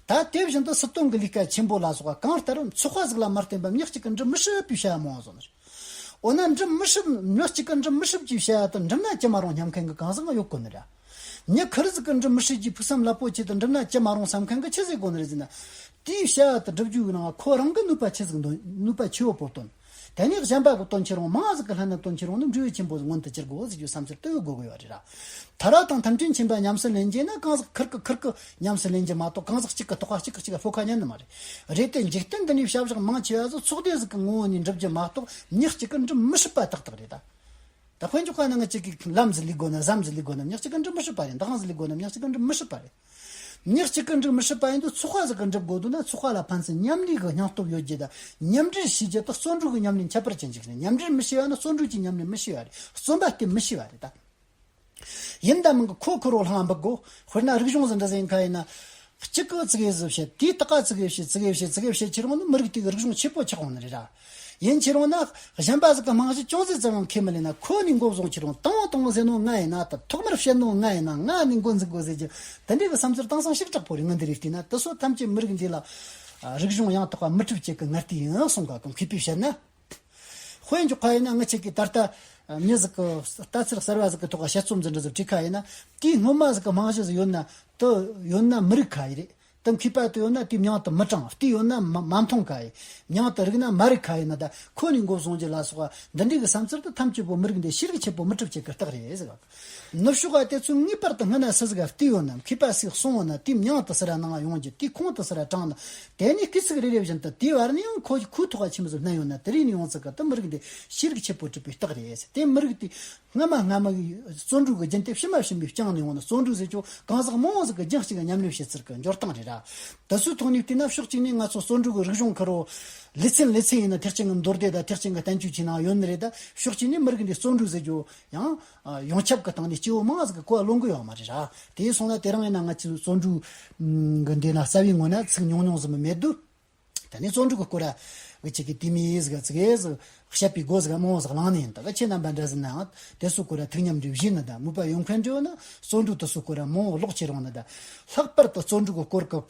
ད་དེ་བཞིན་དུ་སྲིད་དོན་གྱི་ལས་ཀ་ཆེན་པོ་ལ་སོགས་པ་གང་ལྟར་ཚོགས་པ་ཟིག་ལ་མ་བརྟེན་པ་མྱི་གཅིག་གིས་འགྲུབ་མི་སྲིད་པའི་བྱ་བ་མང་བ་བཟོ་ནི་རེད། འོ་ན་འགྲུབ་མི་སྲིད། མྱི་གཅིག་གིས་འགྲུབ་མི་སྲིད་པའི་བྱ་བ་དེ་འགྲུབ་ན་ཅི་མ་རུང་སྙམ་མཁན་གྱི་གང་ཟག་ཡོད་དགོས་ནི་རེད། མྱི་ཁེར་ཟིག་གིས་འགྲུབ་མི་སྲིད་རྒྱུའི་ཕུགས་བསམ་རླབས་པོ་ཆེ་དེ་འགྲུབ་ན་ཅི་མ་རུང་བསམ་མཁན་གྱི་ཆི་ཟིག་དགོས་ནི་རེད་ཟེར་ན། དེའི་བྱ་བ་དེ་སྒྲུབ་རྒྱུའི་ནང་ཁོ་རང་གི་ནུས་པ་ཆི་ཟིག་འདོན། ནུས་པ་ཆེ་བོ་པོ་བཏོན། དེ་ནས་གཞན་པ་གི་དོན་ཁྱེར་རུང་མང་ཟིག་གི་ལྷན་ནེ་དོན་ཁྱེར་རུང་ནི་འབྲས་བུ་ཆེན་པོ་མངོན་དུ་གྱུར་དགོས་ཟེར་རྒྱུ་བསམ་ཚུལ་དེ་དགོས་དགོས་ཡོད་རེད་ར། ཐར་པ་དང་ཐམས་ཅད་མཁྱེན་པ་ཉམས་སུ་ལེན་རྒྱུ་ན་གང་ཟག་ཁེར་གི་ཁེར་གི་ཉམས་སུ་ལེན་རྒྱུ་མ་གཏོགས། གང་ཟག་གཅིག་གི་ཐོག་ག་གཅིག་གིས་གཅིག་ལ་སྤོབས་ཁ་ཉན་ནི་མ་རེད། རེད་དེ། འཇིག་རྟེན་འདི་ནས་བྱ་བཞག་མང་ཆེ་བ་ཟིག་ཚོགས་སྡེ་ཟིག་གི་ངོ་བོ་ནས་འགྲུབ་རྒྱུ་མ་གཏོགས། མྱི་གཅིག་གིས་འགྲུབ་མི་སྲིད་པ་ཏག་ཏག་རེད་ད། ད་དཔེ་འཇོག་ག་ན་ང་གཅིག་གིས་ལམ་ཟིག་ལས་དགོས་ན། ཟམ་ཟིག་ལས་དགོས་ན། མྱི་གཅིག་གིས་འགྲུབ་མི་སྲིད་པ་རེད། འདུ་ཁང་ཟིག་ལས་དགོས་ན། མྱི་གཅིག་གིས་འགྲུབ་མི་སྲིད་པ་རེད། མྱི་གཅིག་གིས་འགྲུབ་མི་སྲིད་པ་ཡིན་དུས། ཚོགས་པ་ཟིག་གིས་འགྲུབ་དགོས་འདུག་ན། ཚོགས་པ་ལ་ཕན་ཚུན་མཉམ་ལས་ཀྱི་སྙིང་སྟོབས་ཡོད་རྒྱུ་དང་། མཉམ་འབྲེལ་བྱེད་རྒྱུ་དང་། བརྩོན་འགྲུས་ཀྱི་ཉམས་ལེན་ཁྱད་པར་ཅན་ཅིག་རེད། མཉམ་འབྲེལ་མི་བྱེད་པ་ན་བརྩོན་འགྲུས་ཀྱི་ཉམས་ལེན་མི་བྱེད་པ་རེད། བརྩོན་པ་བསྟེན་མི་བྱེད་པ་རེད་ད། ཡིན་ད་མིན་གི་ཁོ་ཁོ་རོ་ལྷང་འབུད་དགོས། དཔེར་ན་རིག་གཞུང་ཟིག་འདྲ་ཟིག་ཡིན་ཁ་ཡིན་ན། གཅིག་གིས་ཙི་གེ་ཟིག་བཤད། དེས་ད་ག་ཙི་གེ་བཤད། ཙི་གེ་བཤད། ཙི་གེ་བཤད་ཁྱེར་རུང་ནི་མི་རིགས་དེ་གི་རིག་གཞུང་ཆེ་པོ་ཆགས་འོང་ནི་རེད་ར། ཡིན་ཁྱེར་རུང་ན་གཞན་པ་ཟིག་གི་རྨང་གཞི་ཅུང་ཟད་ཙམ་ཡང་ཁས་མི་ལེན་ན། ཁོ་ནས་མགོ་བཟུང་ཁྱེར་རུང་དང་པོ་དང་པོ་ཟེར་ནོ་ང་ཡིན་ན། ད་ཐོག་མར་བཤད་ནོ་ང་ཡིན་ན། ང་ནས་འགོ་འཛུགས་དགོས་ཟེར་རྒྱུ་དེ་འདྲའི་གི་བསམ་ཚུལ་དེང་སང་ཞིབ་དྲག་པོ་རེད། ང་འདི་རེད་བལྟས་ན། དེ་ཚོ་ཐམས་ཅད་མི་རིགས་འདི་ལ་རིག་གཞུང་ཡང་དག་པ་མི་གྲུབ་བྱེད་གི་ངར་ལྟས་ཡིན་གསུང་ག་གི་མཁས་པས་བཤད་ན། དཔེ་འཇོག་པ་ཡིན་ན། ང་ཅག་གིས་ད་ལྟ་མྱི་ཟིག་གི་ལྟ་ཚུལ་གསར་བ་ཟིག་གི་ཐོག་དཔྱད་རྩོམ་ཟིག་འདྲ་ཟིག་བྲིས་ཁ་ཡིན་ན། དེའི་སྔོན་མ་ཟིག་གི་རྨང་གཞི་ཟིག་ཡོད་ན། དེ་ཡོད་ན་མི་རིགས་ཁ་ཡི་རེད། དེ་མཁས་པ་དེ་ཡོད་ན་དེའི་མྱིང་དེ་མི་དྲང་། དེ་ཡོད་ན་མ་མ་མཐོང་ཁ་ཡི། མྱིང་དེ་རིག་ན་མ་རིག་ཁ་ཡིན་ན། ད་ཁོ་ནས་མགོ་བཟུང་རྒྱུ་ལ་སོགས་པ་འདི་འདྲའི་གི་བསམ་ཚུལ་དེ་ཐམས་ཅད་པོ་མི་རིགས་འདི་ཤེས་རིག་ཆེན་པོ་མི་གྲུབ་བྱེད་གི་རྟགས་རེད་ཟེར་བ། ནུབ་ཕྱོགས་པ་དེ་ཚོས་ངེས་པར་དུ་སྔ་ན་སུ་ཟིག་ག་བལྟས་ཡོད་ན། མཁས་པ་ཟིག་གསུངས་ཡོད་ན། དེའི་མྱིང་དེ་སུ་ར་ནང་ཡོང་རྒྱུ། དེའི་ཁུངས་དེ་སུ་ར་དྲངས་ན། དེ་ནས་སྐུལ་ཚིག་རེ་རེ་བཞིན་དུ་དེའི་བར་ནས་ཡང་ཁོ་ཁོའི་ཐོག་ག་ཆི་མོ་ཟིག་བསྣན་ཡོད་ན། དེ་རིགས་ནས་ཡོང་ཚིག་གི་དེ་མི་རིགས་འདི་ཤེས་རིག་ཆེན་པོ་གྲུབ་པའི་རྟགས་རེད། དེ་མི་རིགས་དེ་སྔ་མ་སྔ་མ་གི་བརྩོན་འགྲུས་ཀྱི་རྒྱུན་དེ་ཕྱི་མ་ཕྱི་མས་བསྐྱངས་ནས་ཡོང་ན། བརྩོན་འགྲུས་ཟེར་རྒྱུ་གང་ཟག་མང་བོ་ཟིག་གི་རྒྱང་གཅིག་གི་མཉམ་ལས་བྱེད་ཚུལ་གྱི་འགྱུར་སྟངས་རེད་ར། དེ་ཚོའི་ཐོག་ནས་བལྟས་ན། ཕྱོགས་གཅིག་ནས་ང་ཚོ་བརྩོན་འགྲུས་ཀྱི་རིག་གཞུང་ཁེར་རོ་ལེ་ཚན་ལེ་ཚན་ཡིན་ན་ཐེག་ཆེན་གྱི་མདོ་སྡེ་དང་ཐེག་ཆེན་གྱི་བསྟན་བཅོས་ཀྱི་ནང་ཡོད་ནི་རེད། ད་ཕྱོགས་གཅིག་ནས་མི་རིགས་འདི་བརྩོན་འགྲུས་ཟེར་རྒྱུ་ཡང་ཡོངས་ཁྱབ་ཀྱི་སྟེང་ནས་སྐྱེ་བོ་མང་ཟིག་གི་གོ་བ་ལོན་གི་ཡོད་མ་རེད་ར། དེ་སོང་ན་དེ་རིང་ཡིན་ན་ང་ཚོའི་བརྩོན་འགྲུས་ཀྱི་འདི་ན་རྩ་བའི་ངོས་ན་ཚིག་ཉུང་ཉུང་ཟིག་མ་མེད་དུས། ད་ནི་བརྩོན་འགྲུས་ཀྱི་སྐོར་ར་གི་ཅིག་གི་དེ་མོ་ཟིག་ཙིག་ཟིག་བཤད་པའི་སྒོ་ཟིག་མང་བོ་ཟིག་བླངས་ནས་ཡིན། ད་ག་ཁྱེད་རྣམ་པ་འདྲ་ཟིག་ནའང་དེ་ཚོའི་སྐོར་ར་ཐུགས་མཉམ་འདྲིས་བཞེས་ནི་དང་། མོས་པ་ཡོད་མཁན་འདྲ་བོ་ན་བརྩོན་འགྲུས་དེ་ཚོའི་སྐོར་ར་མང་བོ་ཀློག་བྱེད་རུང་ནི་དང་། ལྷག་པར་དུ་བརྩོན་འགྲུས་ཀྱི་སྐོར་གྱི།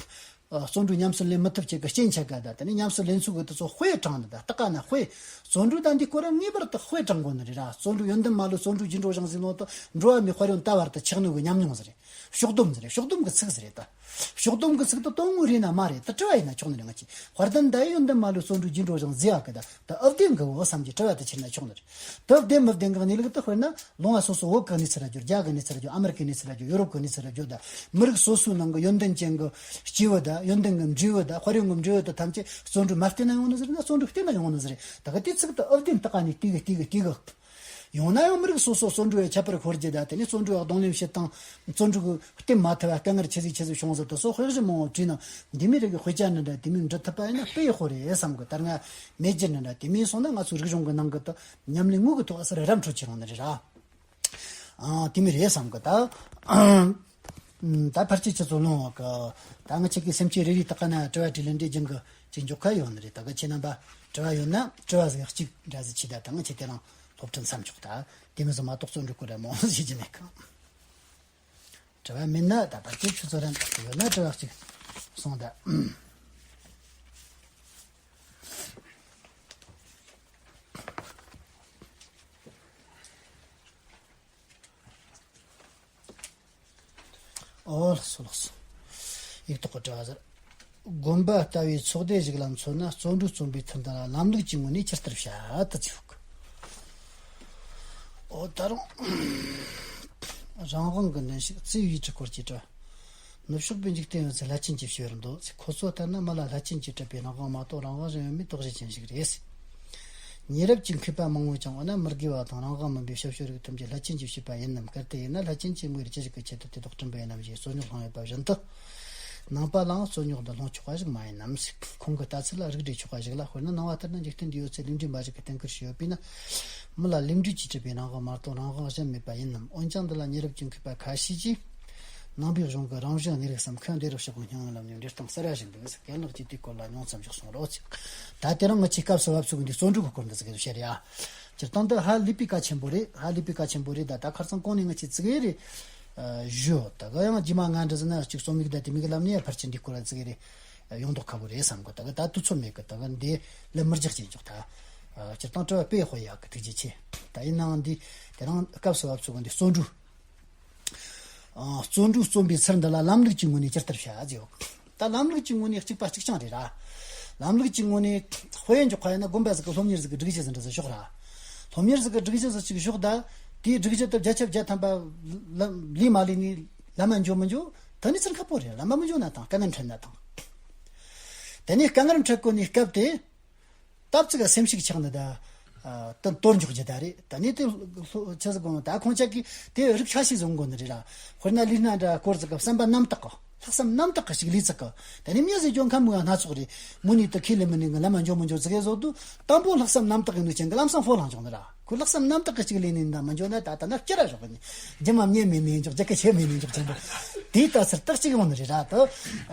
ཨ། བརྩོན་འགྲུས་ཉམས་སུ་ལེན་མི་ཐུབ་ཅིག་གི་རྐྱེན་ཆགས་ག་ད། དེ་ནས་ཉམས་སུ་ལེན་ཚུལ་གྱི་དེ་ཚོ་དཔེ་དྲངས་ནི་དང་། ལྟ་ག་ན་དཔེ། བརྩོན་འགྲུས་དང་འདིའི་སྐོར་ར་ངེས་པར་དུ་དཔེ་དྲངས་དགོས་ནི་རེད་ར། བརྩོན་འགྲུས་ཡོན་ཏན་མ་ལུས་བརྩོན་འགྲུས་རྒྱུན་འགྲོ་ཞིང་ཟེར་ནོ་དེ། འགྲོ་བ་མིའི་དཔལ་ཡོན་ལྟ་བར་དུ་ཆགས་ནོ་གི་ཉམས་མྱོང་ཟིག་རེད། ཕྱོགས་བསྡོམས་ཟིག་རེད། ཕྱོགས་བསྡོམས་ཀྱི་ཚིག་ཟིག་རེད་ད། ཕྱོགས་བསྡོམས་ཀྱི་ཚིག་དེ་དོན་དངོས་རེད་ན་མ་རེད། དེ་དྲི་བ་ཡིན་ན་ཆོག་ནི་རེད། ང་ཅག་དཔལ་ལྡན་ཟླ་འོད་ཡོན་ཏན་མ་ལུས་བརྩོན་འགྲུས་རྒྱུན་འགྲོ་ཞིང་ཟེར་བ་གི་ད། ད་ཨེ་བདེན་གི་འོ་བསམ་གྱི་དྲི་བ་དེ་ཁྱེར་ན་ཆོག་ནི་རེད། ད་བདེན་མི་བདེན་གི་གནས་ལུགས་དེ། དཔེར་ན་ལུང་བ་སོ་སོ་བོད་གི་གནས་ཚུལ་ར་བརྗོད། རྒྱ་གི་གནས་ཚུལ་ར་བརྗོད། ཨ་མི་རི་ཀའི་གནས་ཚུལ་ར་བརྗོད། ཡོ་རོབ་གི་གནས་ཚུལ་ར་བརྗོད་ད། མི་རིགས་སོ་སོའི་ནང་གི་ཡོན་ཏན་ཅན་གི་སྐྱེས་བུ་ད། ཡོན་ཏན་གི་འབྲས་བུ་ད། དཔལ་ཡོན་གི་འབྲས་བུ་ད་ཐམས་ཅད་བརྩོན་འགྲུས་མ་བསྟེན་ན་ཡོང་ནི་ཟིག་རེད་ན། བརྩོན་འགྲུས་བསྟེན་ན་ཡོང་ནི་ཟིག་རེད། ད་གི་དེ་ཚིག་དེ་ཨེ་བདེན་ད་ག་ནས་བལྟས་གི་བལྟས་གི། ཡང་ན་ཡང་མི་རིགས་སོ་སོ་བརྩོན་འགྲུས་ཡ་ཁྱད་པར་ཤོར་རྒྱུ་ད། དེ་ནས་བརྩོན་འགྲུས་ཡ་གདོང་ལེན་བྱེད་སྟངས། བརྩོན་འགྲུས་ཀྱི་བསྟེན་མ་ཐུབ་པ་དཀའ་ངལ་ཆི་ཟིག་ཆི་ཟིག་བྱུང་ཟིག་དེ་ཚོ་དཔེ་གཞི་མང་བོ་བྲིས་ན། འདི་མོའི་རིགས་ཀྱི་དཔེ་ཆ་འདི་འདྲ་དེ་མོའི་འབྲི་ཐུབ་པ་ཡིན་ན་དཔེ་ཡག་པོ་རེད་བསམ་གི། ད་སྔ་མེད་རྒྱུ་འདི་འདྲ་དེ་མོ་སོང་ན། ང་ཚོའི་རིག་གཞུང་གི་ནང་གི་ད་ཉམས་ལེན་དངོས་ཀྱི་ཐོག་ས་ར་རམ་འཕྲོད་ཆེ་རུང་ནི་རེད་ར། ཨ། དེ་མོ་རེད་བསམ་གི། ད་ཨ། ད་ཕལ་ཆེར་ཁྱེད་ཚོ་ལོང་བ་གི། ད་ང་ཅག་གི་སེམས་ཅན་རེ་རེ་ད་ག་ན་དྲི་བ་དྲིས་ལན་འདྲི་སྦྱང་གི་ཅིག་འཇོག་ག་ཡོང་ནི་རེད། ད་གི་ཁྱེད་རྣམ་པ་དྲི་བ་ཡོད་ན་དྲི་བ་ཟིག་གཅིག་འདྲ་ཟིག་བྱེད་ད། ད་ང་ཅག་དེ་རིང་སློབ་ཁྲིད་མཚམས་འཇོག་ད། དེ་མོ་ཟིག་མ་གཏོགས་བརྩོན་འགྲུས་སྐོར་ར་མང་བོ་ཟིག་བྱེད་རྒྱུ་མེད་གི། དྲི་བ་མེད་ན། ད་ཕལ་ཆེར་ཁྱོད་ཚོ་རང་ད་ཡོད་ན་དྲི་བ་གཅིག་གསུངས་ད། ཨོ་ལགས་སོ། ལགས་སོ། ཡིག་ཐོག་གི་དྲི་བ་ཟེར། དགོན་པ་ལྟ་བུའི་ཚོགས་སྡེ་ཞིག་ལ་མཚོན་ན། བརྩོན་འགྲུས་རྩོམ་པའི་ཚུལ་འདི་ལ་ལམ་ལུགས་ཀྱི་ངོས་ནས་ཇི་ལྟར་བྱ་དུ་ཆུག་ཨོ། ད་རུང་རང་དབང་གི་མདུན་ཞིག་བརྩིས་པའི་ཁྲིད་སྐོར་གྱི་དྲི་བ། ནུབ་ཕྱོགས་པའི་འཇིག་རྟེན་ཡོད་ཚད་བླ་ཆེན་གྱི་ཕྱིར་འདོད་ཚེ། ཁོ་ཚོ་ལྟར་ན་མི་ལ་བླ་ཆེན་གྱིས་སྤྲད་པའི་རང་དབང་མ་གཏོགས་རང་དབང་གཞན་ཡོད་མེད་དོགས་གཞི་ཅན་ཞིག་རེད། ཉེ་རབས་ཀྱི་མཁས་པ་མང་བོས་ཀྱང་འོ་ན་མི་དགེ་བ་དང་རང་དབང་མིན་པའི་ཞབས་ཞུ་རིགས་ཐམས་ཅད་བླ་ཆེན་གྱིས་བྱས་པ་ཡིན་ནམ། གལ་ཏེ་ཡིན་ན་བླ་ཆེན་གྱིས་དངོས་ཀྱི་ཅི་ཞིག་གི་ཆེད་དུ་དེ་དག་བསྐྲུན་པ་ཡིན་ནམ་ཞེས་རྩོད་རྙོག་བསླངས་ཡོད་པ་བཞིན་དུ། ནང་པ་ལའང་རྩོད་རྙོག་འདི་སློང་ཆོག་པ་ཞིག་མ་ཡིན་ནམ། ཁོང་གི་ལྟ་ཚུལ་ལ་རིགས་འགྲེ་ཆོག་པ་ཞིག་ལ། དཔེར་ན་ནང་པ་ལྟར་ན་འཇིག་རྟེན་འདི་ཡོད་ཚད་ལས་འབྲས་འབའ་ཞིག་གིས་བརྟེན་ཁུལ་བྱས་ཡོད་པས་ན། མི་ལ་ལས་འབྲས་ཀྱིས་གྲུབ་པའི་རང་དབང་མ་གཏོགས་རང་དབང་གཞན་མེད་པ་ཡིན་ནམ། འོན་ཀྱང་འདི་ལ་ཉེ་རབས་ཀྱི་མཁས་པ་ཁ་ཤས་ཀྱིས། ནང་པའི་གཞུང་གི་རང་བཞིན་གནས་རིགས་སམ་ཁུ་འདི་རུ་ཕྱོགས་ཀྱི་སྙིང་ལམ་ནས་འགྲེལ་སྟངས་གསར་བ་ཞིག་འདུག་ཟེར། རྒན་ལགས་ཀྱིས་དེའི་སྐོར་ལ་ཉུང་ཙམ་ཞིག་གསུང་རོགས་ཟེར། ད་དེ་རིང་ང་ཚོས་སྐབས་སུ་བབས་ཚུལ་འདི་བརྩོན་འགྲུས་ཀྱི་སྐོར་འདི་ཟེར་གི་བཤད་རེད་ཡ། སྤྱིར་བཏང་འདི་ཧ་ལས་པའི་གལ་ཆེན་པོ་རེད། ཧ་ལས་པའི་གལ་ཆེན་པོ་རེད། ད་ད་ཁར་སང་གོང་ནས་ང་ཚོས་ཙི་གེ་རེ་ཞུས་ཡོད། ད་ག་ཡང་རྗེས་མ་ང་འདྲ་ཟེར་ན་གཅིག་རྩོམ་ཡིག་ད་དེ་མིག་ལམ་ནས་ཡ་ཕལ་ཆེར་འདིའི་སྐོར་ལ་ཙི་གེ་རེ་ཡོང་མདོག་ཁ་པོ་རེད་བསམ་གི། ད་ག་ད་དུས་ཚོད་མེད་གི། ད་ག་འདི་ལ་མི་རྒྱག་ཅེས་འཇོག་ད། སྤྱིར་བཏང་དྲི་བ་དཔེ་ཡག་པོ་ཡག་གི། ཐུགས་རྗེ་ཆེ། ད་ཡིན་ནའང་འདི་དེ་རིང་སྐབས་སུ་བབས་ཚུལ་འདི་བརྩོན་འགྲུས། ཨ། བརྩོན་འགྲུས་རྩོམ་པའི་ཚུལ་འདི་ལ་ལམ་ལུགས་ཀྱི་ངོས་ནས་ཇི་ལྟར་བྱ་ཟེར་ཡོད། ད་ལམ་ལུགས་ཀྱི་ངོས་ནས་གཅིག་པ་གཅིག་རྐྱང་རེད་ར། ལམ་ལུགས་ཀྱི་ངོས་ནས་དཔེ་འཇོག་པ་ཡིན་ན། དགོན་པ་ཟིག་གི་སློབ་གཉེར་ཟིག་གི་སྒྲིག་གཞི་ཟིག་འདྲ་ཟིག་ཞོག་ར། སློབ་གཉེར་ཟིག་གི་སྒྲིག་གཞི་ཟིག་ཅིག་ཞོག་ད། དེའི་སྒྲིག་གཞི་དེ་བརྒྱ་ཆ་བརྒྱ་ཐམ་པ་ལ་ལས་མ་ལས་ནས་ལམ་མ་འཇོག་མི་འཇོག་ད་ནི་ཚུར་ཁ་པོ་རེད། ལམ་མ་མི་འཇོག་ན་ཐང་། དཀའ་ངལ་འཕྲད་ན་ཐང་། དེ་ནས་དཀའ་ངལ་འཕྲད་གོ་ནས་སྐབས་དེ། སྟབས་ཙིག་ག་སེམས་ཤུགས་ཆག་ནི་ད། ཨ། དོན་དོར་འཇོག་རྒྱུ་ད་རེད། ད་ནི་དེ་ལྷོ་ཆི་ཟིག་དགོངས། ད་ཁོང་ཅག་གིས་དེ་རིགས་ཁ་ཤས་ཟིག་འོང་གོ་ནི་རེད་ར། དཔེར་ན་ལུས་སྣ་འདྲ་སྐོར་ཟིག་གི་བསམ་པ་རྣམ་དག་གི། ལྷག་བསམ་རྣམ་དག་གི་ཞིག་ལས་ཚིག་གི། ད་ནི་མྱི་ཟིག་སྐྱོན་ཁ་མོ་ཡང་སྣ་ཚོགས་རེད། མུ་ནི་དུ་ཁས་ལེན་མི་ནི་གི་ལམ་མ་འཇོག་མི་འཇོག་ཟིག་གི་བཟོ་དུས། དང་པོ་ལྷག་བསམ་རྣམ་དག་གི་ནུས་ཅན་གི་ལམ་སང་ཕོ་ལྷང་འཇོག་ནི་ར། ཁོས་ལྷག་བསམ་རྣམ་དག་གི་ཅིག་ལས་ནས་འདའ་མ་འཇོག་ན་ད་ད་ན་སྐྱུར་ར་ཞོག་གི་ནི། རྒྱུ་མ་མྱེ་མེད་ནས་འཇོག་རྒྱུ་སྐད་ཆེ་མེད་ནས་འཇོག་ཅན་པོ། དེའི་ལྟ་ཚུལ་དག་ཅིག་ཡོང་ནི་རེད་ར། ད་ཨ་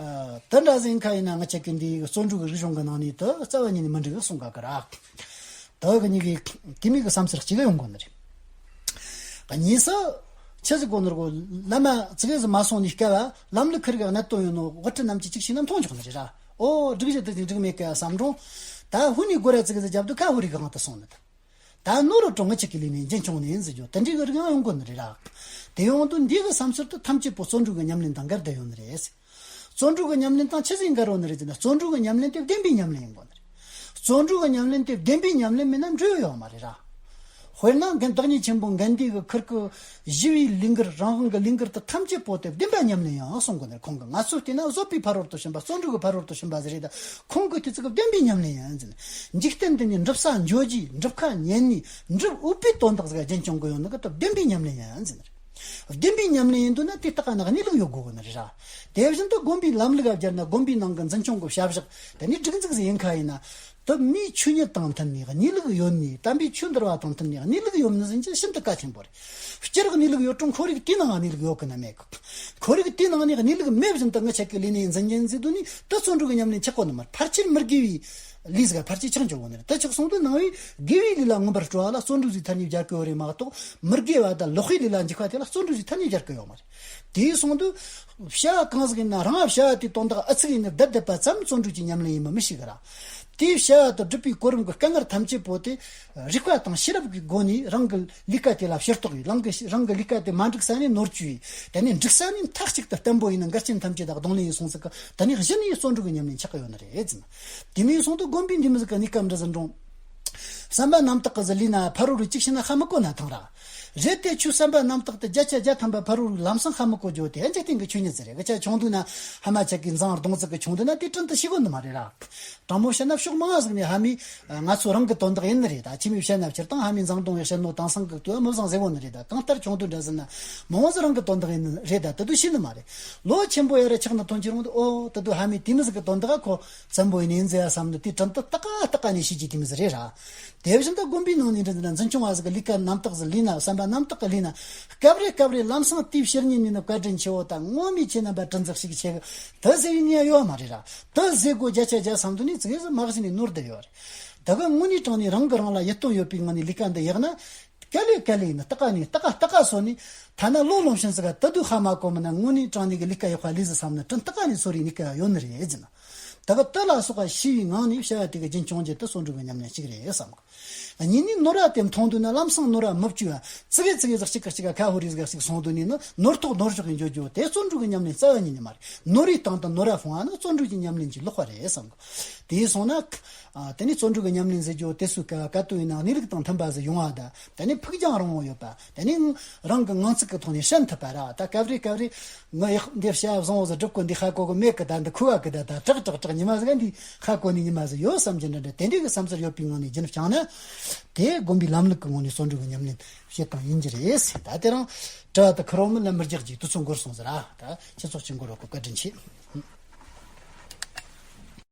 དེ་འདྲ་ཟིན་ཁ་ཡིན་ན། ང་ཅག་གི་འདི་བརྩོན་འགྲུས་ཀྱི་རིག་གཞུང་གི་ནང་ནས་ད་རྩ་བ་ཉིད་ནས་མི་འགྲིག་གི་གསུང་ག་གི་ར། ད་གི་ཉིད་ཀྱི་དེ་མིག་གི་བསམ་ཚུལ་གཅིག་ཡོང་གོ་ནི་རེད། གཉིས་སུ་ཆི་ཟིག་གོ་ནི་རེད་གོ། བླ་མ་ཙི་གེ་ཟིག་མ་སོང་ནས་སྐབས་བླ་མ་ལུགས་ཁུར་གི་གནད་དོན་ཡོད་ནོ་དབུ་ཁྲིད་རྣམས་ཀྱིས་ཅིག་ཤེས་ན་མཐོང་ཆོག་ནི་རེད་ར། ཨོ་སྒྲིག་གཞི་དེ་ཅིག་འགྲིག་མེད་ཀ་བསམ་འགྲོ། ད་ཧུ་ནི་སྒོ་ར་ཙི་གེ་ཟིག་རྒྱབ་དུས་ཁ་ཧུ་རི་གི་དབང་དུ་སོང་ནི་ད། ད་ནོར་རོ་གྲོང་ངི་ཆིག་གི་ལས་ནས་རྒྱུན་སྐྱོང་ནས་ཡིན་ཟེར་རྒྱུ་དེ་འདྲའི་གི་རིགས་ཡང་ཡོང་གོ་ནི་རེད་ར། དེ་ཡོང་དུས་འདི་གི་བསམ་ཚུལ་དུ་ཐམས་ཅད་པོ་བརྩོན་འགྲུས་ཀྱི་ཉམས་ལེན་དང་འགལ་བསྡད་ཡོད་ནི་རེད། བརྩོན་འགྲུས་ཀྱི་ཉམས་ལེན་དང་ཆི་ཟིག་འགལ་ཡོད་ནི་རེད་ཟེར་ན། བརྩོན་འགྲུས་ཀྱི་ཉམས་ལེན་དེ་བདེན་པའི་ཉམས་ལེན་ཡིན་དགོས་ནི་རེད། བརྩོན་འགྲུས་ཀྱི་ཉམས་ལེན་དེ་བདེན་པའི་ཉམས་ལེན་མིན་ན་འབྲས་བུ་ཡོད་མ་རེད་ར། དཔེར་ན་རྒན་བདག་ཉིད་ཆེན་པོ་དགའ་ལྡན་གྱི་ཁུར་གི་ཞི་བའི་ལུས་འགུལ། རང་དབང་གི་ལུས་འགུལ་དེ་ཐམས་ཅད་པོ་དེ་བདེན་པ་ཉམས་ལེན་ཡིན་གསུང་གོ་ནི་རེད། ཁོང་གིས་ང་ཚོ་བལྟས་ན་བཟོད་པའི་ཕ་རོལ་ཏུ་ཕྱིན་པ། བརྩོན་འགྲུས་ཀྱི་ཕ་རོལ་ཏུ་ཕྱིན་པ་ཟིག་རེད། ད་ཁོང་གིས་དེ་ཚོ་གི་བདེན་པའི་ཉམས་ལེན་ཡིན་ཟེར་ནས། འཇིག་རྟེན་འདི་ནས་འགྲུབ་ས་འགྱོ་རྒྱུའི། འགྲུབ་ཁ་ཉན་ནས་འགྲུབ་འོས་པའི་དོན་དག་ཟིག་རྒྱུན་སྐྱོང་གི་ཡོད་ནི་གི་དེ་བདེན་པའི་ཉམས་ལེན་ཡིན་ཟེར་ནས། བདེན་པའི་ཉམས་ལེན་ཡིན་འདུག་ན་དེ་ལྟ་ག་ན་གནས་ལུགས་ཡོད་དགོས་གི་ནི་རེད་ར། དེ་བཞིན་དུ་དགོན་པའི་ལམ་ལུགས་ལ་སྦྱར་ན། དགོན་པའི་ནང་གི་འཛིན་སྐྱོང་གི་བྱ་བཞག་དེ་ནི་སྒྲིག་འཛུགས་ཟིག་ཡིན་ཁ་ཡིན་ན། དེ་མིའི་ཆོས་ཉིད་དང་མཐུན་ནས་གནས་ལུགས་ཡོད་ནི། དམ་པའི་ཆོས་འདུལ་བ་དང་མཐུན་ནས་གནས་ལུགས་ཡོད་ནི་ཟིན་གྱི་ཤིན་ཏུ་གལ་ཆེན་པོ་རེད། སྤྱིར་གནས་ལུགས་ཡོད་རུང་ཁོར་ཡུག་དེའི་ནང་གནས་ལུགས་ཡོད་གི་ན་མེད་གི། ཁོར་ཡུག་དེའི་ནང་ནས་གནས་ལུགས་མེད་བཞིན་དུ་ངི་ཆ་གི་ལས་ནས་འཛིན་གྱི་འཛིན་དུས་ནི་དེ་བརྩོན་འགྲུས་ཀྱི་ཉམས་ལེན་ཆགས་གོ་ནི་མ་རེད། ཕལ་ཆེར་མི་དགེ་བའི་ལས་ཟིག་ཕལ་ཆེར་ཆགས་འཇོག་གོ་ནི་རེད། དེ་ཆགས་སོང་དུས་ནང་བའི་དགེ་བའི་ལས་ལ་མངོན་པར་སྤྲོ་བ་ལ་བརྩོན་འགྲུས་ཟིག་ཐ་སྙད་སྦྱར་གི་ཡོད་རེད་མ་གཏོགས། མི་དགེ་བ་དང་ལོག་པའི་ལས་ལ་འཇུག་པ་དེ་ལ་བརྩོན་འགྲུས་ཟིག་ཐ་སྙད་སྦྱར་གི་ཡོད་མ་རེད། དེ་སོང་དུས་བྱ་བ་གང་ཟིག་ཡིན་ན་རང་བྱ་བ་དེའི་དོན་དག་ཨུ་ཚུགས་ཡིན་ནི་བསྡད་བསྡད་པ་ཙམ་བརྩོན་འགྲུས་ཀྱི་ཉམས་ལེན་ཡིན་མིན་མི་ཤེས་གི་ར། དེའི་བྱ་བ་དང་སྒྲུབ་པའི་གོ་རིམ་གྱི་དཀའ་ངལ་ཐམས་ཅད་པོ་དེ་རིག་པ་དང་ཤེས་རབ་ཀྱི་སྒོ་ནས་རང་གི་ལས་ཀ་དེ་ལ་ཕྱིར་རྟོག་ཡིས། རང་གི་རང་གི་ལས་ཀ་དེ་མ་འགྲིག་ས་ནས་ནོར་བཅོས་ཡིས། དེ་ནས་འགྲིག་ས་ནས་མཐའ་གཅིག་ཏུ་བརྟན་པོ་ཡིན་ན་འགལ་རྐྱེན་ཐམས་ཅད་དང་གདོང་ལེན་ཡིས་སོང་ཟིག་གི། དེ་ནས་གཞི་ནས་བརྩོན་འགྲུས་ཀྱི་ཉམས་ལེན་ཆགས་ཀྱི་ཡོད་ནི་རེད་ཟེར་ན། དེ་མིན་སོང་དུས་དགོན་པའི་འདི་མི་ཟིག་གི་གནས་སྐབས་འདྲ་ཟིག་འགྲོ། བསམ་པ་རྣམ་དག་གི་ཟིག་ལས་ན་ཕ་རོལ་རིགས་གཅིག་ཤེས་ན་ཧ་མི་གོ་ན་ཐང་ར། རེད་དེ་ཁྱོད་བསམ་པ་རྣམ་དག་དེ་བརྒྱ་ཆ་བརྒྱ་ཐམ་པ་ཕ་རོལ་རིགས་ལམ་སང་ཧ་མི་གོ་རྒྱུ་དེ་འཇིག་རྟེན་གྱི་ཆོས་ཉིད་ཟིག་རེད། གི་ཆ་ཆུང་དུས་ན་ཕ་མ་ཆ་གི་མཛངས་རྡུང་ཙིག་གི་ཆུང་དུས་ན་དེ་དྲིན་དུ་ཤེས་གོ་ནི་མ་རེད་ར། དྲང་མོ་བཤད་ན་ཕྱོགས་མང་ཟིག་ནས་ཕ་མས་ང་ཚོ་རང་གི་དོན་དག་ཡིན་ནི་རེད། ད་ཁྱིམ་མིས་བཤད་ན་སྤྱིར་བཏང་ཕ་མས་མཛངས་རྡུང་བའི་བཤད་ནོ་དེང་སང་གི་དུས་མི་བཟང་ཟེར་གོ་ནི་རེད། ད་གང་ལྟར་ཆུང་དུས་འདྲ་ཟིག་ན་མང་བོ་ཟིག་རང་གི་དོན་དག་ཡིན་ནི་རེད། ད་དེ་དུས་ཤེས་ནི་མ་རེད། ལོ་ཆེན་པོ་ཡར་ར་ཆགས་ན་ཐོན་གྱི་རུང་དུ། ཨོ་དེ་དུས་ཕ་མས་དེ་མི་ཟིག་གི་དོན་དག་ཁོ་བཙན་པོ་ཡིན་ནི་ཡིན་ཟེར་ཡ་བསམ་ནི་དེ་དྲིན་དུ་ཏག་ཏག་ནས་ཤེས་ཀྱི་དེ་མི་ཟིག་རེད་ར། དེ་བཞིན་དུ་དགོན་པའི་ནང་ནས་འདྲ་ཟིག་ན་འཛིན་སྐྱོང་བ་ཟིག་གི་ལས་ཀ་རྣམ་དག་ཟིག་ལས་ན། བསམ་པ་རྣམ་དག་གི་ལས་ན། སྐབས་རེ་སྐབས་རེ་ལམ་སང་དེའི་ཕྱིར་ཉིན་ནས་ནི་བཀའ་དྲིན་ཆེ་བོ་དང་ངོ་མས་ཁྱེད་རྣམ་པ་དྲིན་ཙིག་ཞིག་ཆེ་གི། དེ་ཟེར་བའི་ངེས་ཡོད་མ་རེད་ར། དེ་ཟེར་དགོས་བརྒྱ་ཆ་བརྒྱ་བསམ་དུས་ནས་ཙི་གེ་ཟིག་མ་གཞི་ནས་ནོར་བསྡད་ཡོད་རེད། ད་གི་དངོས་གནས་དྲང་ནས་རང་གི་རང་ལ་ཡིད་རྟོན་ཡོད་པའི་ངང་ནས་ལས་ཀ་འདི་ཡག་ན། ག་ལེ་ག་ལེ་ཡིན་ན་ཏག་ཀ་ནས་ཏག་ཀ་ཏག་ཀ་སོ་ནས། ཐ་ན་ལོ་ལོན་ཕྱིན་ཟིག་ག་དེ་དུས་ཧ་མ་གོ་མིན་ན། དངོས་གནས་དྲང་ནས་གི་ལས་ཀ་ཡག་པ་ལས་ཟིག་བསམ་ན་དྲིན་ཏག་ཀ་ནས་ཚོར་བའི་ནི་ཀ་ཡོད་ནི་རེད་ཟེར་ན། ད་གི་དེ་ལ་སོགས་པ་ཤེས་པའི་ངང་ནས་བྱ་བ་དེ་གི་རྒྱུན་སྐྱོང་རྒྱུ་དེ་བརྩོན་འགྲུས་ཀྱི་ཉམས་ལེན་ཞིག་རེད་བསམ་གི། གཉིས་ནས་ནོར་བ་དེ་མཐོང་དུས་ན་ལམ་སང་ནོར་བ་མི་བཅོས་པ། ཙི་གེ་ཙི་གེ་ཟིག་གཅིག་ག་གཅིག་ག་ཁ་ཧུ་རི་ཟིག་ག་གཅིག་སོང་དུས་ནས་ནི་ནོར་ཐོག་ནོར་འཇོག་གི་འཇོག་རྒྱུ་དེ་བརྩོན་འགྲུས་ཀྱི་ཉམས་ལེན་རྩ་བ་ཉིད་ནས་མ་རེད། ནོར་བའི་སྟེང་དུ་ནོར་བ་སྤུངས་པ་ནི་བརྩོན་འགྲུས་ཀྱི་ཉམས་ལེན་གྱི་ལོག་པ་རེད་བསམ་གི། དེ་སོང་ན། ཨ། དེ་ནས་བརྩོན་འགྲུས་ཀྱི་ཉམས་ལེན་ཟེར་རྒྱུ་དེ་སུ་ག་ག་དུས་ཡིན་ན་གནས་ལུགས་དང་མཐུན་པ་ཟིག་ཡོང་བ་དང་། དེ་ནས་ཕུགས་རྒྱང་རིང་བོ་ཡོད་པ། དེ་ནས་རང་གི་ངང་ཚུལ་གྱི་ཐོག་ནས་དྲན་ཐུབ་པ་ར། ད་སྐབས་རེ་སྐབས་རེ་ངི་ཡག་འདི་བྱ་བཟང་བོ་ཟིག་སྒྲུབ་གོ། འདི་ཧ་གོ་གི་མེད་གི། ད་འདི་ཁུ་བ་གི། ད་ད་དྲག་དྲག་དྲག་ཉི་མ་ཟིག་འདི་ཧ་གོ་ནི་ཉི་མ་ཟིག་ཡོད་བསམ་གྱི་འདྲ་འདྲ། དེ་འདྲའི་གི་བསམ་ཚུལ་ཡོད་པའི་ངང་ནས་རྒྱུན་བསྐྱངས་ན། དེ་དགོན་པའི་ལམ་ལུགས་ཀྱི་ངོས་ནས་བརྩོན་འགྲུས་ཀྱི་ཉམས་ལེན་བྱེད་སྟངས་ཡིན་གྱི་རེད། ད་དེ་རིང་དྲི་བ་དེ་ཁེར་རོ་མིན་ལ་མི་རྒྱག་རྒྱུ་དུས་ཚོད་འགོར་སོང་ཟེར་ར། ད་ཁྱེད་ཚོགས་ཀྱི་འགོར་བ་གི་བཀའ་དྲིན་ཆེ།